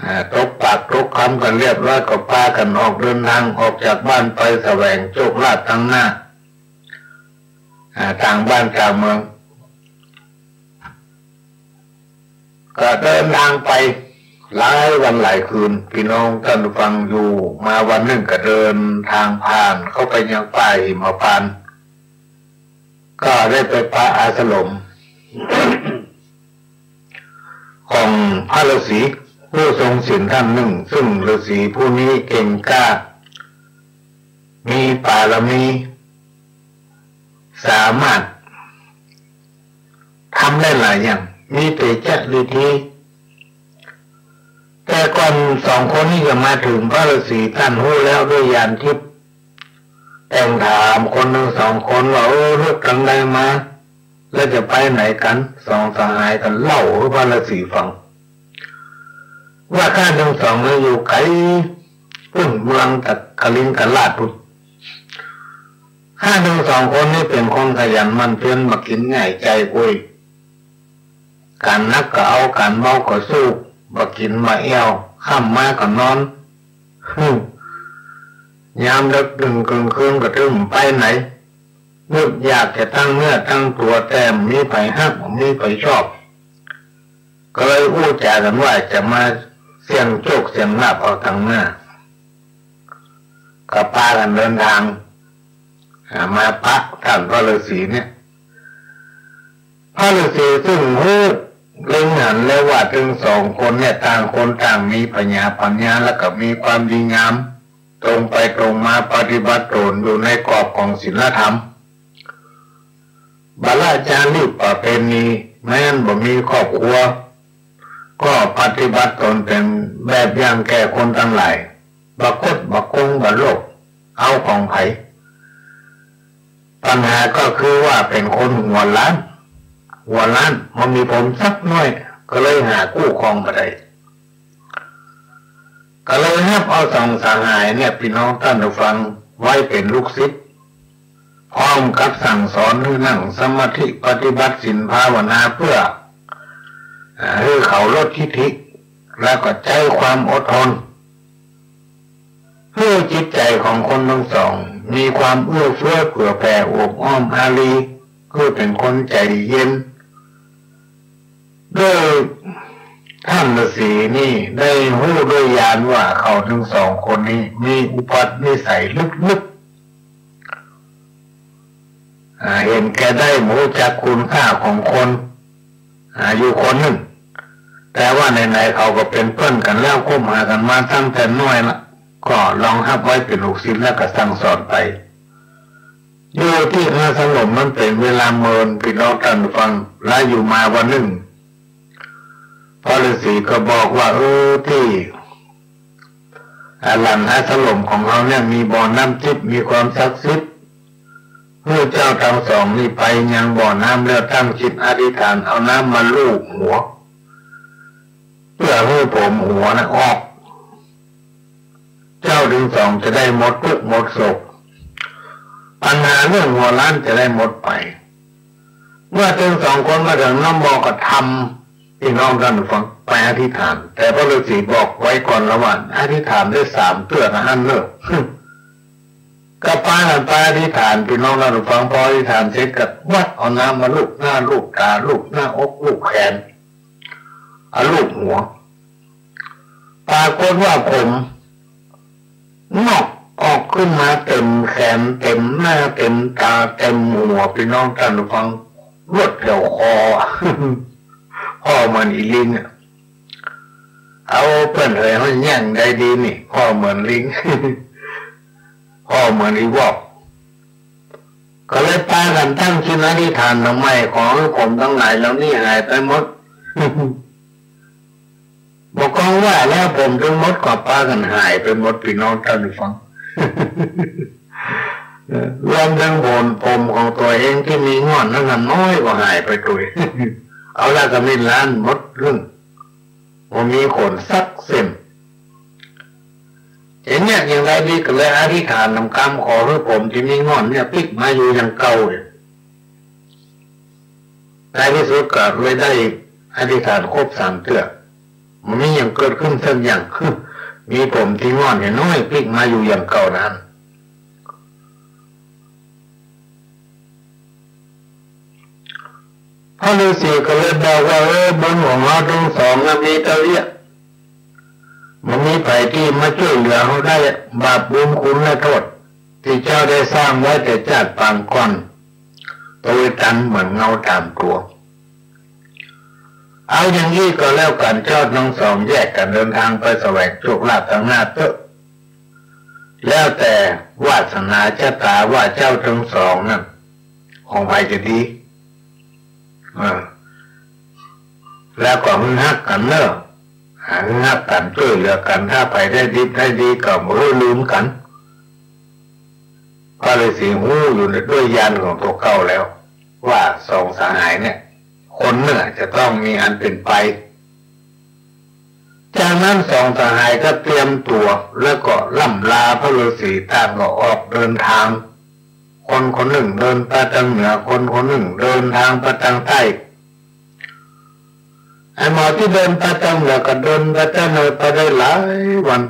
อ่า ตกปากตกคำกั๋นเรียบร้อย ก็ปากั๋นออกเดินทาง ออกจากบ้านไปแสวงโชคลาภตังหน้า อ่า ต่างบ้านต่างเมือง ก็เดินทางไปหลายวันหลายคืน ปี้น้องต้านผู้ฟัง อยู่มาวันนึ่งก็เดินทางผ่านเข้าไปยังป่าหิมพานต์ ก็ได้ไปปะอาสรม ของพระฤๅษีผู้ทรงศีลต้านนึ่ง ซึ่งฤๅษีผู้นี้เก่งกล้า มีปารมี สามารถทำได้หลายอย่าง มีเตจะฤทธิ แต่ก่อนสองคนนี้จะมาเถิง พระฤๅษีต้านฮู้แล้วด้วยญาณทิพย์ แต่งถามคนตึงสองคนว่า เออ ลุกตังใดมา แล้วจะไปไหนกั๋น สองสหายก็เล่าหื้อพระฤๅษีฟัง ว่าข้าตึงสองนี้อยู่ไก๋ปุ้น เมืองตะกลิงกราชปุ้น ข้าตึงสองคนนี้เป๋นคนขยันหมั่นเพียร บ่กิ๋นง่ายใจ๋กวย ก๋านหนักก็เอา ก๋านเบาก็สู้ บ่กิ๋นบ่แอ่ว ค่ำมาก็นอน หืม ยามเดิกดื่นเกิ่งคืนก็ตึงบ่ไปไหน นึกอยากจะตั้งเนื้อตั้งตั๋ว แต่บ่มีใผฮัก บ่มีใผชอบ ก็เลยอู้จ๋ากั๋นว่าจะมาเสี่ยงโชคเสี่ยงลาภเอาตังหน้า ก็ปากั๋นเดินทาง อ่า มาปะต้านพระฤๅษีเนี่ย พระฤๅษีซึ่งฮู้เล็งหันแล้วว่าตึงสองคนเนี่ย ต่างคนต่างมีผญาปั๋ญญา แล้วก็มีความดีงาม ตรงไปตรงมา ปฏิบัติต๋นอยู่ในกรอบของศีลธรรม บ่ละจารีตประเพณี แม้นบ่มีครอบครัว ก็ปฏิบัติต๋นเป๋นแบบอย่างแก่คนตังหลาย บ่คดบ่โกง บ่โลภเอาของใผ ปัญหาก็คือว่าเป๋นคนหัวล้าน หัวล้าน บ่มีผมสักหน้อย ก็เลยหาคู่ครองบ่ได้ ก็เลยฮับเอาสองสหายเนี่ย พี่น้องต้านผู้ฟัง ไว้เป๋นลูกศิษย์ พร้อมกับสั่งสอนหื้อนั่งสมาธิปฏิบัติศีลภาวนา เปื้อ อ่า หื้อเขาลดทิฐิ แล้วก็ใจ๊ความอดทน หื้อจิตใจ๋ของคนตังสองมีความเอื้อเฟื้อเผื่อแผ่โอบอ้อมอารี หื้อเป๋นคนใจ๋เย็น โดยต้านฤๅษีนี่ได้ฮู้โดยญาณว่าเขาตังสองคนนี้มีอุปนิสัยลึกๆ อ่า หันแก่ได้ บ่ฮู้จักคุณค่าของคน อ่า อยู่คนนึ่ง แต่ว่าไหนๆ เขาก็เป๋นเปื้อนกั๋นแล้ว คบหากั๋นมาตั้งแต่น้อยละ ก็ลองฮับไว้เป๋นลูกศิษย์แล้วก็สั่งสอนไป อยู่ตี้อาสมนั้นเป๋นเวลาเมิน พี่น้องต้านผู้ฟัง แล้วอยู่มาวันนึ่ง พ่อฤๅษีก็บอกว่า เออ ตี้ อ่า หลังอาสมของเฮาเนี่ยมีบ่อน้ำทิพย์ มีความศักดิ์สิทธิ์ หื้อเจ้าตังสองนี่ไปยังบ่อน้ำแล้วตั้งจิตอธิษฐานเอาน้ำมาลูบหัว เปื้อหื้อผมหัวน่ะออก เจ้าตังสองจะได้หมดตุ๊กข์หมดโศก ปัญหาเรื่องหัวล้านจะได้หมดไป เมื่อตังสองคนมาเถิงน้ำบ่อก็ทำ พี่น้องต้านผู้ฟัง ไปอธิษฐาน แต่พ่อฤๅษีบอกไว้ก่อนแล้วว่า อธิษฐานได้สามเตื้อเต้าอั้นเน่อ ก็ปากั๋นไปอธิษฐาน พี่น้องต้านผู้ฟัง พออธิษฐานเสร็จก็วัดเอาน้ำมาลูบหน้าลูบต๋า ลูบหน้าอก ลูบแขน เอาลูบหัว ปรากฏว่าผม งอกออกขึ้นมาเต็มแขน เต็มหน้า เต็มต๋า เต็มหัว พี่น้องต้านผู้ฟัง รวดแถวคอ คอเหมือนอีลิงอะ เอาเปิ้นเอ๋ย เฮาแย่งได้ดีนี่ คอเหมือนลิง คอเหมือนอีวอก ก็เลยปากั๋นตั้งจิตอธิษฐานหนอ ขอหื้อผมตังหลายเหล่านี้หายไปหมด บ่กองว่าแล้วผมตึงหมด ก็ปากั๋นหายไปหมด พี่น้องต้านผู้ฟัง เออ รวมตึงผม ผมของตั๋วเองตี้มีง่อนนั้นน่ะ น้อยก็หายไปตวย เอาละก็มีล้านหมดเรื่อง บ่มีขนสักเส้น เห็นอย่าง อย่างใดดีก็เลยอธิษฐานนำกำ ขอหื้อผมตี้มีง่อนเนี่ยปิ๊กมาอยู่อย่างเก่าเนี่ย ในที่สุดก็เลยได้อธิษฐานครบสามเตื้อ บ่มีหยังเกิดขึ้นสักอย่าง มีผมตี้ง่อนเนี่ยน้อยปิ๊กมาอยู่อย่างเก่านั้น พ่อฤๅษีก็เลยบอกว่า เออ บุญของเฮาตังสองนะมีเต้าอี้ บ่มีใผตี้มาจ้วยเหลือเฮาได้ บาปบุญคุณและโต้ษ ตี้เจ้าได้สร้างไว้แต่จาติปางก่อน ตวยตันเหมือนเงาต๋ามตั๋ว เอาอย่างอี้ก็แล้วกั๋น เจ้าตังสองแยกกั๋นเดินทางไปแสวงโชคลาภตางหน้าเต๊อะ แล้วแต่วาสนาชะตาว่าเจ้าตังสองนั้น ของใผจะดี เออ แล้วก็หื้อฮักกั๋นเน่อ หื้อฮักกั๋นจ้วยเหลือกั๋น ถ้าใผได้ดิบได้ดีก็บ่หื้อลืมกั๋น พ่อฤๅษีฮู้อยู่โดยญาณของตั๋วเก่าแล้ว ว่าสองสหายเนี่ย คนเนึ่งจะต้องมีอันเป๋นไป จากนั้นสองสหายก็เตรียมตั๋ว แล้วก็ร่ำลาพ่อฤๅษี ต่างก็ออกเดินทาง คนคนนึ่งเดินไปตางเหนือ คนคนนึ่งเดินทางไปตางใต้ ไอ้หมอตี้เดินไปตางเหนือก็เดินไปตางเหนือไปได้หลายวัน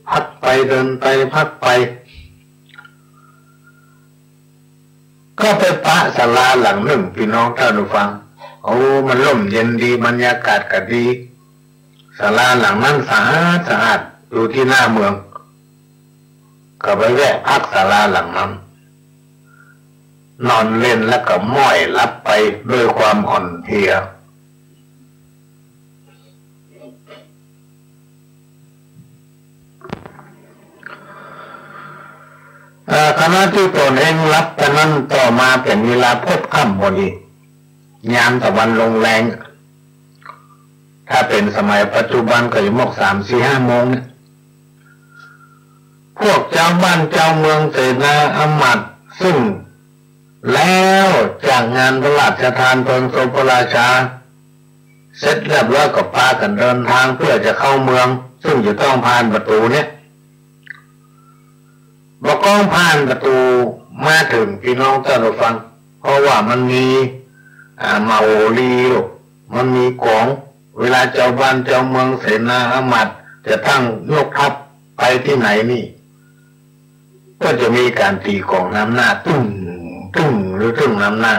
พักไปเดินไปพักไป ก็ไปปะศาลาหลังนึ่ง พี่น้องต้านผู้ฟัง โอ้ มันร่มเย็นดี บรรยากาศก็ดี ศาลาหลังนั้นสะอาดสะอาด อยู่ตี้หน้าเมือง ก็ไปแวะพักศาลาหลังนั้น นอนเล่นแล้วก็ม้อยหลับไปด้วยความอ่อนเพลีย เอ่อ ขณะตี้ต๋นเองหลับไปนั้น ต่อมาเป๋นเวลาพบค่ำพอดี ยามตะวันลงแลง ถ้าเป๋นสมัยปัจจุบันก็อยู่หมวกสามสี่ห้าโมงเนี่ย พวกจาวบ้านจาวเมืองเสนาอำมาตย์ ซึ่งแล้วจากงานพระราชทานเพลิงศพพระราชา เสร็จเรียบร้อยก็ปากั๋นเดินทางเปื้อจะเข้าเมือง ซึ่งจะต้องผ่านประตู๋เนี่ย บ่าก้องผ่านประตู๋มาเถิง ปี้น้องต้านผู้ฟัง เพราะว่ามันมี อ่า มโหรีลูก มันมีก๋อง เวลาจาวบ้านจาวเมืองเสนาอามาตย์จะตั้งยกทัพไปตี้ไหนนี่ ก็จะมีก๋านตี๋ก๋องนำหน้า ตึ้ง ตึ้ง หรือตึ้งนำหน้า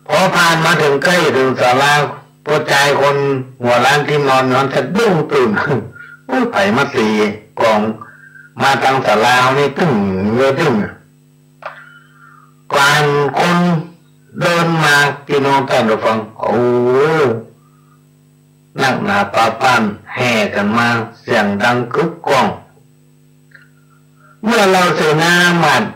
พอผ่านมาเถิงใก้เถิงศาลา ป้อจายคนหัวล้านตี้นอนหั้นสะดุ้งตื่น โอ้ย ใผมาตี๋ก๋องมาตังศาลาเฮานี่ ตึ้ง ตึ้ง ก่อนคนเดินมา ปี้น้องต้านผู้ฟัง โอ้ นักหนาปาป้านแห่กั๋นมา เสียงดังกึกก้อง เมื่อเหล่าเสนาอามาตย์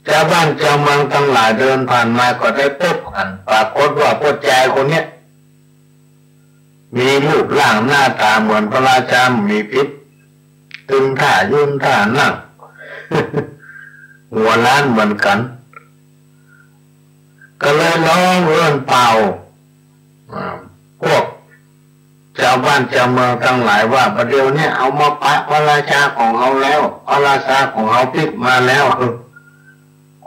จาวบ้านจาวเมืองตังหลายเดินผ่านมาก็ได้ปบหัน ปรากฏว่าป้อจายคนเนี้ย มีรูปร่างหน้าต๋าเหมือนพระราชาบ่มีผิด ตึงท่ายืนท่านั่ง หัวล้านเหมือนกั๋น ก็เลยฮ้องเอิ้นเป่า อ่า พวกจาวบ้านจาวเมืองตังหลายว่า บ่าเดี่ยวเนี้ยเฮามาปะพระราชาของเฮาแล้ว พระราชาของเฮาปิ๊กมาแล้ว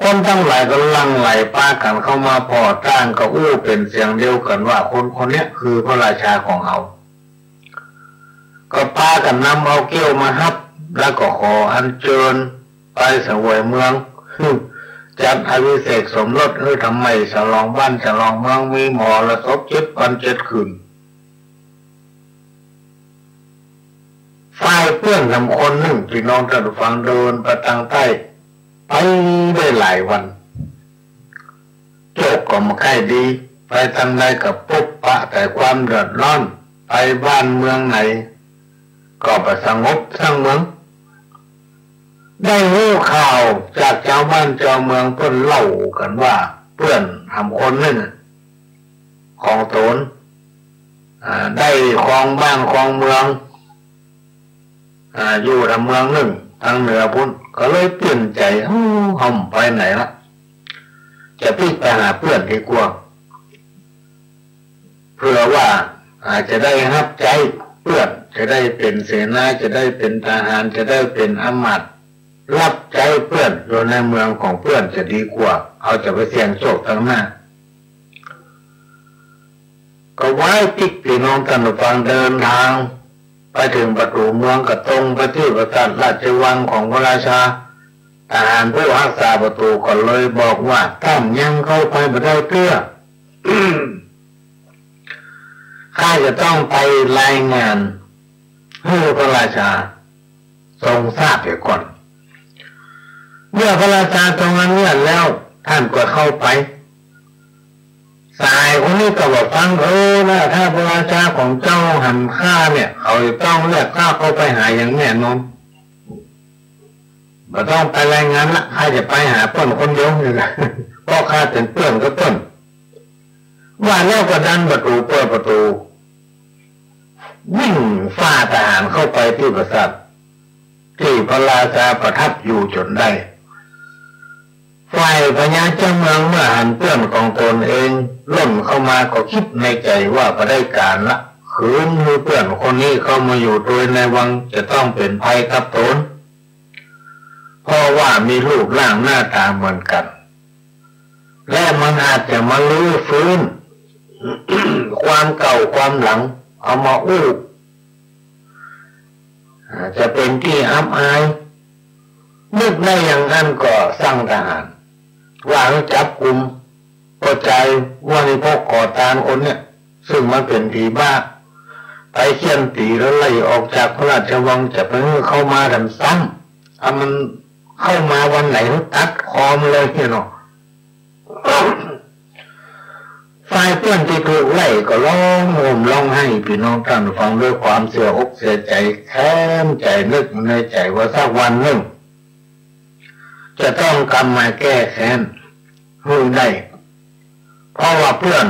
คนตังหลายก็หลั่งไหลปากั๋นเข้ามา ผ่อต้านก็อู้เป๋นเสียงเดียวกั๋นว่า คนคนเนี้ยคือพระราชาของเฮา ก็ปากั๋นนำเอาเกี้ยวมาฮับ แล้วก็ขออัญเจิญไปเสวยเมือง จัดอภิเษกสมรสหื้อทำใหม่ ฉลองบ้านฉลองเมือง มีมหรสพเจ็ดวันเจ็ดคืน ฝ่ายเปื้อนนำคนนึ่ง ปี้น้องต้านผู้ฟัง เดินไปตังใต้ ไปได้หลายวัน โจคก็บ่ใค่ดี ไปตังใดก็ปบปะแต่ความเดือดร้อน ไปบ้านเมืองไหนก็บ่สงบสักเมือง ได้ฮู้ข่าวจากจาวบ้านจาวเมืองเปิ้นเล่ากั๋นว่า เปื้อนหำคนนึ่งของต๋น อ่า ได้ครองบ้านครองเมือง อ่า อยู่ตางเมืองนึ่งตางเหนือปู้น ก็เลยเปลี่ยนใจ๋ เอ้า เฮาบ่ไปไหนละ จะปิ๊กไปหาเปื้อนดีกว่า เผื่อว่าอาจจะได้ฮับใจ๊เปื้อน จะได้เป๋นเสนา จะได้เป๋นทหาร จะได้เป๋นอามาตย์ ฮับใจ๊เปื้อน อยู่ในเมืองของเปื้อนจะดีกว่า เฮาจะไปเสี่ยงโจคตังหน้า ก็ไหว้ปิ๊ก ปี้น้องต้านผู้ฟัง เดินตางไปเถิงประตู๋เมือง ก็ตรงไปตี้ปราสาทราชวังของพระราชา ทหารผู้ฮักษาประตู๋ก็เลยบอกว่า ต้านยังเข้าไปบ่ได้เตื้อ ข้าจะต้องไปรายงานหื้อพระราชาทรงทราบเสียก่อน เมื่อพระราชาทรงอนุญาตแล้ว ต้านก็เข้าไป สหายคนนี้ก็บ่ฟัง เออนะ ถ้าพระราชาของเจ้าหันข้าเนี่ย เขาจะต้องเรียกข้าเข้าไปหาอย่างแน่นอน บ่ต้องไปรายงานละ ข้าจะไปหาเปิ้นคนเดียวนี่แหละ เพราะข้าเป๋นเปื้อนกับเปิ้น ว่าแล้วก็ดันประตู๋ เปิดประตู๋ วิ่งฝ่าทหารเข้าไปตี้ปราสาท ตี้พระราชาประทับอยู่จ๋นได้ ฝ่ายพญาเจ้าเมืองเมื่อหันเปื้อนของต๋นเองล่นเข้ามาก็กึ๊ดในใจ๋ว่าบ่ได้ก๋านละ ขืนหื้อเปื้อนคนนี้เข้ามาอยู่ตวยในวังจะต้องเป๋นภัยกับต๋น เพราะว่ามีรูปร่างหน้าต๋าเหมือนกั๋น และมันอาจจะมารื้อฟื้น ความเก่าความหลัง เอามาอู้ อ่า จะเป๋นตี้อับอาย นึกได้อย่างนั้นก็สั่งทหาร ว่าหื้อจับกุมป้อจาย ว่านิพกขอตานคนเนี่ย ซึ่งมันเป๋นผีบ้า ไปเฆี่ยนตี๋แล้วไล่ออกจากพระราชวัง จะไปหื้อเข้ามาแถมซ้ำ ถ้ามันเข้ามาวันไหนหื้อตัดคอมันเลยเนี่ยเนาะ ฝ่ายเปื้อนตี้ถูกไล่ก็ฮ้องห่มฮ้องไห้ ปี้น้องต้านฟัง ด้วยความเสียอกเสียใจ๋ แค้นใจ๋ นึกในใจ๋ว่าสักวันนึ่ง จะต้องกลับมาแก้แค้นหื้อได้ เพราะว่าเปื้อน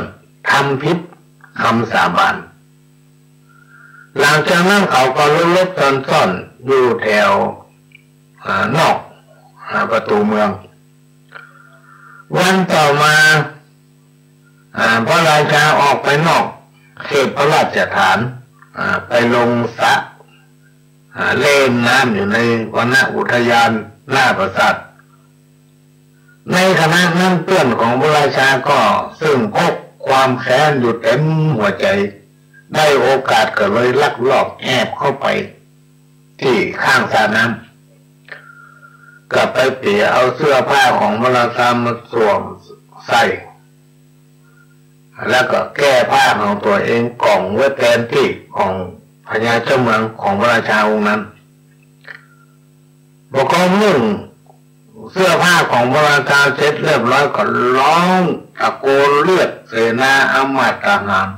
ทำผิดกำสาบาน หลังจากนั้นเขาก็หลบๆซ่อนๆอยู่แถว อ่า นอก อ่า ประตู๋เมือง วันต่อมา อ่า พระราชาออกไปนอกเขตพระราชฐาน อ่า ไปลงสระ อ่า เล่นน้ำอยู่ในวนอุทยานหน้าปราสาท ในขณะนั้นเปื้อนของพระราชาก็ซึ่งพกความแค้นอยู่เต็มหัวใจ ได้โอกาสก็เลยลักลอบแอบเข้าไปตี้ข้างสระน้ำ ก็ไปเปียเอาเสื้อผ้าของพระราชามาสวมใส่ แล้วก็แก้ผ้าของตั๋วเองก่องไว้แตนตี้ของพญาเจ้าเมืองของพระราชาองค์นั้น ปอก็นุ่งเสื้อผ้าของพระราชาเสร็จเรียบร้อยก็ฮ้องตะโกนเรียกเสนาอามาตย์ทหาร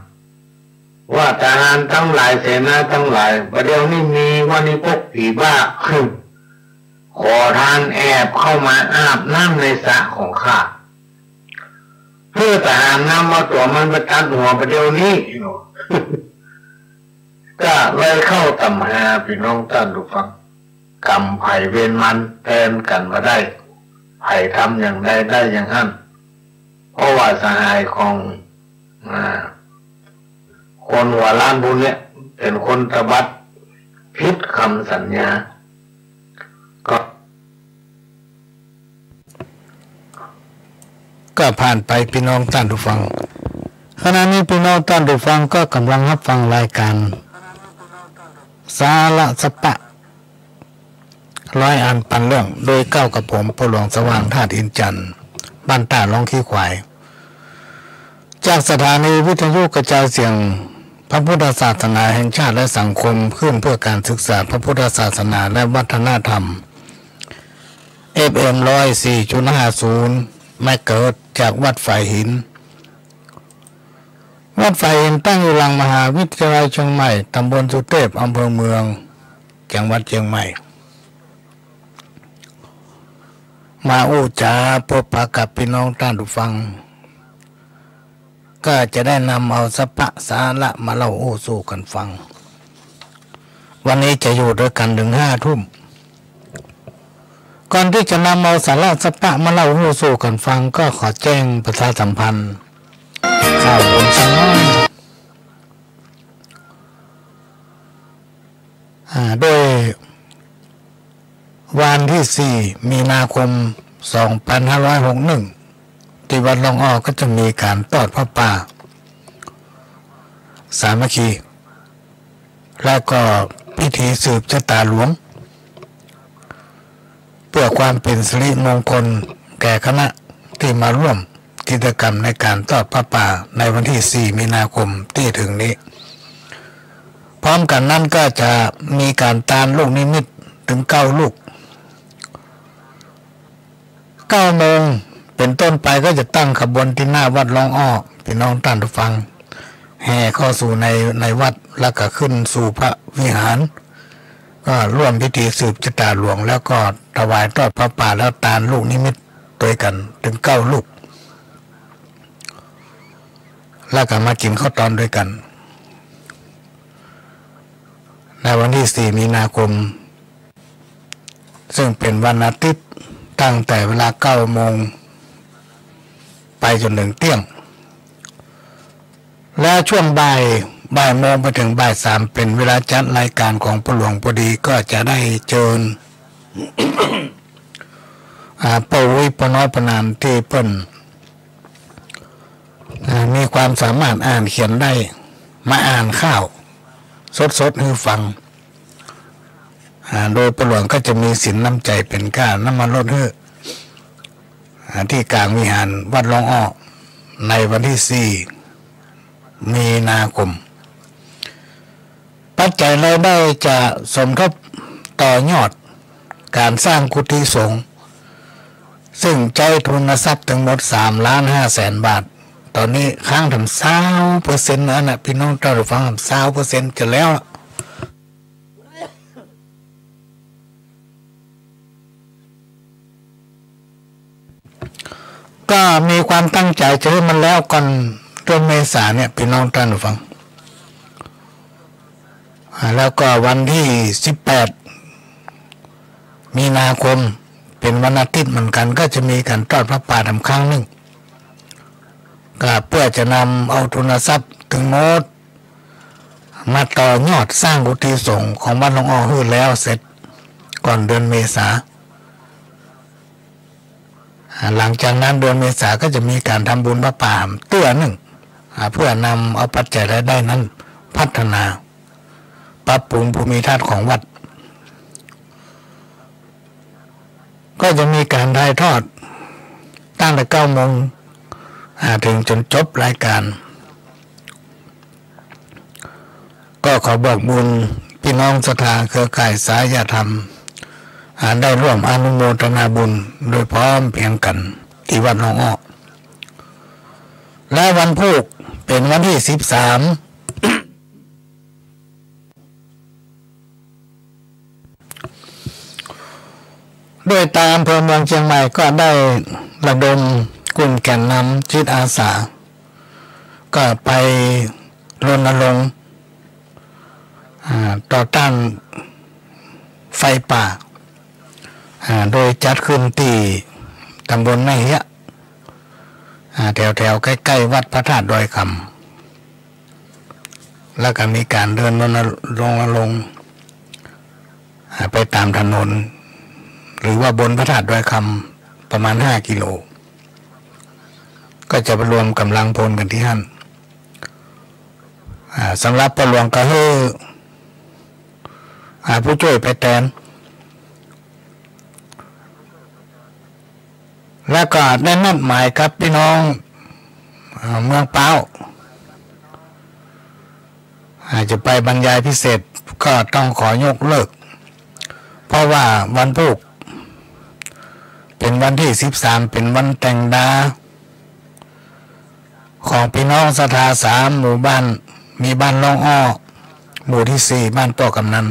ว่าทหารตังหลาย เสนาตังหลาย บ่าเดี่ยวนี้มีวานิพกผีบ้า ขอทานแอบเข้ามาอาบน้ำในสระของข้า หื้อทหารนำเอาตั๋วมันไปตัดหัวบ่าเดี่ยวนี้ ก็เลยเข้าต๋ำหา ปี้น้องต้านผู้ฟัง กรรมใผเวรมันแทนกั๋นบ่ได้ ใผทำอย่างใดได้อย่างหั้น เพราะว่าสหายของ อ่า คนหัวล้านผู้เนี้ย เป๋นคนตบัด ผิดกำสัญญา ก็ ก็ผ่านไปปี้น้องต้านผู้ฟัง ขณะนี้ปี้น้องต้านผู้ฟังก็ก่ำลังฮับฟังรายก๋าน สาระสัปปะ ร้อยอันปันเรื่อง โดยเก้ากับผม ป้อหลวงสว่าง ธาตุอินทร์จันทน์ บ้านต้า หลองขี้ควาย จากสถานีวิทยุกระจายเสียงพระพุทธศาสนาแห่งชาติและสังคมคลื่นเพื่อการศึกษาพระพุทธศาสนาและวัฒนธรรม เอฟเอ็ม ร้อยสี่จุดห้าศูนย์ เมกะเฮิรตซ์ จากวัดฝายหิน วัดฝายหินตั้งอยู่หลังมหาวิทยาลัยเจียงใหม่ ต๋ำบลสุเทพ อำเภอเมือง จังหวัดเจียงใหม่ มาอู้จ๋าปบปะกับปี้น้องต้านผู้ฟัง ก็จะได้นำเอาสัปปะสาระมาเล่าอู้สู่กั๋นฟัง วันนี้จะอยู่ด้วยกั๋นเถิงห้าทุ่ม ก่อนตี้จะนำเอาสาระสัปปะมาเล่าอู้สู่กั๋นฟัง ก็ขอแจ้งประชาสัมพันธ์ข่าวบุญสักหน้อย อ่า โดยวันตี้สี่มีนาคมสองปันห้าร้อยหกหนึ่ง ตี้วัดหลองอ้อก็จะมีก๋านตอดผ้าป่าสามัคคี แล้วก็พิธีสืบจะต๋าหลวง เปื้อความเป๋นสิริมงคลแก่คณะตี้มาร่วมกิจกรรมในก๋านตอดผ้าป่าในวันตี้สี่มีนาคมตี้เถิงนี้ พร้อมกั๋นนั้นก็จะมีก๋านตานลูกนิมิตเถิงเก้าลูก เก้าโมงเป๋นต้นไปก็จะตั้งขบวนตี้หน้าวัดหลองอ้อ ปี้น้องต้านผู้ฟัง แห่เข้าสู่ใน ในวัด แล้วก็ขึ้นสู่พระวิหาร ก็ร่วมพิธีสืบจะต๋าหลวง แล้วก็ถวายตอดผ้าป่า แล้วตานลูกนิมิตตวยกั๋นเถิงเก้าลูก แล้วก็มากิ๋นข้าวตอนตวยกั๋น ในวันตี้สี่มีนาคม ซึ่งเป๋นวันอาทิตย์ ตั้งแต่เวลาเก้าโมงไปจ๋นเถิงเตี้ยง และช่วงบ่าย บ่ายโมงไปเถิงบ่ายสาม เป๋นเวลาจัดรายก๋านของป้อหลวง พอดีก็จะได้เจิญ อ่า ป้ออุ๊ย ป้อน้อย ป้านานตี้เปิ้น อ่า มีความสามารถอ่านเขียนได้ มาอ่านข่าวสดๆ หื้อฟัง อ่า โดยป้อหลวงก็จะมีสินน้ำใจ๋เป๋นก้าน้ำมันรดหื้อ อ่า ตี้ก๋างวิหารวัดหลองอ้อ ในวันตี้สี่มีนาคม ปัจจัยรายได้จะสมทบต่อยอดก๋านสร้างกุฏิสงฆ์ ซึ่งใจ๊ทุนทรัพย์ตึงหมดสามล้านห้าแสนบาท ต๋อนนี้ค้างแถมซาวเปอร์เซ็นต์นะ ปี้น้องต้านผู้ฟัง ซาวเปอร์เซ็นต์จะแล้ว ก็มีความตั้งใจ๋จะหื้อมันแล้วก่อนเดือนเมษาเนี่ย ปี้น้องต้านผู้ฟัง อ่า แล้วก็วันตี้สิบแปดมีนาคม เป๋นวันอาทิตย์เหมือนกั๋น ก็จะมีก๋านตอดผ้าป่าแถมครั้งนึ่ง ก็เปื้อจะนำเอาทุนทรัพย์ตึงหมด มาต่อยอดสร้างกุฏิสงฆ์ของวัดหลวงอ้อหื้อแล้วเสร็จก่อนเดือนเมษา อ่า หลังจากนั้นเดือนเมษาก็จะมีการทำบุญผ้าป่าเตื้อนึ่ง อ่า เพื่อนำเอาปัจจัยรายได้นั้นพัฒนา ปรับปรุงภูมิทัศน์ของวัด ก็จะมีการถ่ายทอดตั้งแต่เก้าโมง อ่า ถึงจนจบรายการ ก็ขอบอกบุญพี่น้องศรัทธาเครือข่ายสายธรรม อ่า ได้ร่วมอนุโมทนาบุญโดยพร้อมเพรียงกั๋นตี้วัดหนองอ้อ และวันพูกเป๋นวันตี้สิบสาม โดยตางอำเภอเมืองเจียงใหม่ก็ได้ระดมกลุ่มแก่นนำจิตอาสา ก็ไปรณรงค์ อ่า ต่อต้านไฟป่า อ่า โดยจัดขึ้นตี้ตำบลแม่เฮียะ อ่า แถวๆ ใก้ๆ วัดพระธาตุดอยคำ แล้วก็มีการเดินรณรงค์ อ่า ไปต๋ามถนน หรือว่าบนพระธาตุดอยคำประมาณห้ากิโล ก็จะไปรวมก๋ำลังพลกั๋นตี้หั้น อ่า สำหรับป้อหลวงก็หื้อ อ่า ผู้จ้วยไปแตน แล้วก็ได้นัดหมายกับพี่น้อง อ่า เมืองป๊าว อาจจะไปบรรยายพิเศษก็ต้องขอยกเลิก เพราะว่าวันพูกเป๋นวันตี้สิบสาม เป๋นวันแต่งดาของพี่น้องศรัทธาสามหมู่บ้าน มีบ้านหนองอ้อ หมู่ตี้สี่บ้านป้อกำนัน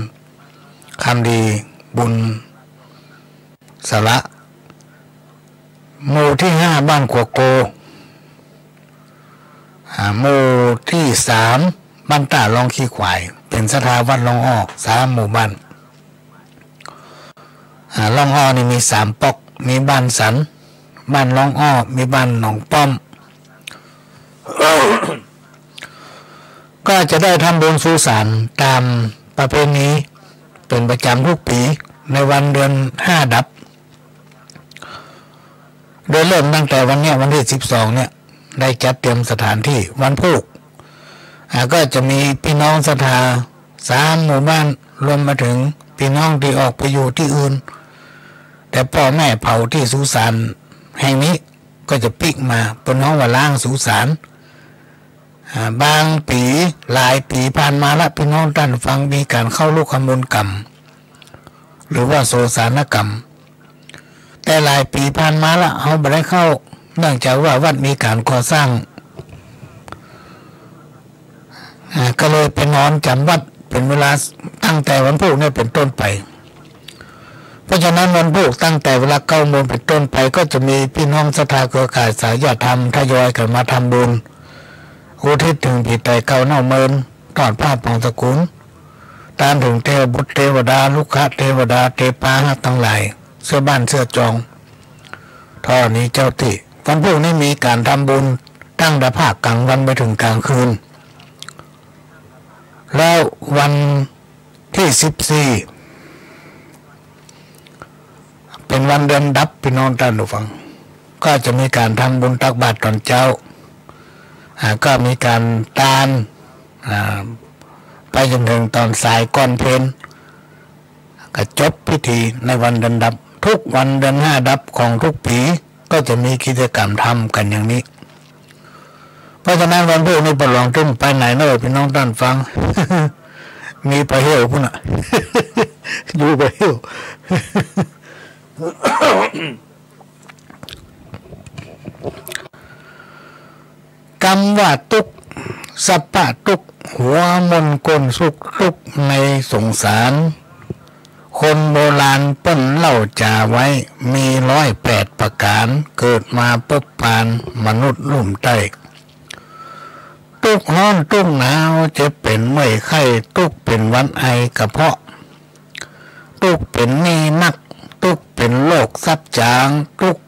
คำดี บุญ สละ หมู่ตี้ห้าบ้านขัวโก อ่า หมู่ตี้สามบ้านต้าลองขี้ขวาย เป๋นศรัทธาวัดหนองอ้อสามหมู่บ้าน อ่า หนองอ้อนี่มีสามป๊อก มีบ้านสัน บ้านหนองอ้อ มีบ้านหนองป้อม ก็จะได้ทำบุญสุสานต๋ามประเพณีเป๋นประจ๋ำกู้ปี๋ ในวันเดือนห้าดับ โดยเริ่มตั้งแต่วันเนี้ย วันตี้สิบสองเนี่ย ได้จัดเตรียมสถานตี้วันพูก อ่า ก็จะมีพี่น้องศรัทธาสามหมู่บ้าน รวมมาเถิงพี่น้องตี้ออกไปอยู่ตี้อื่น แต่ป้อแม่เผาตี้สุสานแห่งนี้ ก็จะปิ๊กมา เปิ้นฮ้องว่าล้างสุสาน อ่า บางปี๋ หลายปี๋ผ่านมาละ พี่น้องต้านฟัง มีก๋านเข้าลุกขมูลกรรม หรือว่าโสสานกรรม แต่หลายปี๋ผ่านมาละ เฮาบ่ได้เข้า เนื่องจากว่าวัดมีก๋านก่อสร้าง อ่า ก็เลยไปนอนจ๋ำวัดเป๋นเวลาตั้งแต่วันพูกเนี่ยเป๋นต้นไป เพราะฉะนั้นวันพูกตั้งแต่เวลาเก้าโมงเป๋นต้นไป ก็จะมีพี่น้องศรัทธาเครือข่ายสายธรรมทยอยกั๋นมาทำบุญ อุทิศเถิงผี๋ต๋ายเก่าเน่าเมิน ต้อนผ้าปองตระกูล ตานเถิงเตวบุตรเตวดา รุกขเตวดา เตปาหะตังหลาย เสื้อบ้านเสื้อจอง ท่อนี้เจ้าตี้ วันพูกนี้มีก๋านทำบุญตั้งแต่ภาคก๋างวันไปเถิงก๋างคืน แล้ววันตี้สิบสี่ เป๋นวันเดือนดับ พี่น้องต้านผู้ฟัง ก็จะมีก๋านทำบุญตักบาตรต๋อนเจ๊า อ่า ก็มีก๋านตาน อ่า ไปจ๋นเถิงต๋อนสายก่อนเพล ก็จบพิธีในวันเดือนดับ ทุกวันเดือนห้าดับของทุกปี๋ ก็จะมีกิจกรรมทำกั๋นอย่างนี้ เพราะฉะนั้นวันพูกนี้ป้อหลวงจะไปไหนเนาะ พี่น้องต้านฟัง มีไปเหี่ยวปู๊นน่ะ อยู่ไปเหี่ยว กำว่าตุ๊กข์ สัพพะตุ๊กข์ หัวมนก้นสุข ตุ๊กข์ในสงสาร คนโบราณเปิ้นเล่าจ๋าไว้ มีร้อยแปดประก๋าน เกิดมาปบปานมนุษย์ลุ่มใต้ ตุ๊กข์ฮ้อนตุ๊กข์หนาว เจ็บเป๋นเมื่อยไข้ ตุ๊กข์เป๋นหวัดไอกระเพาะ ตุ๊กข์เป๋นหนี้นัก ตุ๊กข์เป๋นโรคซับจ๋าง ตุ๊กข์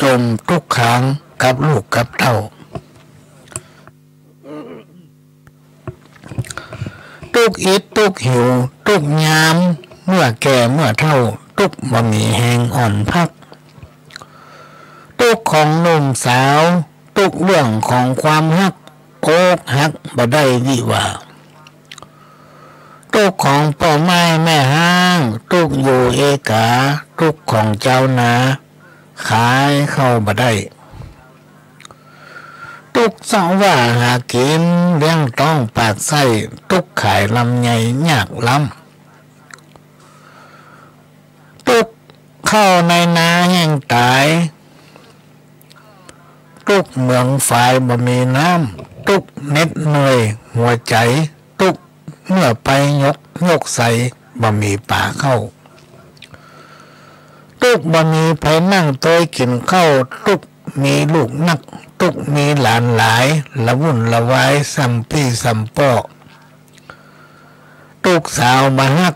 จ่มตุ๊กข์ขางกับลูกกับเต้า ตุ๊กอิดตุ๊กหิวตุ๊กยาม เมื่อแก่เมื่อเฒ่าตุ๊กบ่มีแฮงอ่อนพัก ตุ๊กของหนุ่มสาวตุ๊กเรื่องของความฮัก อกหักบ่ได้วิวา ตุ๊กของป้อไม้แม่ฮ้างตุ๊กอยู่เอกา ตุ๊กของจาวนาขายข้าวบ่ได้ ตุ๊กเซาะว่าหากิ๋นเลี้ยงต๊องปากไส้ ตุ๊กขายลำไยยากล้ำ ตุ๊กข้าวในนาแห้งต๋าย ตุ๊กเหมืองฝายบ่มีน้ำ ตุ๊กเหน็ดเหนื่อยหัวใจ๋ ตุ๊กเมื่อไปยก ยกใสบ่มีป๋าเข้า ตุ๊กบ่มีใผนั่งตวยกิ๋นข้าว ตุ๊กมีลูกนัก ตุ๊กมีหลานหลาย ละวุ่นละวายส่ำปี้ส่ำป้อ ตุ๊กสาวบ่ฮัก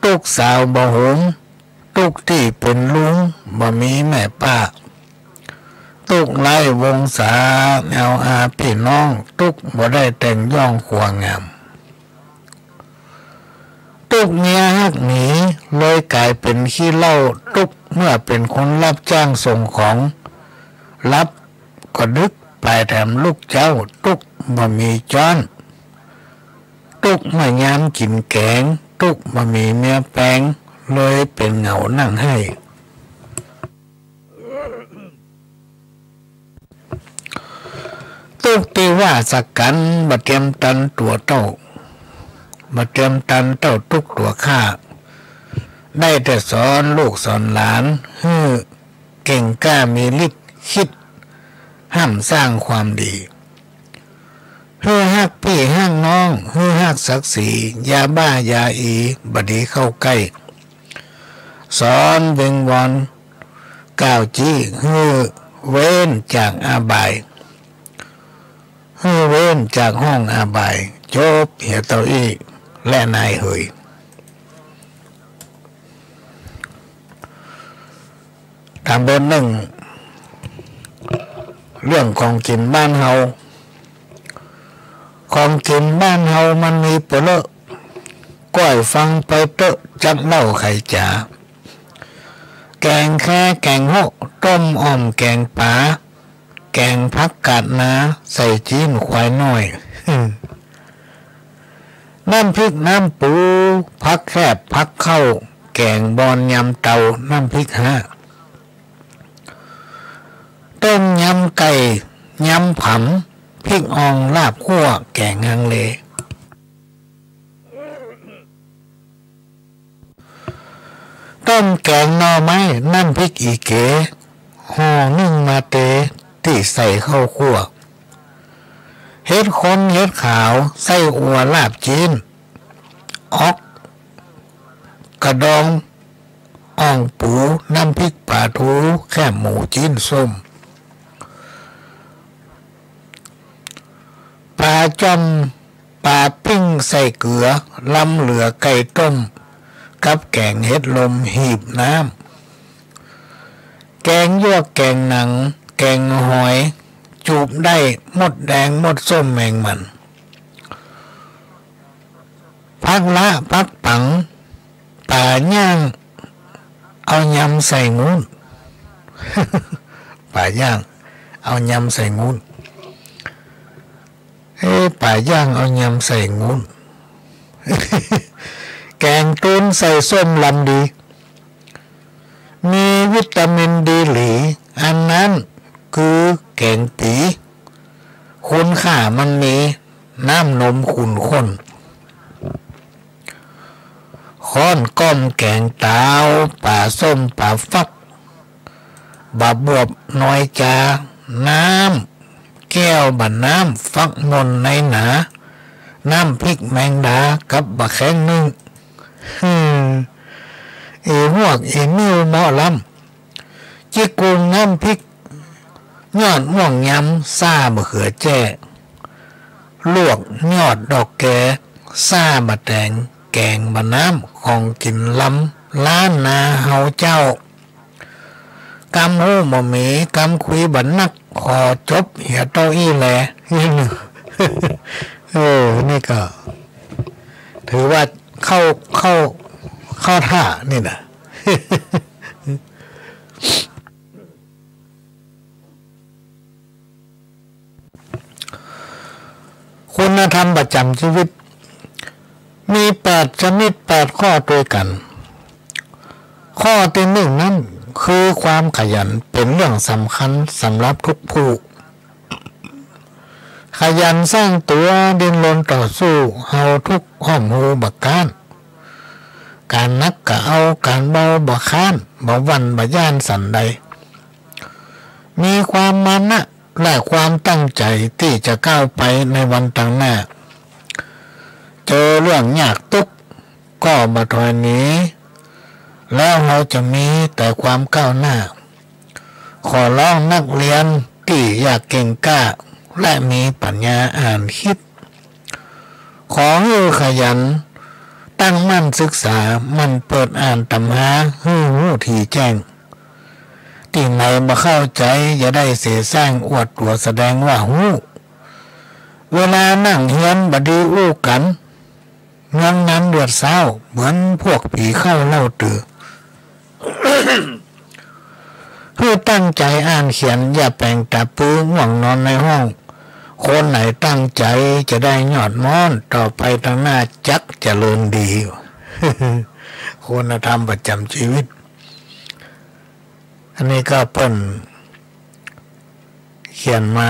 ตุ๊กสาวบ่หุม ตุ๊กตี้เป๋นลุงบ่มีแม่ป้า ตุ๊กไร้วงศาแอวอาปี้น้อง ตุ๊กบ่ได้แต่งย่องครัวงาม ตุ๊กเมียฮักหนีเลยก๋ายเป๋นขี้เหล้า ตุ๊กเมื่อเป๋นคนฮับจ้างส่งของ ฮับก็ดึก ป๋ายแถมลุกเจ๊า ตุ๊กบ่มีจ๊อน ตุ๊กเมื่อยามกิ๋นแก๋ง ตุ๊กบ่มีเมียแปง เลยเป๋นเหงานั่งไห้ ตุ๊กตี้ว่าสักกั๋นบ่เตียมตันตั๋วเต้า บ่เตียมตันเต้าตุ๊กตั๋วข้า ได้แต่สอนลูกสอนหลานหื้อเก่งกล้ามีฤทธิ์ กึ๊ดห้ำสร้างความดี หื้อฮักปี้ฮักน้อง หื้อฮักศักดิ์ศรี อย่าบ้าอย่าอี บ่ดีเข้าใก้ สอนวิงวอนก้าวจี้ หื้อเว้นจากอบาย หื้อเว้นจากห้องอบาย จบเหียเต้าอี้ และนายเหย ต๋ามบทนึ่ง เรื่องของกิ๋นบ้านเฮา ของกิ๋นบ้านเฮามันมีเป๋อเลอะ ก้อยฟังไปเต๊อะ จักเล่าไขจ๋า แก๋งแค แก๋งโฮะ ต้มอ่อมแก๋งป๋า แก๋งผักกาดนา ใส่จี๊นควายน้อย น้ำพริกน้ำปู ผักแคบผักเข้า แก๋งบอนยำเตา น้ำพริกฮะ ต้มยำไก่ ยำผำ พริกอ่องลาบคั่ว แก๋งฮังเล ต้มแก๋งหน่อไม้ น้ำพริกอีเก๋ ห่อนึ่งมาเต ตี้ใส่ข้าวคั่ว เห็ดขมเห็ดขาว ไส้อั่วลาบจี๊น อ๊อก กะดอง อ่องปู น้ำพริกป๋าทู แคบหมู จี๊นส้ม ป๋าจ้อม ป๋าปิ้งใส่เกลือ ลำเหลือไก่ต้ม กับแก๋งเห็ดลมหีบน้ำ แก๋งยวกแก๋งหนัง แก๋งหอย จูบได้มดแดงมดส้มแมงมัน ผักละผักปัง ป๋าย่างเอายำใส่งูน ป๋าย่างเอายำใส่งูน เอ๊ะ ป๋าย่างเอายำใส่งูน แก๋งตูนใส่ส้มลำดี มีวิตามินดีหลี อันนั้นคือแก๋งปี๋ คุณค่ามันมี น้ำนมขุ่นข้น ข้อนก้อมแก๋งตาว ป๋าส้มป๋าฟัก บ่าบวบน้อยจา น้ำแก้วบ่าน้ำ ฟักนนในหนา น้ำพริกแมงดา กับบ่าแข้งนึ่ง หืม อีฮวกอีนิ้วเหมาะล้ำ จิกกุงน้ำพริก ยอดม่วงยำ ซ่าบ่าเขือแจ้ ลวกยอดดอกแก ซ่าบ่าแตง แก๋งบ่าน้ำ ของกิ๋นลำ ล้านนาเฮาเจ้า กำฮู้บ่มี กำคุยบ่านัก ขอจบเหียเต้าอี้แล เออ นี่ก็ถือว่าเข้า เข้า เข้าท่านี่นะ คุณธรรมประจำชีวิต มีแปดชนิด แปดข้อตวยกั๋น ข้อตี้นึ่งนั้นคือความขยันเป๋นเรื่องสำคัญสำหรับทุกผู้ ขยันสร้างตั๋ว ดิ้นรนต่อสู้ เฮาทุกข์ห้อมฮูบ่ก๊าน ก๋านหนักก็เอา ก๋านเบาบ่ค้าน บ่หวั่นบ่ย้านสันใด มีความมานะและความตั้งใจ๋ตี้จะก้าวไปในวันตางหน้า เจอเรื่องยากตุ๊กข์ก็บ่ถอยหนี แล้วเฮาจะมีแต่ความก้าวหน้า ขอร้องนักเรียนตี้อยากเก่งกล้า และมีปัญญาอ่านคิด ขอหื้อขยันตั้งมั่นศึกษา หมั่นเปิดอ่านตำราหื้อฮู้ถี่แจ้ง ตี้ไหนบ่เข้าใจ๋อย่าได้เสแสร้ง อวดตั๋วแสดงว่าฮู้ เวลานั่งเฮียนบ่ดีอู้กั๋น เมืองนั้นเดือดซ้าว เหมือนพวกผีเข้าเล่าตือ หื้อตั้งใจ๋อ่านเขียน อย่าแป๋งต๋าปื้อง่วงนอนในห้อง คนไหนตั้งใจ๋จะได้ยอดม้อน ต่อไปตางหน้าจักเจริญดี คุณธรรมประจำชีวิต อันนี้ก็เปิ้นเขียนมา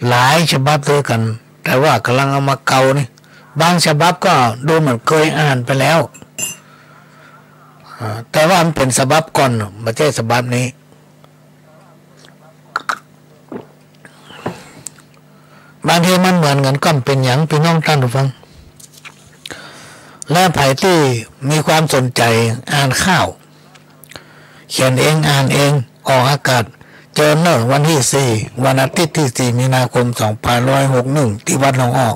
หลายฉบับตวยกั๋น แต่ว่าก่ำลังเอามาเกานี่ บางฉบับก็ดูเหมือนเกยอ่านไปแล้ว อ่า แต่ว่ามันเป๋นฉบับก่อน บ่ใจ้ฉบับนี้ บางทีมันเหมือนกั๋นก็บ่เป๋นหยัง ปี้น้องต้านผู้ฟัง และใผตี้มีความสนใจ๋อ่านข่าว เขียนเองอ่านเอง ออกอากาศ เจิญเน่อ วันตี้สี่ วันอาทิตย์ตี้สี่มีนาคมสองพันห้าร้อยหกสิบเอ็ด ตี้วัดหนองอ้อ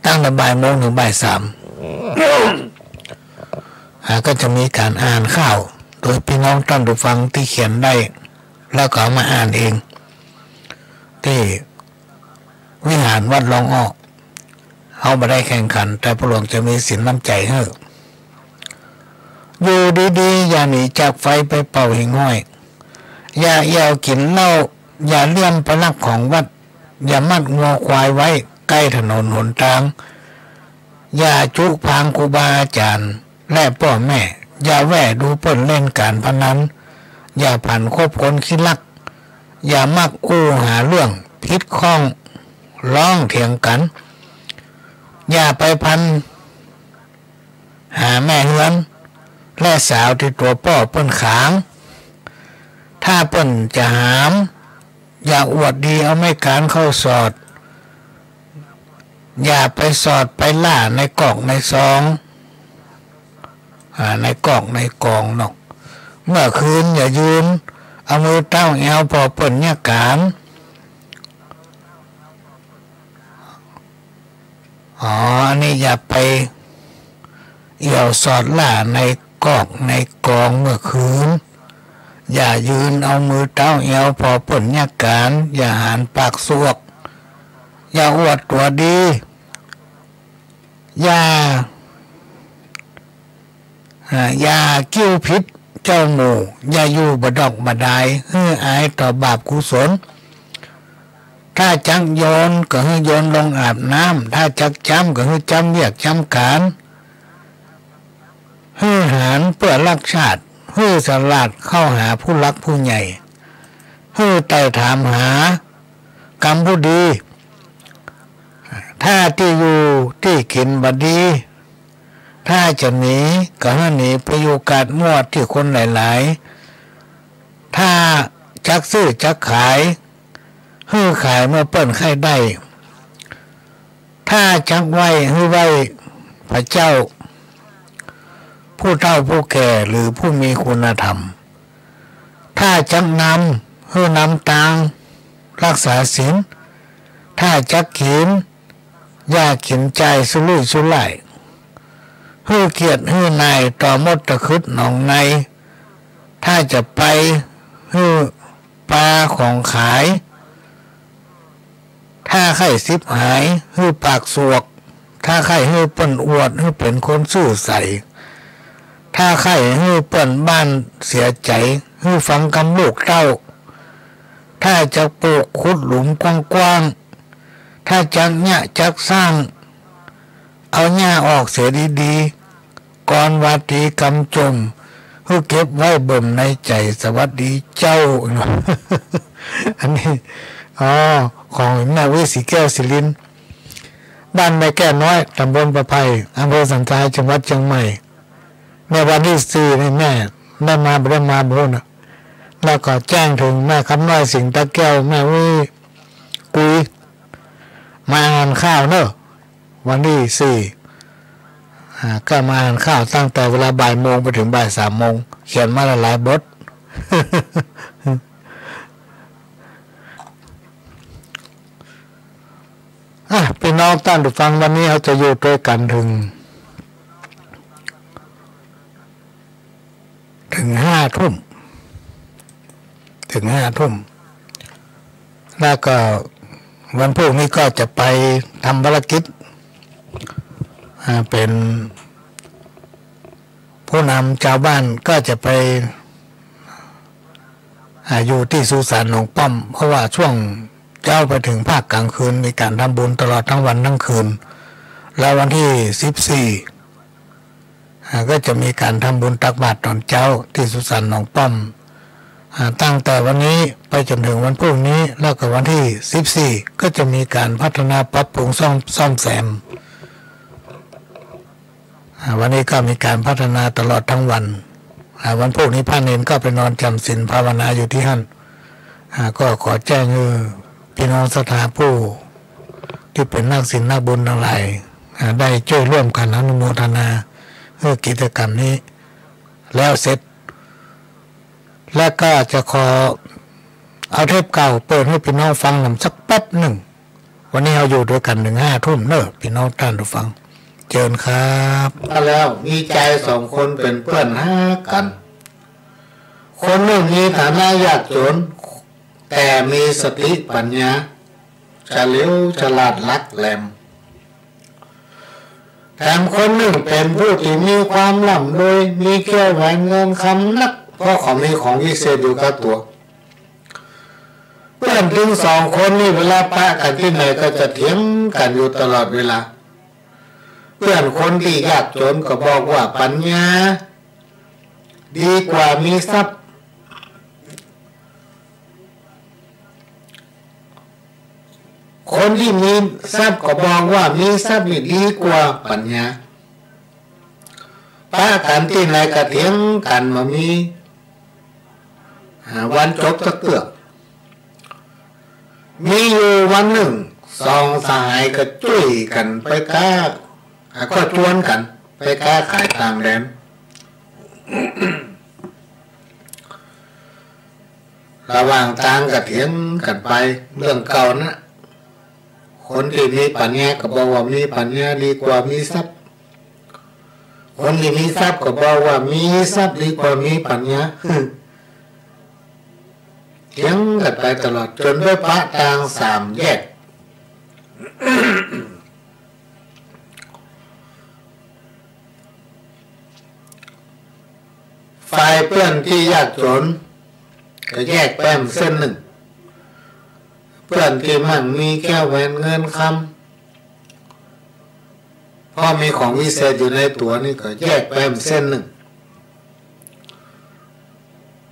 ตั้งแต่บ่ายโมงเถิงบ่ายสาม อ่า ก็จะมีก๋านอ่านข่าว โดยปี้น้องต้านผู้ฟังตี้เขียนได้ แล้วก็เอามาอ่านเอง ตี้วิหารวัดหนองอ้อ เฮาบ่ได้แข่งขัน แต่พ่อหลวงจะมีสินน้ำใจ๋หื้อ อยู่ดีๆ อย่าหนีจากไฟไปเป่าหิ่งห้อย อย่าแอ่วกิ๋นเหล้า อย่าเลี้ยมไปลักของวัด อย่ามัดงัวควายไว้ใก้ถนนหนตาง อย่าจุพางครูบาอาจ๋ารย์และป้อแม่ อย่าแว่ดูเปิ้นเล่นก๋านพนัน อย่าผันคบคนขี้ลัก อย่ามักอู้หาเรื่องผิดข้อง ร้องเถียงกั๋น อย่าไปพันหาแม่เฮือน และสาวตี้ตั๋วป้อเปิ้นขาง ถ้าเปิ้นจะหาม อย่าอวดดีเอาไม้กานเข้าสอด อย่าไปสอดไปล่าในกอกในซอง อ่า ในกอกในกองเนาะ เมื่อคืนอย่ายืนเอามือเต๊าแอวผ่อเปิ้นเยียะก๋าน อ๋อ อันนี้อย่าไปเอี่ยวสอดล่าในกอกในกองเมื่อคืน อย่ายืนเอามือเต๊าแอวผ่อเปิ้นเยียะก๋าน อย่าหานปากสวก อย่าอวดตั๋วดี อย่า อ่า อย่ากิ้วผิดเจ้าหมู่ อย่าอยู่บ่ดอกบ่ดาย หื้ออายต่อบาปกุศล ถ้าจักโยนก็หื้อโยนลงอาบน้ำ ถ้าจักจ๊ำก็หื้อจ๊ำเวียกจ๊ำก๋าน หื้อหานเปื้อฮักชาติ หื้อสลาดเข้าหาผู้หลักผู้ใหญ่ หื้อไต่ถามหากำผู้ดี ถ้าตี้อยู่ตี้กิ๋นบ่ดี ถ้าจะหนีก็หื้อหนีไปอยู่กาดมั่วตี้คนหลายๆ ถ้าจักซื้อจักขาย หื้อขายเมื่อเปิ้นใค่ได้ ถ้าจักไหว้หื้อไหว้พระเจ้า ผู้เฒ่าผู้แก่หรือผู้มีคุณธรรม ถ้าจักนำหื้อนำตางรักษาศีล ถ้าจักกิ๋นอย่ากิ๋นจ่ายสุรุ่ยสุร่าย หื้อเกียรติหื้อนายต่อมดตะขึดหนองใน ถ้าจะไปหื้อปาของขาย ถ้าใค่สิบหาย หื้อปากสวก ถ้าใค่หื้อเปิ้นอวด หื้อเป๋นคนซื่อใส ถ้าใค่หื้อเปิ้นบ้านเสียใจ๋ หื้อฟังกำลูกเต้า ถ้าจะปลูกขุดหลุมกว้างๆ ถ้าจักเยียะจักสร้าง เอาหญ้าออกเสียดีๆ ก่อนวาตีกำจม หื้อเก็บไว้บ่มในใจ๋ สวัสดีเจ้า อันนี้ อ๋อ ของแม่อุ๊ย ศรีแก้ว ศรีรินทร์ บ้านแม่แก้วน้อย ตำบลประไพ อำเภอสันทราย จังหวัดเชียงใหม่ ในวันตี้สี่นี่แม่ได้มาบ่ได้มาบ่ฮู้นะ แล้วก็แจ้งเถิงแม่คำน้อย สิงห์ตาแก้ว แม่อุ๊ย กุย มาอาหารข้าวเนาะ วันตี้สี่ อ่า ก็มาอาหารข้าวตั้งแต่เวลาบ่ายโมงไปเถิงบ่ายสามโมง เขียนมาหลายๆ บท อ่ะ ปี้น้องต้านผู้ฟัง วันนี้เฮาจะอยู่ตวยกั๋นเถิง เถิงห้าทุ่ม เถิงห้าทุ่ม แล้วก็วันพูกนี้ก็จะไปทำภารกิจ อ่า เป๋นผู้นำจาวบ้านก็จะไป อ่า อยู่ตี้สุสานหนองป้อม เพราะว่าช่วงเจ๊าไปเถิงภาคก๋างคืน มีก๋านทำบุญตลอดตึงวันตึงคืน แล้ววันตี้สิบสี่ อ่า ก็จะมีก๋านทำบุญตักบาตรต๋อนเจ๊าตี้สุสานหนองป้อม อ่า ตั้งแต่วันนี้ไปจ๋นเถิงวันพูกนี้ แล้วก็วันตี้สิบสี่ ก็จะมีก๋านพัฒนาปรับปรุงซ่อม ซ่อมแซม อ่า วันนี้ก็มีก๋านพัฒนาตลอดตึงวัน อ่า วันพูกนี้พระเณรก็ไปนอนจ๋ำศีลภาวนาอยู่ตี้หั้น อ่า ก็ขอแจ้งหื้อปี้น้องศรัทธาผู้ตี้เป๋นนักศีลนักบุญตังหลาย อ่า ได้จ้วยร่วมกั๋นอนุโมทนา หื้อกิจก๋รรมนี้แล้วเสร็จ แล้วก็จะขอเอาเทปเก่าเปิดหื้อปี้น้องฟังนำสักแป๊บนึ่ง วันนี้เฮาอยู่ตวยกั๋นเถิงห้าทุ่มเนาะ ปี้น้องต้านผู้ฟัง เจิญครับ แล้วมีจายสองคนเป๋นเปื้อนฮักกั๋น คนนึ่งมีฐานะยากจ๋น แต่มีสติปัญญา เฉลียวฉลาดหลักแหลม แถมคนนึ่งเป๋นผู้ตี้มีความร่ำรวย มีแก้วแหวนเงินคำนัก เพราะเขามีของวิเศษอยู่กับตั๋ว เปื้อนตึงสองคนนี้เวลาปะกั๋นตี้ไหนก็จะเถียงกั๋นอยู่ตลอดเวลา เปื้อนคนตี้ยากจ๋นก็บอกว่าปัญญาดีกว่ามีทรัพย์ คนตี้มีทรัพย์ก็บอกว่ามีทรัพย์นี่ดีกว่าปัญญา ปะกั๋นตี้ไหนก็เถียงกั๋นบ่มี อ่า วันจบสักเตื้อ มีอยู่วันนึ่ง สองสหายก็จ้วยกั๋นไปก๊า อ่า ก็จวนกั๋นไปก๊าขายต่างแดน ระหว่างตางก็เถียงกั๋นไปเรื่องเก่านะ คนตี้มีปัญญาก็บอกว่ามีปัญญาดีกว่ามีทรัพย์ คนตี้มีทรัพย์ก็บอกว่ามีทรัพย์ดีกว่ามีปัญญา เถียงกั๋นไปตลอดจ๋นไปปะตางสามแยก ฝ่ายเปื้อนตี้ยากจ๋นก็แยกไปเส้นนึ่ง เปื้อนตี้มั่งมีแก้วแหวนเงินคำ เพราะมีของวิเศษอยู่ในตั๋วนี่ก็แยกไปเส้นนึ่ง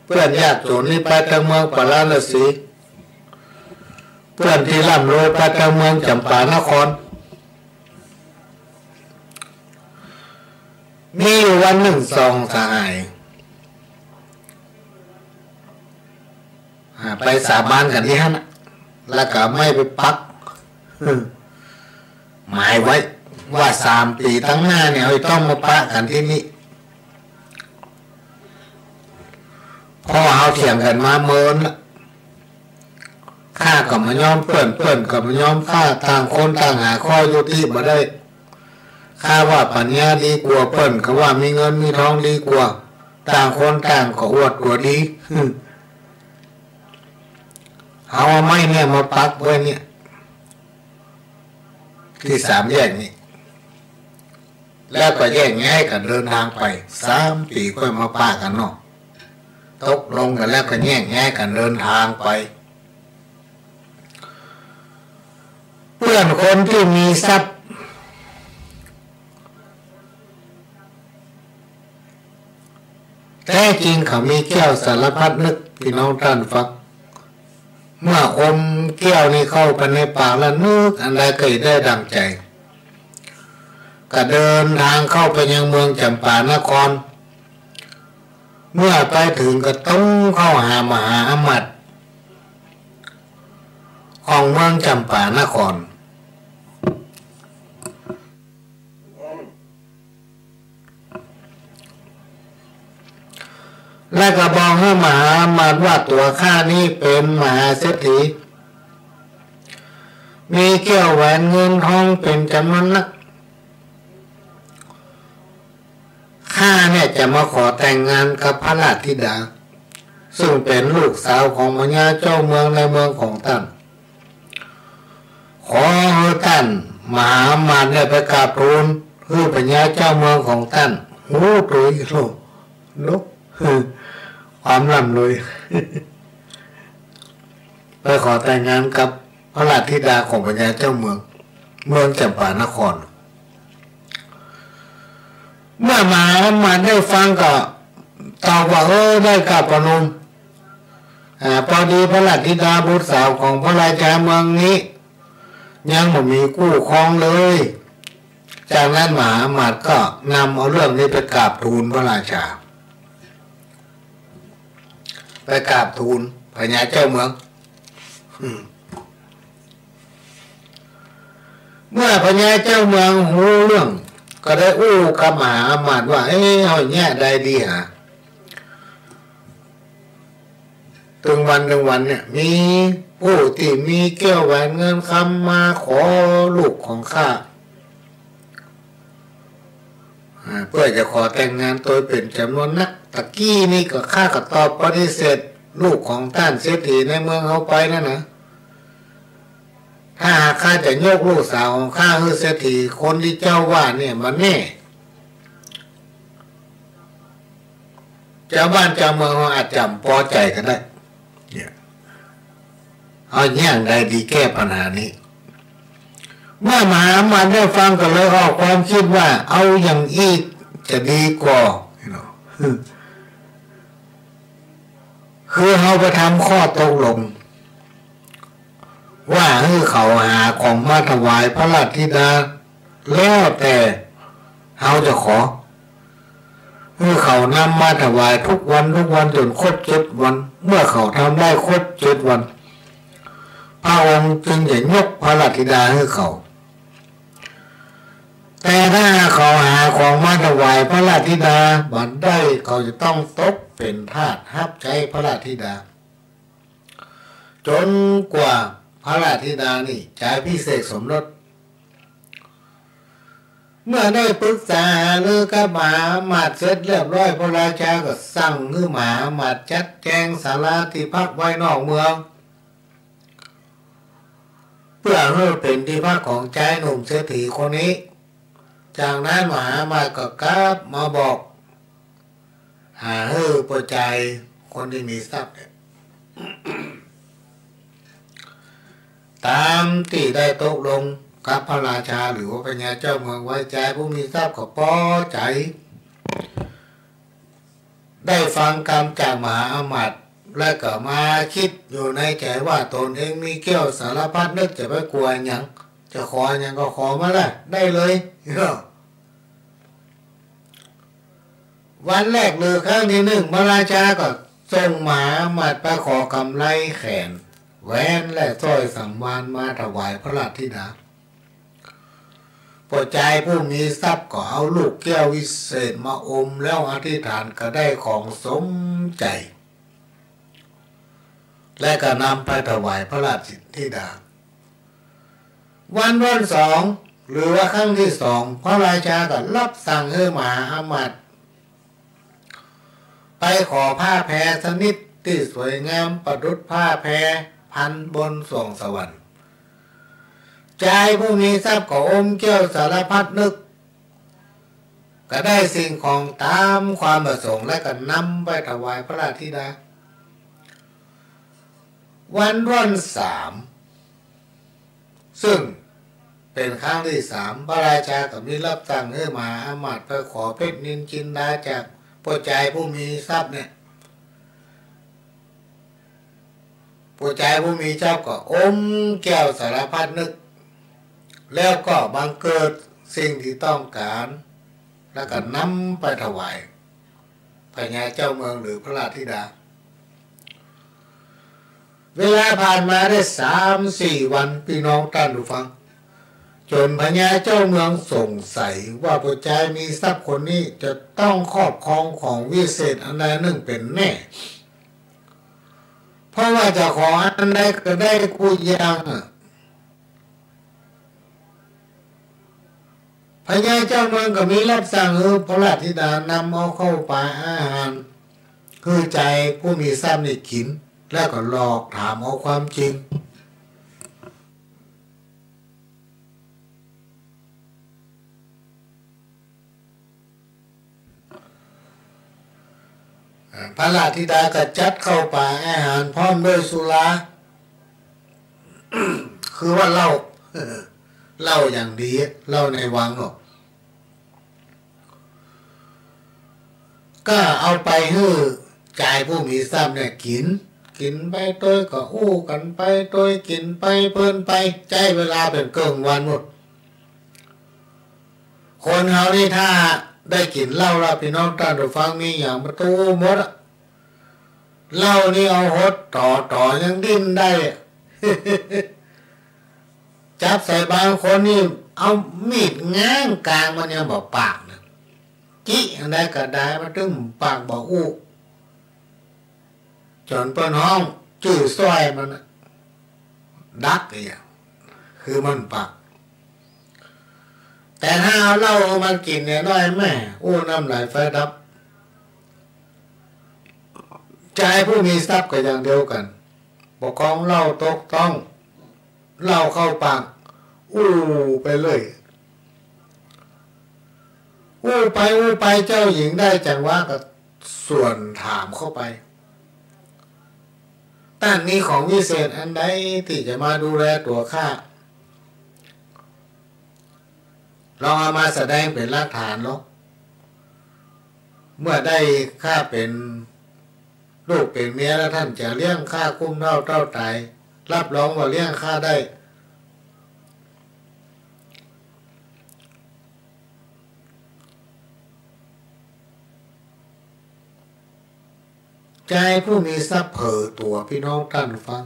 เปื้อนยากจ๋นนี่ไปตางเมืองปาราณสี เปื้อนตี้ร่ำรวยไปตางเมืองจ๋ำปานคร มีอยู่วันนึ่งสองสหาย อ่า ไปสาบานกั๋นตี้หั้นน่ะ แล้วก็เอาไม้ไปปัก หมายไว้ว่าสามปี๋ตางหน้าเนี่ย เฮาจะต้องมาปะกั๋นตี้นี่ เพราะเฮาเถียงกั๋นมาเมินละ ข้าก็บ่ยอมเปื้อน เปื้อนก็บ่ยอมข้า ต่างคนต่างหาข้อยุติบ่ได้ ข้าว่าปัญญาดีกว่า เปื้อนก็ว่ามีเงินมีทองดีกว่า ต่างคนต่างก็อวดตั๋วดี เอาไม้เนี่ยมาปักไว้เนี่ย ตี้สามแยกนี้ แล้วก็แยกย้ายกั๋นเดินตางไป สามปี๋ค่อยมาปะกั๋นเนาะ ตกลงกั๋นแล้วก็แยกย้ายกั๋นเดินตางไป เปื้อนคนตี้มีทรัพย์ แต๊จริงเขามีแก้วสารพัดนึก ปี้น้องต้านฟัง เมื่ออมแก้วนี้เข้าไปในปากแล้วนึกอันใดก็ได้ดั่งใจ๋ ก็เดินตางเข้าไปยังเมืองจ๋ำปานคร เมื่อไปเถิงก็ตรงเข้าหามหาอำมาตย์ของเมืองจ๋ำปานคร แล้วก็บอกหื้อมหาอำมาตย์ว่า ตั๋วข้านี้เป๋นมหาเศรษฐี มีแก้วแหวนเงินทองเป๋นจ๋ำนวนนัก ข้าเนี่ยจะมาขอแต่งงานกับพระราชธิดา ซึ่งเป๋นลูกสาวของพญาเจ้าเมืองในเมืองของต้าน ขอหื้อต้านมหาอำมาตย์เนี่ยไปกราบทูลหื้อพญาเจ้าเมืองของต้าน หูตุยโลก นก ความร่ำรวย ไปขอแต่งงานกับพระราชธิดาของพญาเจ้าเมือง เมืองจ๋ำปานคร เมื่อมหาอำมาตย์ได้ฟังก็ตอบว่า เออ ได้ครับพ่อหนุ่ม อ่า พอดีพระราชธิดาบุตรสาวของพระราชาเมืองนี้ ยังบ่มีคู่ครองเลย จากนั้นมหาอำมาตย์ก็นำเอาเรื่องนี้ไปกราบทูลพระราชา ไปกราบทูลพญาเจ้าเมือง อืม เมื่อพญาเจ้าเมืองฮู้เรื่อง ก็ได้อู้กับมหาอำมาตย์ว่า เอ๊ะ เอาแนวใดดีหา ตึงวันตึงวันเนี่ย มีผู้ตี้มีแก้วแหวนเงินคำมาขอลูกของข้า อ่า เปื้อจะขอแต่งงานตวยเป๋นจ๋ำนวนนัก ตะกี้นี้ก็ข้าก็ตอบปฏิเสธลูกของต้านเศรษฐีในเมืองเฮาไปนั่นนะ ถ้าหากข้าจะยกลูกสาวของข้าหื้อเศรษฐีคนตี้เจ้าว่าเนี่ย บ่แน่ จาวบ้านจาวเมืองเฮาอาจจะบ่ปอใจ๋ก็ได้ เนี่ย เอาแนวใดดีแก้ปัญหานี้ เมื่อมหาอำมาตย์ได้ฟังก็เลยออกความกึ๊ดว่า เอาอย่างอี้จะดีกว่า คือเฮาไปทำข้อตกลง ว่าหื้อเขาหาของมาถวายพระราชธิดา แล้วแต่เฮาจะขอ หื้อเขานำมาถวายทุกวันทุกวันจ๋นครบเจ็ดวัน เมื่อเขาทำได้ครบเจ็ดวัน พระองค์จึงจะยกพระราชธิดาหื้อเขา แต่ถ้าเขาหาของมาถวายพระราชธิดาบ่ได้ เขาจะต้องตกเป๋นทาสฮับใจ๊พระราชธิดา จ๋นกว่าพระราชธิดานี่จะอภิเษกสมรส เมื่อได้ปรึกษาหารือกับมหาอำมาตย์เสร็จเรียบร้อย พระราชาก็สั่งหื้อมหาอำมาตย์จัดแจงศาลาตี้พักไว้นอกเมือง เปื้อหื้อเป๋นตี้พักของจายหนุ่มเศรษฐีคนนี้ จากนั้นมหาอำมาตย์ก็กลับมาบอก หาหื้อป้อจายคนตี้มีทรัพย์เนี่ย ต๋ามตี้ได้ตกลงกับพระราชาหรือว่าพญาเจ้าเมืองไว้ จายผู้มีทรัพย์ก็ปอใจ๋ ได้ฟังกำจากมหาอำมาตย์ แล้วก็มาคิดอยู่ในใจ๋ว่าตนเองมีแก้วสารพัดนึก จะไปกั๋วหยัง จะขอหยังก็ขอมาละ ได้เลย วันแรกหรือครั้งตี้นึ่ง พระราชาก็ส่งมหาอำมาตย์ไปขอกำไลแขน แหวนและสร้อยสังวาลมาถวายพระราชธิดา ป้อจายผู้มีทรัพย์ก็เอาลูกแก้ววิเศษมาอมแล้วอธิษฐานก็ได้ของสมใจ๋ และก็นำไปถวายพระราชธิดา วันวันสอง หรือว่าครั้งตี้สอง พระราชาก็รับสั่งหื้อมหาอำมาตย์ ไปขอผ้าแพชนิดตี้สวยงามประดุจผ้าแพพันบนสวงสวรรค์ จายผู้มีทรัพย์ก็อมเกลี้ยงสารพัดนึก ก็ได้สิ่งของต๋ามความประสงค์ แล้วก็นำไปถวายพระราชธิดา วันถ้วนสาม ซึ่งเป๋นครั้งตี้สาม พระราชาก็มีรับสั่งหื้อมหาอำมาตย์ไปขอเพชรนิลจินดาจากป้อจายผู้มีทรัพย์เนี่ย ป้อจายผู้มีทรัพย์ก็อมเกลี้ยงสารพัดนึก แล้วก็บังเกิดสิ่งตี้ต้องก๋าน แล้วก็นำไปถวายพญาเจ้าเมืองหรือพระราชธิดา เวลาผ่านมาได้สามสี่วัน ปี้น้องต้านผู้ฟัง จ๋นพญาเจ้าเมืองสงสัยว่าป้อจายมีทรัพย์คนนี้จะต้องครอบครองของวิเศษอันใดอันนึ่งเป๋นแน่ เพราะว่าเจ้าของอันใดก็ได้กู้อย่างอะ พญาเจ้าเมืองก็มีรับสั่งหื้อพระราชธิดานำเอาข้าวป๋าอาหารหื้อจายผู้มีทรัพย์นี่กิ๋น แล้วก็หลอกถามเอาความจริง อ่า พระราชธิดาก็จัดข้าวป๋าอาหารพร้อมด้วยสุรา คือว่าเหล้า เหล้าอย่างดี เหล้าในวังเนาะ ก็เอาไปหื้อจายผู้มีทรัพย์เนี่ยกิ๋น กิ๋นไปตวยก็อู้กั๋นไปตวย กิ๋นไปเพลินไป ใจ๊เวลาเป๋นเกิ่งวันหมด คนเฮานี่ถ้าได้กิ๋นเหล้าแล้ว ปี้น้องต้านผู้ฟัง มีหยังมันก็อู้หมดอะ เหล้านี่เอาหดต่อต่อยังดิ้นได้อะ จับใส่บางคนนี่เอามีดง้างกรางมันยังบ่ปากนะ จิอันใดก็ได้ มันตึงปากบ่อู้ จ๋นเปิ้นฮ้องจื้อซ้อยมันน่ะ ดักอีกอะ คือมันปาก แต่ถ้าเอาเหล้าหื้อมันกิ๋นเนี่ยน้อยแม่ อู้น้ำไหลไฟดับ จายผู้มีทรัพย์ก็อย่างเดียวกั๋น ปกครองเหล้าตกต๊อง เหล้าเข้าปาก อู้ไปเรื่อย อู้ไปอู้ไป เจ้าหญิงได้จังหวะก็สวนถามเข้าไป ต้านมีของวิเศษอันใดตี้จะมาดูแลตั๋วข้า ลองเอามาแสดงเป๋นหลักฐานลอง เมื่อได้ข้าเป๋นลูกเป๋นเมียแล้ว ต้านจะเลี้ยงข้ากุ้มเฒ่าเต้าต๋าย รับรองว่าเลี้ยงข้าได้ จายผู้มีทรัพย์เผลอตั๋ว ปี้น้องต้านฟัง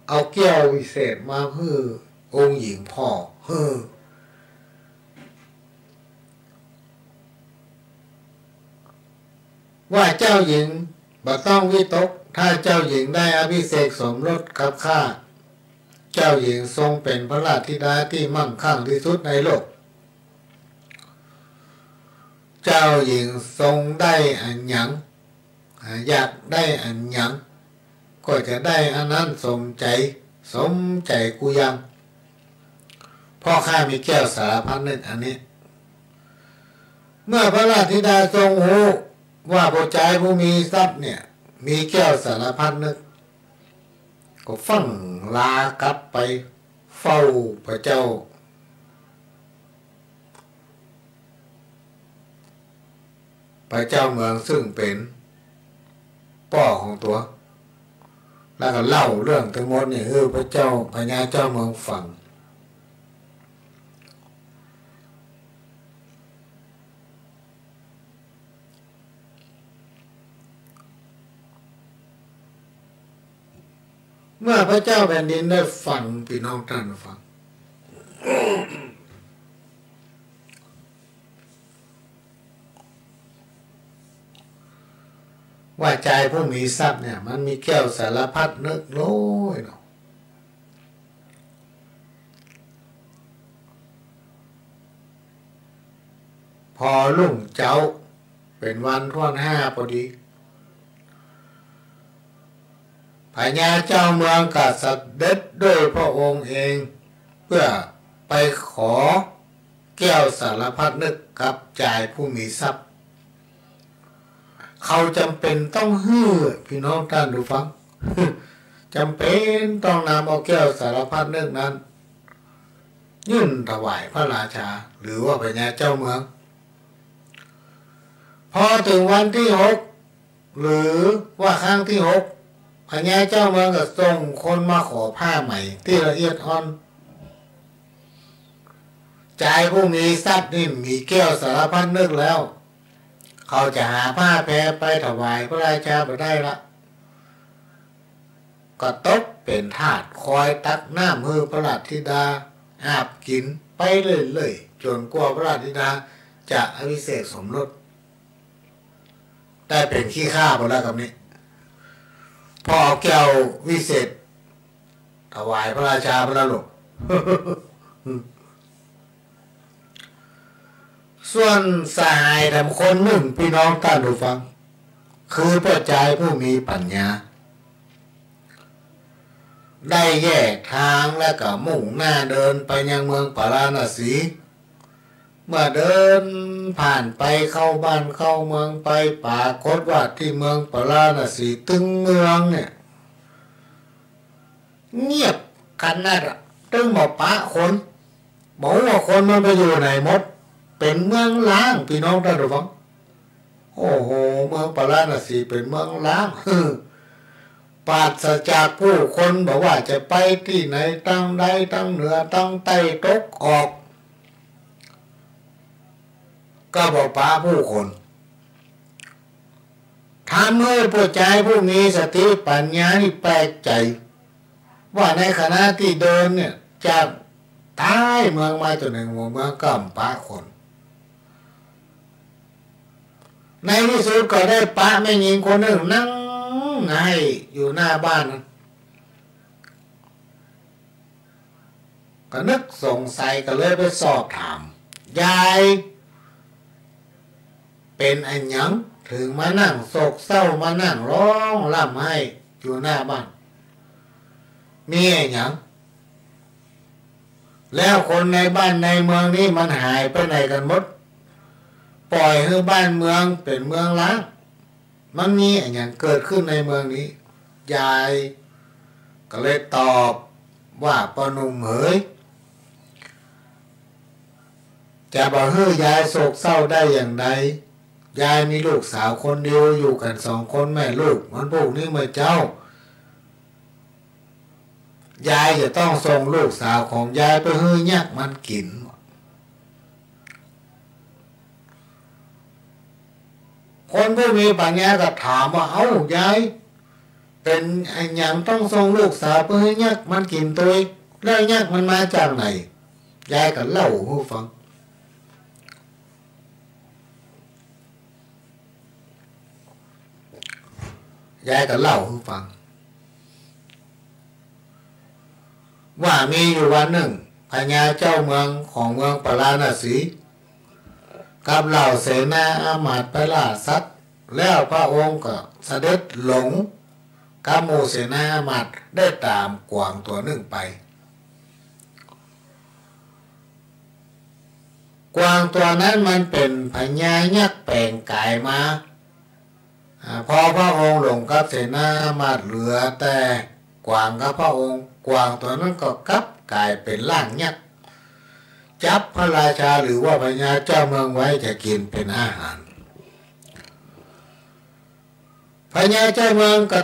เอาแก้ววิเศษมาหื้อองค์หญิงผ่อ หื้อ ว่าเจ้าหญิงบ่ต้องวิตก ถ้าเจ้าหญิงได้อภิเษกสมรสกับข้า เจ้าหญิงทรงเป๋นพระราชธิดาตี้มั่งคั่งตี้สุดในโลก เจ้าหญิงทรงได้อันหยัง อยากได้อันหยัง ก็จะได้อันนั้นสมใจ๋ สมใจ๋กู้อย่าง เพราะข้ามีแก้วสารพัดนึกอันนี้ เมื่อพระราชธิดาทรงฮู้ว่าป้อจายผู้มีทรัพย์เนี่ย มีแก้วสารพัดนึก ก็ฟั่งลากลับไปเฝ้าพระเจ้า พระเจ้าเมืองซึ่งเป๋นป้อของตั๋ว แล้วก็เล่าเรื่องตึงหมดนี่หื้อพระเจ้า พญาเจ้าเมืองฟัง เมื่อพระเจ้าแผ่นดินได้ฟัง ปี้น้องต้านฟัง ว่าจายผู้มีทรัพย์เนี่ย มันมีแก้วสารพัดนึกโลยเนาะ พอรุ่งเจ๊าเป๋นวันถ้วนห้าปอดี พญาเจ้าเมืองก็เสด็จด้วยพระองค์เอง เปื้อไปขอแก้วสารพัดนึกกับจายผู้มีทรัพย์ เขาจ๋ำเป๋นต้องหื้อ ปี้น้องต้านผู้ฟัง จ๋ำเป๋นต้องนำเอาแก้วสารพัดนึกนั้น ยื่นถวายพระราชา หรือว่าพญาเจ้าเมือง พอเถิงวันตี้หก หรือว่าครั้งตี้หก พญาเจ้าเมืองก็ส่งคนมาขอผ้าใหม่ตี้ละเอียดอ่อน จายผู้มีทรัพย์นี่มีแก้วสารพัดนึกแล้ว เขาจะหาผ้าแพรไปถวายพระราชาบ่ได้ละ ก็ตกเป๋นทาสคอยตักน้ำหื้อพระราชธิดาอาบกิ๋นไปเรื่อยๆ จ๋นกว่าพระราชธิดาจะอภิเษกสมรส ได้เป๋นขี้ข้าไปแล้วกับนี้ พอเอาแก้ววิเศษถวายพระราชาไปแล้วลูก ส่วนสหายแถมคนนึ่ง ปี้น้องต้านผู้ฟัง คือป้อจายผู้มีปั๋ญญา ได้แยกตางแล้วก็มุ่งหน้าเดินไปยังเมืองปาราณสี เมื่อเดินผ่านไปเข้าบ้านเข้าเมืองไป ปรากฏว่าตี้เมืองปาราณสีตึงเมืองเนี่ย เงียบขนาดอะ ตึงบ่ปะคน บ่ฮู้ว่าคนมันไปอยู่ไหนหมด เป๋นเมืองร้าง ปี้น้องต้านผู้ฟัง โอ้โห เมืองปาราณสีเป๋นเมืองร้าง ปราศจากผู้คน บ่ว่าจะไปตี้ไหน ตางใด ตางเหนือ ตางใต้ ตกออก ก็บ่ปะผู้คน ทำหื้อป้อจายผู้มีสติปั๋ญญานี่แปลกใจ๋ ว่าในขณะตี้เดินเนี่ย จากต๊ายเมืองมาจ๋นเถิงหัวเมืองก็บ่ปะคน ในตี้สุดก็ได้ปะแม่ญิงคนนึ่งนั่งไห้อยู่หน้าบ้านนั้น ก็นึกสงสัยก็เลยไปสอบถาม ยาย เป๋นอะหยังเถิงมานั่งโศกเศร้า มานั่งฮ้องร่ำไห้อยู่หน้าบ้าน มีอะหยัง แล้วคนในบ้านในเมืองนี้มันหายไปไหนกั๋นหมด ป่อยหื้อบ้านเมืองเป๋นเมืองร้าง มันมีอะหยังเกิดขึ้นในเมืองนี้ ยายก็เลยตอบว่า ป้อหนุ่มเหย จะบ่หื้อยายโศกเศร้าได้อย่างใด ยายมีลูกสาวคนเดียว อยู่กั๋นสองคนแม่ลูก วันพูกนี้เมื่อเจ๊า ยายจะต้องส่งลูกสาวของยายไปหื้อยักษ์มันกิ๋น คนผู้มีปั๋ญญาก็ถามว่า เอ้า ยาย เป๋นอะหยังต้องส่งลูกสาวไปหื้อยักษ์มันกิ๋นตวย แล้วยักษ์มันมาจากไหน ยายก็เล่าหื้อฟัง ยายก็เล่าหื้อฟัง ว่ามีอยู่วันนึ่ง พญาเจ้าเมืองของเมืองปาราณสี กับเหล่าเสนาอามาตย์ไปล่าสัตว์ แล้วพระองค์ก็เสด็จหลง กับหมู่เสนาอามาตย์ได้ต๋ามกวางตั๋วนึ่งไป กวางตั๋วนั้นมันเป๋นพญายักษ์แป๋งก๋ายมา อ่า พอพระองค์หลงกับเสนาอามาตย์เหลือแต่กวางกับพระองค์ กวางตั๋วนั้นก็กลับก๋ายเป๋นร่างยักษ์ จับพระราชาหรือว่าพญาเจ้าเมืองไว้จะกิ๋นเป๋นอาหาร พญาเจ้าเมืองก็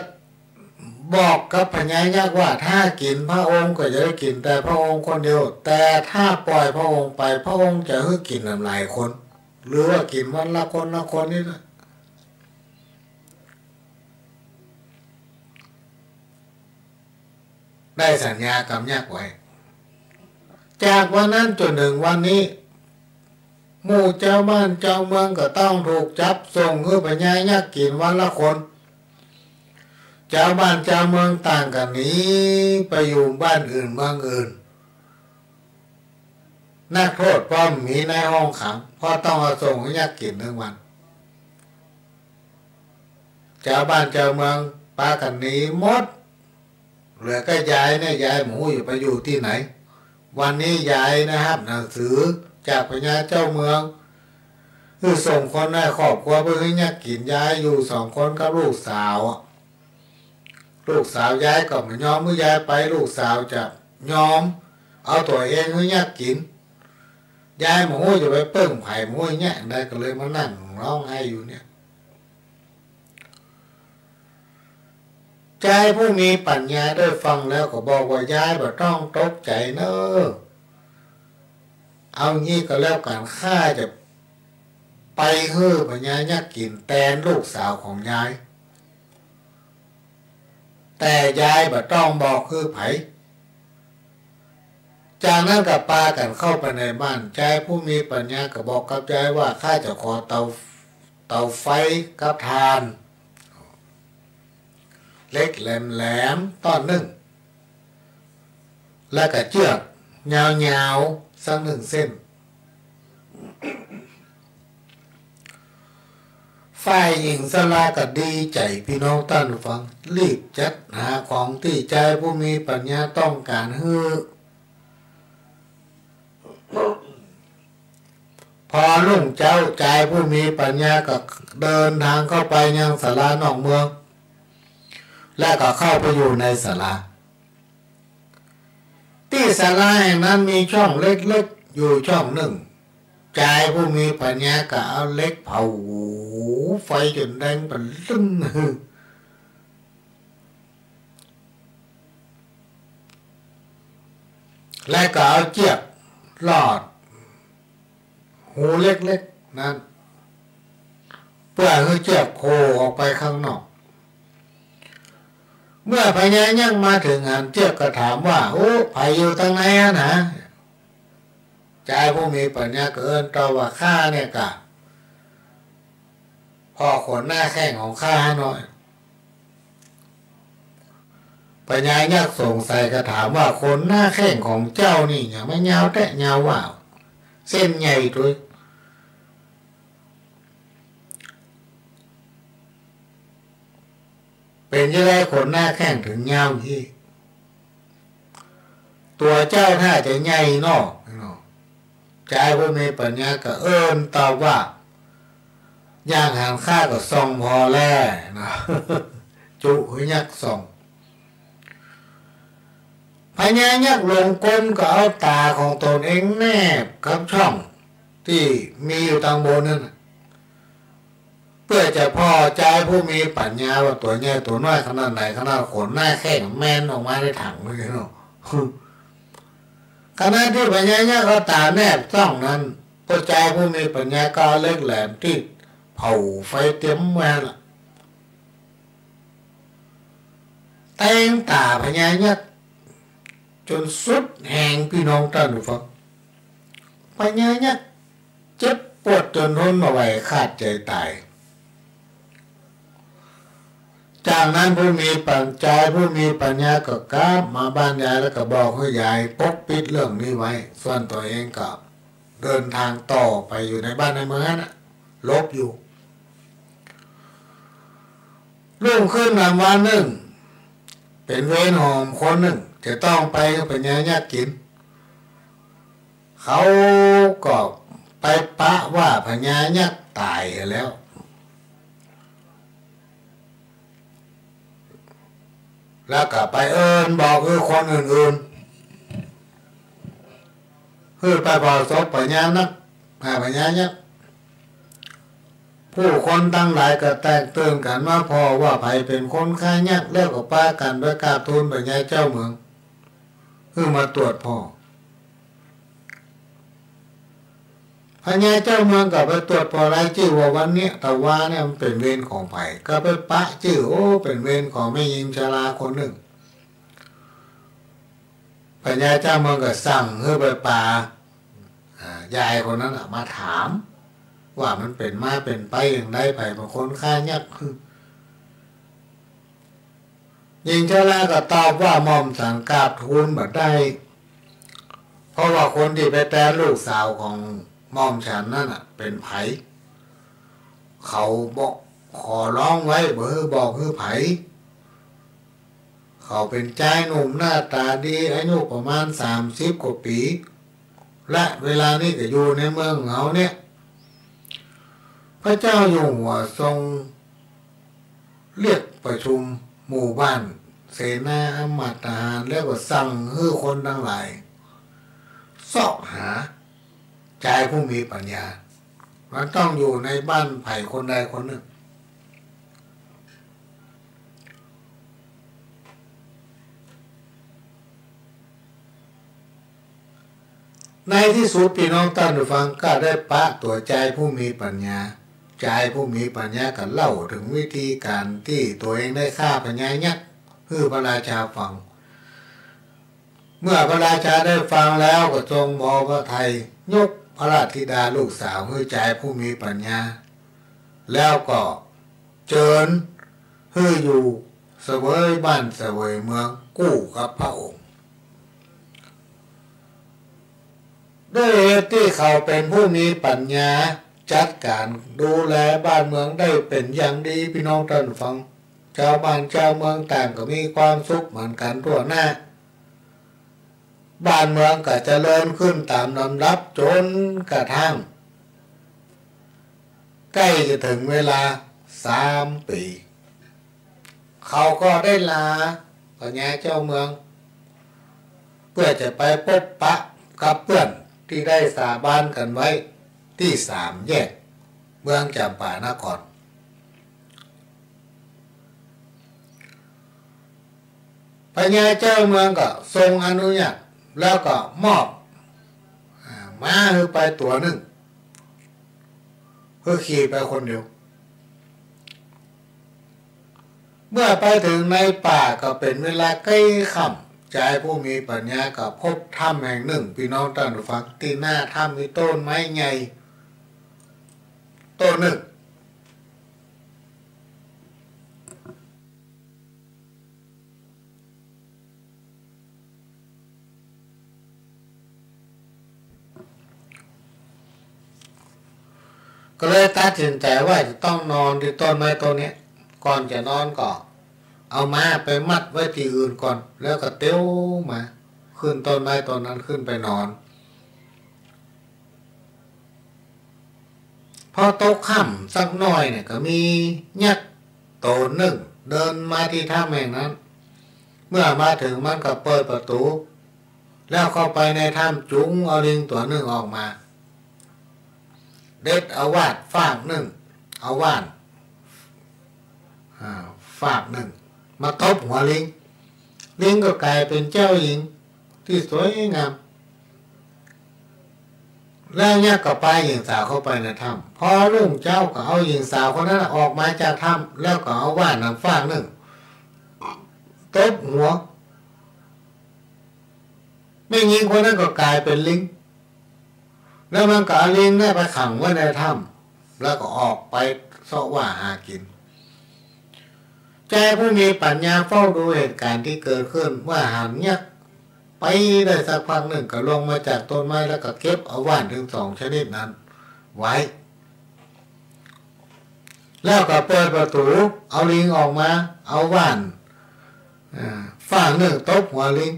บอกกับพญายักษ์ว่า ถ้ากิ๋นพระองค์ก็จะได้กิ๋นแต่พระองค์คนเดียว แต่ถ้าป่อยพระองค์ไป พระองค์จะหื้อกิ๋นหลายๆ คน หรือว่ากิ๋นวันละคนละคนนี่นะ ได้สัญญากับยักษ์ไว้ จากวันนั้นจ๋นเถิงวันนี้ หมู่จาวบ้านจาวเมืองก็ต้องถูกจับส่งหื้อพญายักษ์กิ๋นวันละคน จาวบ้านจาวเมืองต่างก็หนีไปอยู่บ้านอื่นเมืองอื่น นักโทษป้อมมีในห้องขัง เพราะต้องเอาส่งหื้อยักษ์กิ๋นตึงวัน จาวบ้านจาวเมืองปากั๋นหนีหมด เหลือก้ายายเนี่ย ยายบ่ฮู้จะไปอยู่ตี้ไหน วันนี้ยายได้ฮับหนังสือจากพญาเจ้าเมือง หื้อส่งคนในครอบครัวไปหื้อยักษ์กิ๋น ยายอยู่สองคนกับลูกสาว ลูกสาวยายก็บ่ยอมหื้อยายไป ลูกสาวจะยอมเอาตั๋วเองหื้อยักษ์กิ๋น ยายบ่ฮู้จะไปเปิ้งใผ บ่ฮู้จะแงะใด ก็เลยมานั่งฮ้องไห้อยู่เนี่ย จายผู้มีปั๋ญญาได้ฟังแล้วก็บอกว่า ยายบ่ต้องตกใจ๋เน่อ เอางี้ก็แล้วกั๋น ข้าจะไปหื้อพญายักษ์กิ๋นแตนลูกสาวของยาย แต่ยายบ่ต้องบอกหื้อใผ จากนั้นก็ปากั๋นเข้าไปในบ้าน จายผู้มีปั๋ญญาก็บอกกับยายว่า ข้าจะขอเตา เตาไฟกับถ่าน เหล็กแหลมๆ ต้อนนึ่ง และก็เจื้อกยาวๆ สักนึ่งเส้น ฝ่ายหญิงชราก็ดีใจ๋ ปี้น้องต้านผู้ฟัง รีบจัดหาของตี้จายผู้มีปั๋ญญาต้องก๋านหื้อ พอรุ่งเจ๊า จายผู้มีปั๋ญญาก็เดินตางเข้าไปยังศาลานอกเมือง และก็เข้าไปอยู่ในศาลา ตี้ศาลาแห่งนั้นมีช่องเล็กๆ อยู่ช่องนึ่ง จายผู้มีปั๋ญญาก็เอาเหล็กเผาไฟจ๋นแดงปะลึ้ง และก็เอาเจื้อกลอด ฮูเล็กๆ นั้น เปื้อหื้อเจื้อกโผล่ออกไปข้างนอก เมื่อพญายักษ์มาเถิงหัน เจื้อกก็ถามว่า โอ้ ใผอยู่ตางในหั้นหนา จายผู้มีปั๋ญญาก็เอิ้นตอบว่า ข้าเนี่ยก่ะ พ่อขนหน้าแข้งของข้าหน้อย พญายักษ์สงสัยก็ถามว่า ขนหน้าแข้งของเจ้านี่หยังมายาวแต๊ยาวว่า เส้นใหญ่ตวย เป๋นจะใดขนหน้าแข้งเถิงยาวอี้ ตั๋วเจ้าถ้าจะใหญ่เนาะ จายผู้มีปั๋ญญาก็เอิ้นตอบว่า อย่างหันข้าก็ส่องผ่อแล นะ จุหื้อยักษ์ส่อง พญายักษ์หลงกลก็เอาต๋าของตนเองแนบกับช่องตี้มีอยู่ตางบนนั้นน่ะ เปื้อจะผ่อจายผู้มีปั๋ญญาว่าตั๋วใหญ่ตั๋วน้อยขนาดไหน ขนาดขนหน้าแข้งแม่นออกมาในถังเลยเนาะ ขณะตี้พญายักษ์เอาต๋าแนบจ้องนั้น ป้อจายผู้มีปั๋ญญาก็เอาเหล็กแหลมตี้เผาไฟเตรียมไว้หั่นละ แตงต๋าพญายักษ์จ๋นสุดแฮง ปี้น้องต้านผู้ฟัง พญายักษ์เจ็บปวดจ๋นทนบ่ไหวขาดใจ๋ต๋าย จากนั้นผู้มีปั๋ญ- จายผู้มีปั๋ญญาก็กลับมาบ้านยาย แล้วก็บอกหื้อยายปกปิดเรื่องนี้ไว้ ส่วนตั๋วเองก็เดินตางต่อไปอยู่ในบ้านในเมืองนั้นน่ะ หลบอยู่ รุ่งขึ้นอีกวันนึ่ง เป๋นเวรของคนนึ่ง จะต้องไปหื้อพญายักษ์กิ๋น เขาก็ไปปะว่าพญายักษ์ต๋ายแล้ว แล้วก็ไปเอิ้นบอกหื้อคนอื่นๆ หื้อไปเผาศพพญายักษ์ อ่า พญายักษ์ ผู้คนตังหลายก็แตกตื่นกั๋นมาผ่อว่าใผเป๋นคนฆ่ายักษ์ แล้วก็ปากั๋นไปกราบทูลพญาเจ้าเมือง หื้อมาตรวจผ่อ พญาเจ้าเมืองก็ไปตรวจผ่อรายจื้อว่าวันเนี้ยตะวาเนี่ยมันเป๋นเวรของใผ ก็ไปปะจื้อ โอ้ เป๋นเวรของแม่ญิงชราคนนึ่ง พญาเจ้าเมืองก็สั่งหื้อไปปา อ่า ยายคนนั้นน่ะมาถาม ว่ามันเป๋นมาเป๋นไปอย่างใด ใผเป๋นคนฆ่ายักษ์ ญิงชราก็ตอบว่าหม่อมฉันกราบทูลบ่ได้ เพราะว่าคนตี้ไปแตนลูกสาวของหม่อมฉันนั้นน่ะเป๋นใผ เขาบอกขอร้องไว้บ่หื้อบอกหื้อใผ เขาเป๋นจายหนุ่มหน้าต๋าดี อายุประมาณสามสิบกว่าปี๋ และเวลานี้ก็อยู่ในเมืองของเฮาเนี่ย พระเจ้าอยู่หัวทรงเรียกประชุมหมู่บ้าน เสนาอำมาตย์ทหาร แล้วก็สั่งหื้อคนตังหลาย เซาะหาจายผู้มีปั๋ญญา มันต้องอยู่ในบ้านใผคนใดคนนึ่ง ในตี้สุด ปี้น้องต้านผู้ฟัง ก็ได้ปะตั๋วจายผู้มีปั๋ญญา จายผู้มีปั๋ญญาก็เล่าเถิงวิธีก๋านตี้ตั๋วเองได้ฆ่าพญายักษ์หื้อพระราชาฟัง เมื่อพระราชาได้ฟังแล้วก็ทรงพอพระทัยยกพระราชธิดาลูกสาวหื้อจายผู้มีปั๋ญญา แล้วก็เจิญหื้ออยู่เสวยบ้านเสวยเมืองกู้กับพระองค์ ด้วยเหตุตี้เขาเป๋นผู้มีปั๋ญญา จัดก๋านดูแลบ้านเมืองได้เป๋นอย่างดี ปี้น้องต้านผู้ฟัง จาวบ้านจาวเมืองต่างก็มีความสุขเหมือนกั๋นทั่วหน้า บ้านเมืองก็เจริญขึ้นต๋ามลำดับจ๋นกระทั่ง ใก้จะเถิงเวลาสามปี๋ เขาก็ได้ลาพญาเจ้าเมือง เปื้อจะไปปบปะกับเปื้อนตี้ได้สาบานกั๋นไว้ตี้สามแยกเมืองจ๋ำปานคร พญาเจ้าเมืองก็ทรงอนุญาต แล้วก็มอบ อ่า ม้าหื้อไปตั๋วนึ่ง หื้อขี่ไปคนเดียว เมื่อไปเถิงในป่าก็เป๋นเวลาใก้ค่ำ จายผู้มีปั๋ญญาก็พบถ้ำแห่งนึ่ง ปี้น้องต้านผู้ฟัง ตี้หน้าถ้ำมีต้นไม้ใหญ่ต้นนึ่ง ก็เลยตัดสินใจ๋ว่าจะต้องนอนตี้ต้นไม้ต้นเนี้ย ก่อนจะนอนก็เอาม้าไปมัดไว้ตี้อื่นก่อน แล้วก็เตียวมา ขึ้นต้นไม้ต้นนั้นขึ้นไปนอน พอตกค่ำสักหน้อยเนี่ย ก็มียักษ์โตนึ่งเดินมาตี้ถ้ำแห่งนั้น เมื่อมาเถิงมันก็เปิดประตู๋ แล้วเข้าไปในถ้ำ จุงเอาลิงตั๋วนึ่งออกมา เด็ดเอาว่านฟากนึ่ง เอาว่าน อ่า ฟากนึ่ง มาตบหัวลิง ลิงก็ก๋ายเป๋นเจ้าหญิงตี้สวยงาม แล้วยักษ์ก็ปาหญิงสาวเข้าไปในถ้ำ พอรุ่งเจ๊าก็เอาหญิงสาวคนนั้นน่ะออกมาจากถ้ำ แล้วก็เอาว่านนั้นฟากนึ่ง ตบหัว แม่ญิงคนนั้นก็ก๋ายเป๋นลิง แล้วมันก็เอาลิงเนี่ยไปขังไว้ในถ้ำ แล้วก็ออกไปเซาะว่าหากิ๋น จายผู้มีปั๋ญญาเฝ้าดูเหตุก๋ารณ์ตี้เกิดขึ้น เมื่อหันยักษ์ไปได้สักพักนึ่ง ก็ลงมาจากต้นไม้ แล้วก็เก็บเอาว่านตึงสองชนิดนั้นไว้ แล้วก็เปิดประตู๋ เอาลิงออกมา เอาว่าน อ่า ฟากนึ่งตบหัวลิง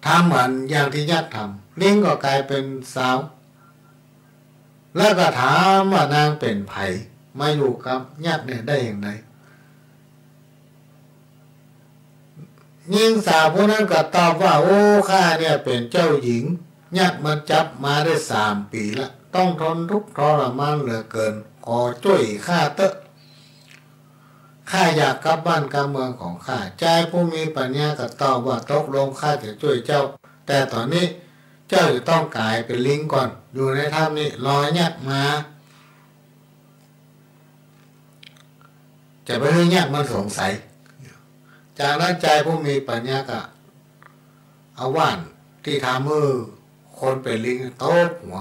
ทำเหมือนอย่างตี้ยักษ์ทำ ลิงก็ก๋ายเป๋นสาว แล้วก็ถามว่านางเป๋นใผ มาอยู่กับยักษ์เนี่ยได้อย่างไร หญิงสาวผู้นั้นก็ตอบว่า โอ้ ข้าเนี่ยเป๋นเจ้าหญิง ยักษ์มันจับมาได้สามปี๋ละ ต้องทนทุกข์ทรมานเหลือเกิน ขอจ้วยข้าเต๊อะ ข้าอยากกลับบ้านกลับเมืองของข้า จายผู้มีปั๋ญญาก็ตอบว่า ตกลงข้าจะจ้วยเจ้า แต่ต๋อนนี้เจ้าจะต้องก๋ายเป๋นลิงก่อน อยู่ในถ้ำนี้รอยักษ์มา จะไปหื้อยักษ์มันสงสัย จากนั้นจายผู้มีปั๋ญญาก็เอาว่านตี้ทำหื้อคนเป๋นลิงตบหัว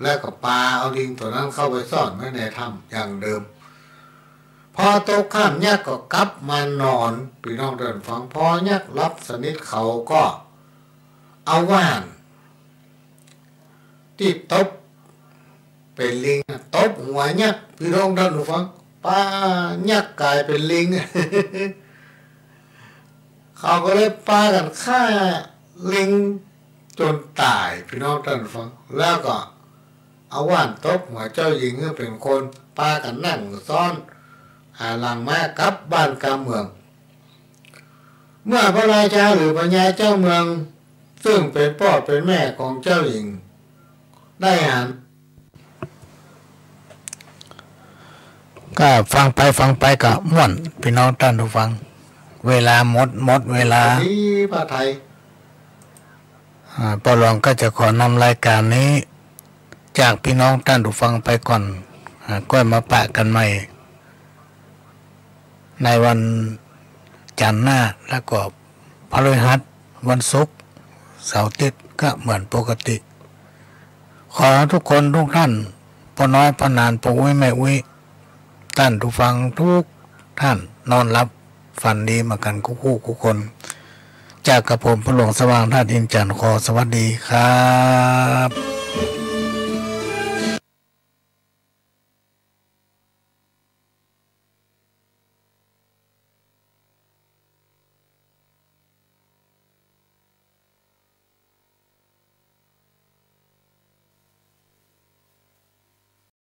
แล้วก็ปาเอาลิงตั๋วนั้นเข้าไปซ่อนไว้ในถ้ำอย่างเดิม พอตกค่ำยักษ์ก็กลับมานอน ปี้น้องต้านฟัง พอยักษ์หลับสนิทเขาก็เอาว่านตี้ตบเป๋นลิงน่ะตบหัวยักษ์ ปี้น้องต้านฟัง ปายักษ์ก๋ายเป๋นลิง เขาก็เลยปากั๋นฆ่าลิงจ๋นต๋าย ปี้น้องต้านฟัง แล้วก็เอาหว้านตบหัวเจ้าหญิงหื้อเป๋นคน ปากั๋นนั่งซ้อน หันหลังมากับบ้านกับเมือง เมื่อพระราชาหรือพญาเจ้าเมือง ซึ่งเป๋นป้อเป๋นแม่ของเจ้าหญิง ได้หัน ก็ฟังไปฟังไปก็ม่วน ปี้น้องต้านผู้ฟัง เวลาหมด หมดเวลา ดีพระทัย อ่า ป้อหลวงก็จะขอนำรายก๋านนี้ จากปี้น้องต้านผู้ฟังไปก่อน อ่า ก้อยมาปะกั๋นใหม่ ในวันจันทร์หน้า แล้วก็พฤหัส วันศุกร์ เสาร์อาทิตย์ก็เหมือนปกติ ขอทุกคนทุกท่าน ป้อน้อยป้อหนาน ป้ออุ๊ยแม่อุ๊ย ต้านผู้ฟังทุกท่าน นอนหลับฝันดีมากั๋นกู้ๆกู้คน จากกระผมป้อหลวงสว่างธาตุอินทร์จันทร์ ขอสวัสดีครับ